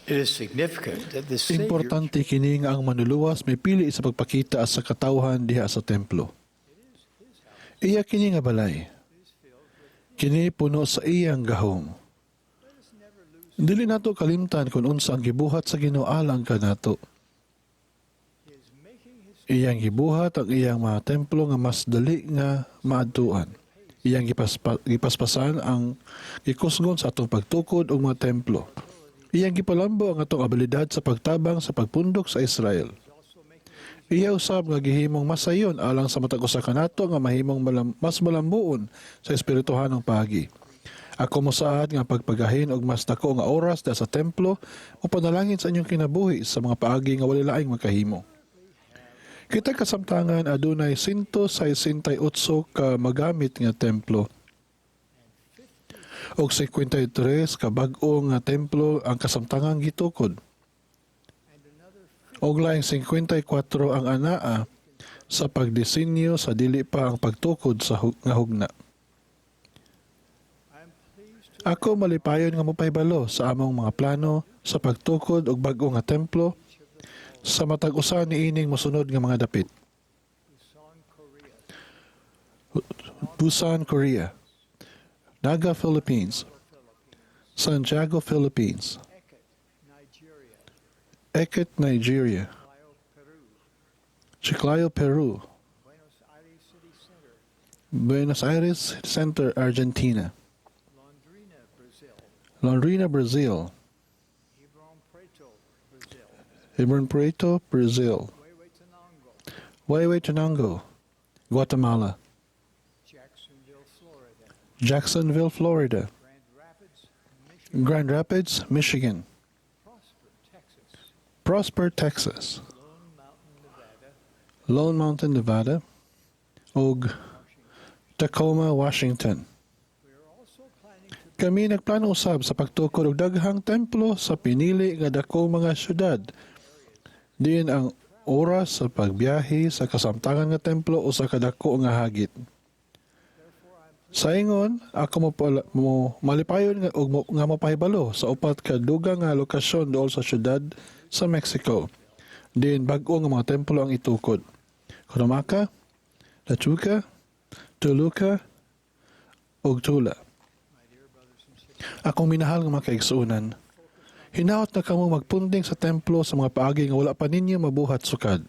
It is significant that the Savior
Importante kini nga ang manluluwas may pili sa pagpakita sa katawhan diha sa templo. Iya kini nga balay. Kini puno sa iyang gahom. Dili nato kalimtan kung unsa ang gibuhat sa Ginoo alang kanato. Iyang gibuhat ang iyang mga templo nga mas dali nga maadtuan. Iyang gipaspasan ang gikusgon sa atong pagtukod og mga templo. Iyang gipalambo ang atong abilidad sa pagtabang sa pagpundok sa Israel. Iya usab nga gihimong masayon alang sa matag usa kanato nga mahimong mas malambuon sa espirituhanong paagi. Ako mosaad nga pagpagahin og mas dako nga oras da sa templo o panalangin sa inyong kinabuhi sa mga paagi nga wala laing makahimo. Kita kasamtangan adunay 168 ka magamit nga templo og 53 ka bag-o nga templo ang kasamtangang gitukod. Og laing 54 ang anaa sa pagdisenyo sa dili pa ang pagtukod sa nga hugna. Ako malipayon nga mopahibalo sa among mga plano sa pagtukod og bag-o nga templo sa matag usa niining mosunod nga mga dapit. Busan, Korea. Naga, Philippines. Santiago, Philippines. Eket, Nigeria. Chiclayo, Peru. Buenos Aires Center, Argentina. Londrina, Brazil. Hebron Preto, Brazil. Huehuetenango, Guatemala, Jacksonville, Florida, Grand Rapids, Michigan, Prosper, Texas, Lone Mountain, Nevada, ug Tacoma, Washington. Kami nagplano usab sa pagtukod og daghang templo sa pinili nga dako mga syudad. Diin ang oras sa pagbiyahe sa kasamtangan nga templo usa ka dako nga hagit. Sa ingon, ako mo malipayon nga mopahibalo sa upat ka dugang nga lokasyon duol sa syudad sa Mexico. Diin bag-o nga mga templo ang itukod: Cuernavaca, Tlachuca, Toluca ug Tula. Akong minahal nga mga kaigsuonan, hinaot na kamo magpunding sa templo sa mga paagi nga wala pa ninyo mabuhat sukad.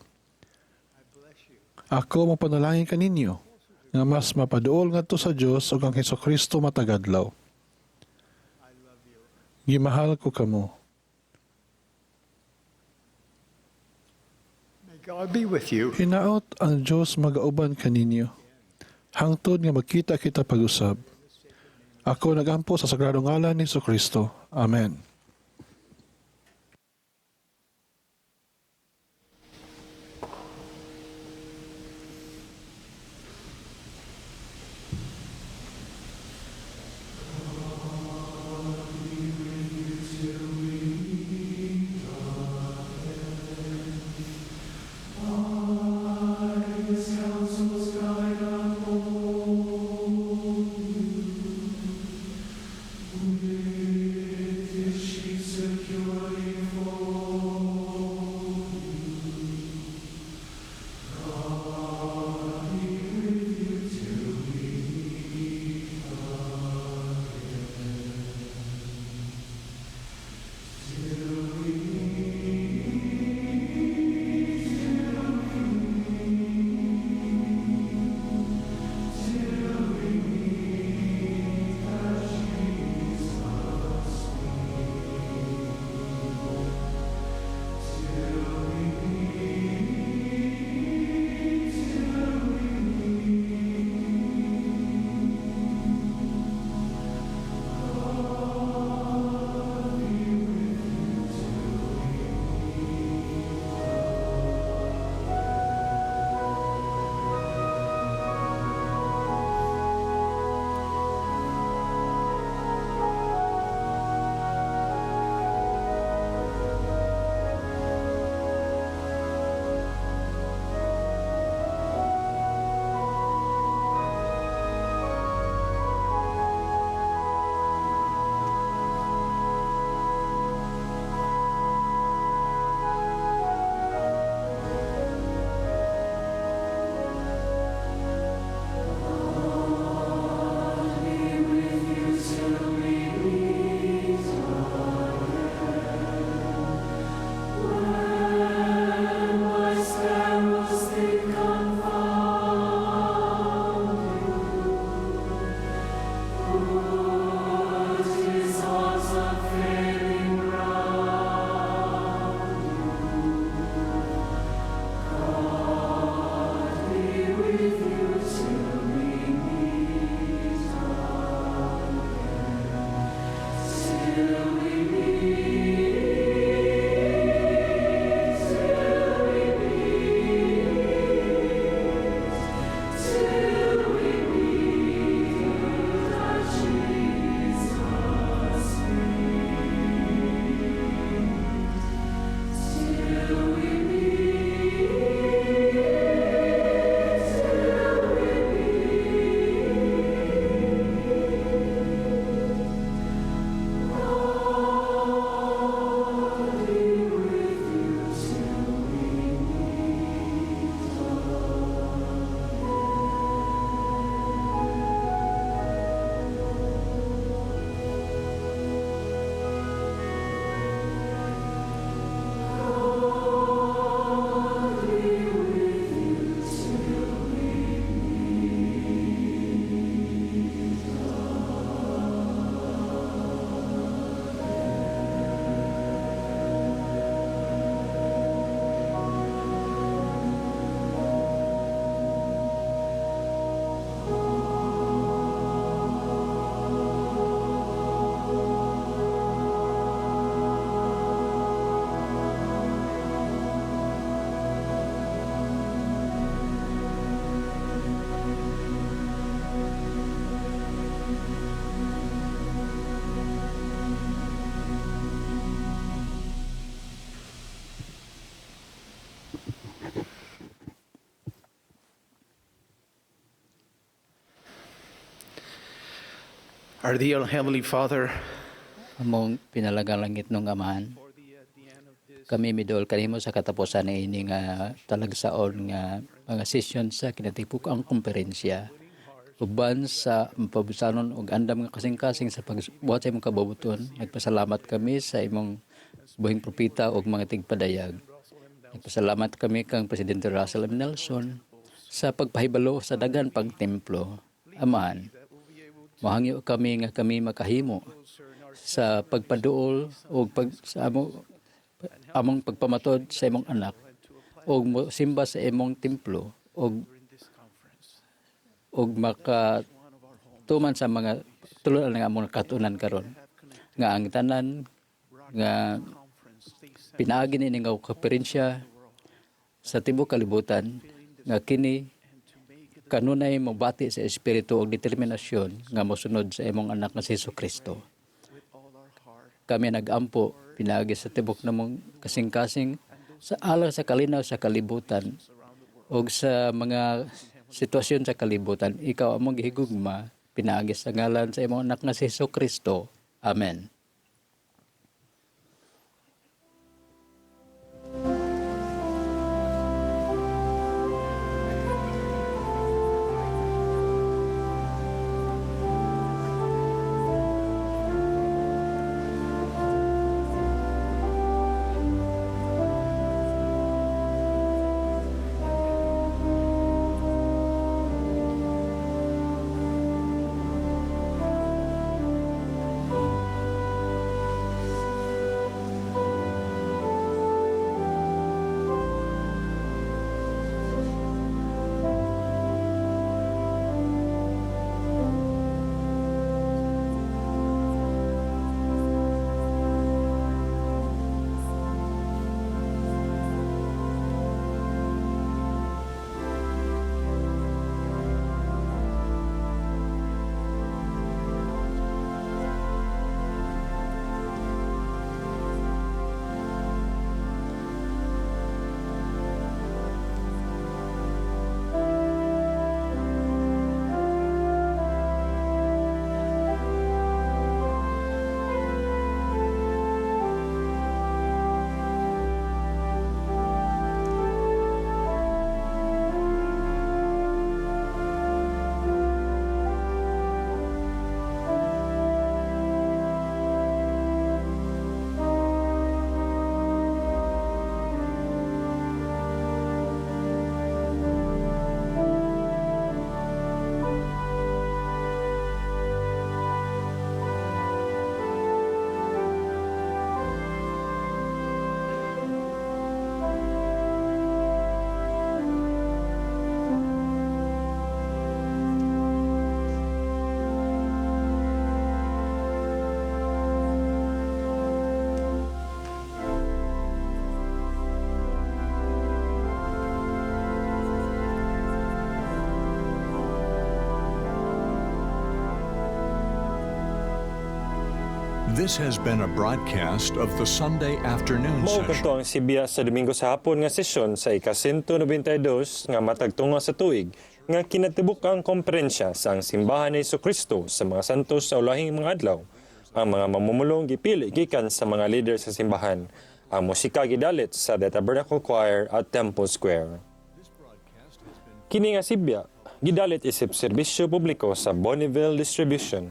Ako mopanalangin kaninyo nga mas mapaduol ngadto sa Dios ug ang Hesukristo matag adlaw. Gimahal ko kamo.
May God be with you.
Hinaot ang Dios magauban kaninyo hangtod nga magkita kita pag-usab. Ako nagampo sa sagrado ngalan ni Hesukristo. Amen.
Our dear Heavenly Father,
Among pinalagang langitnong Amahan, kami miduol kanimo sa katapusan ni ini nga talagsaon nga mga session sa kinatibuk-ang komperensya, uban sa mapabusanon og andam nga kasing-kasing sa pagbuhat sa imong kabubut-on. Nagpasalamat kami sa imong buhing propeta ug mga tigpadayag. Nagpasalamat kami kang Presidente Russell M. Nelson sa pagpahibalo sa daghan pang templo. Amahan, mohangyo kami nga kami makahimo sa pagpaduol o pag sa among pagpamatod sa imong anak og simba sa imong templo og maka tuman sa mga tulunan nga among katunan karon, nga ang tanan nga pinaagi ni nga konferensya sa tibuok kalibutan nga kini kanunay mobati sa espiritu og determinasyon nga mosunod sa imong anak nga si Kristo. Kami nagampo pinaagi sa tibok namong kasing-kasing sa alang sa kalinaw sa kalibutan ug sa mga sitwasyon sa kalibutan. Ikaw among gihigugma pinaagi sa ngalan sa imong anak nga si Kristo. Amen.
This has been a broadcast of the Sunday afternoon
Mao
session.
kadto ang sibya sa Domingo sa hapon nga sesyon sa ika-192 nga matag tunga sa tuig nga kinatibuk-ang komperensya sa ang Simbahan ni Kristo sa mga Santos sa Ulahing mga Adlaw. Ang mga mamumulong gipili gikan sa mga leader sa simbahan. Ang musika gidalit sa The Tabernacle Choir at Temple Square. Kini nga sibya gidalit isip serbisyo publiko sa Bonneville Distribution.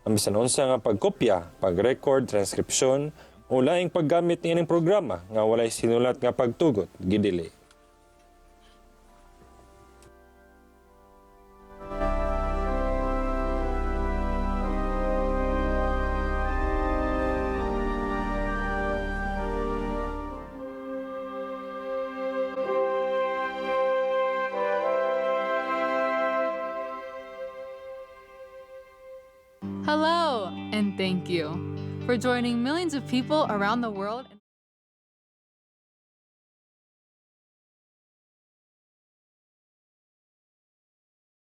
Ang bisan unsa nga pagkopya, pag-record, transkripsyon o laing paggamit niining programa nga walay sinulat nga pagtugot gidili.
Hello, and thank you for joining millions of people around the world.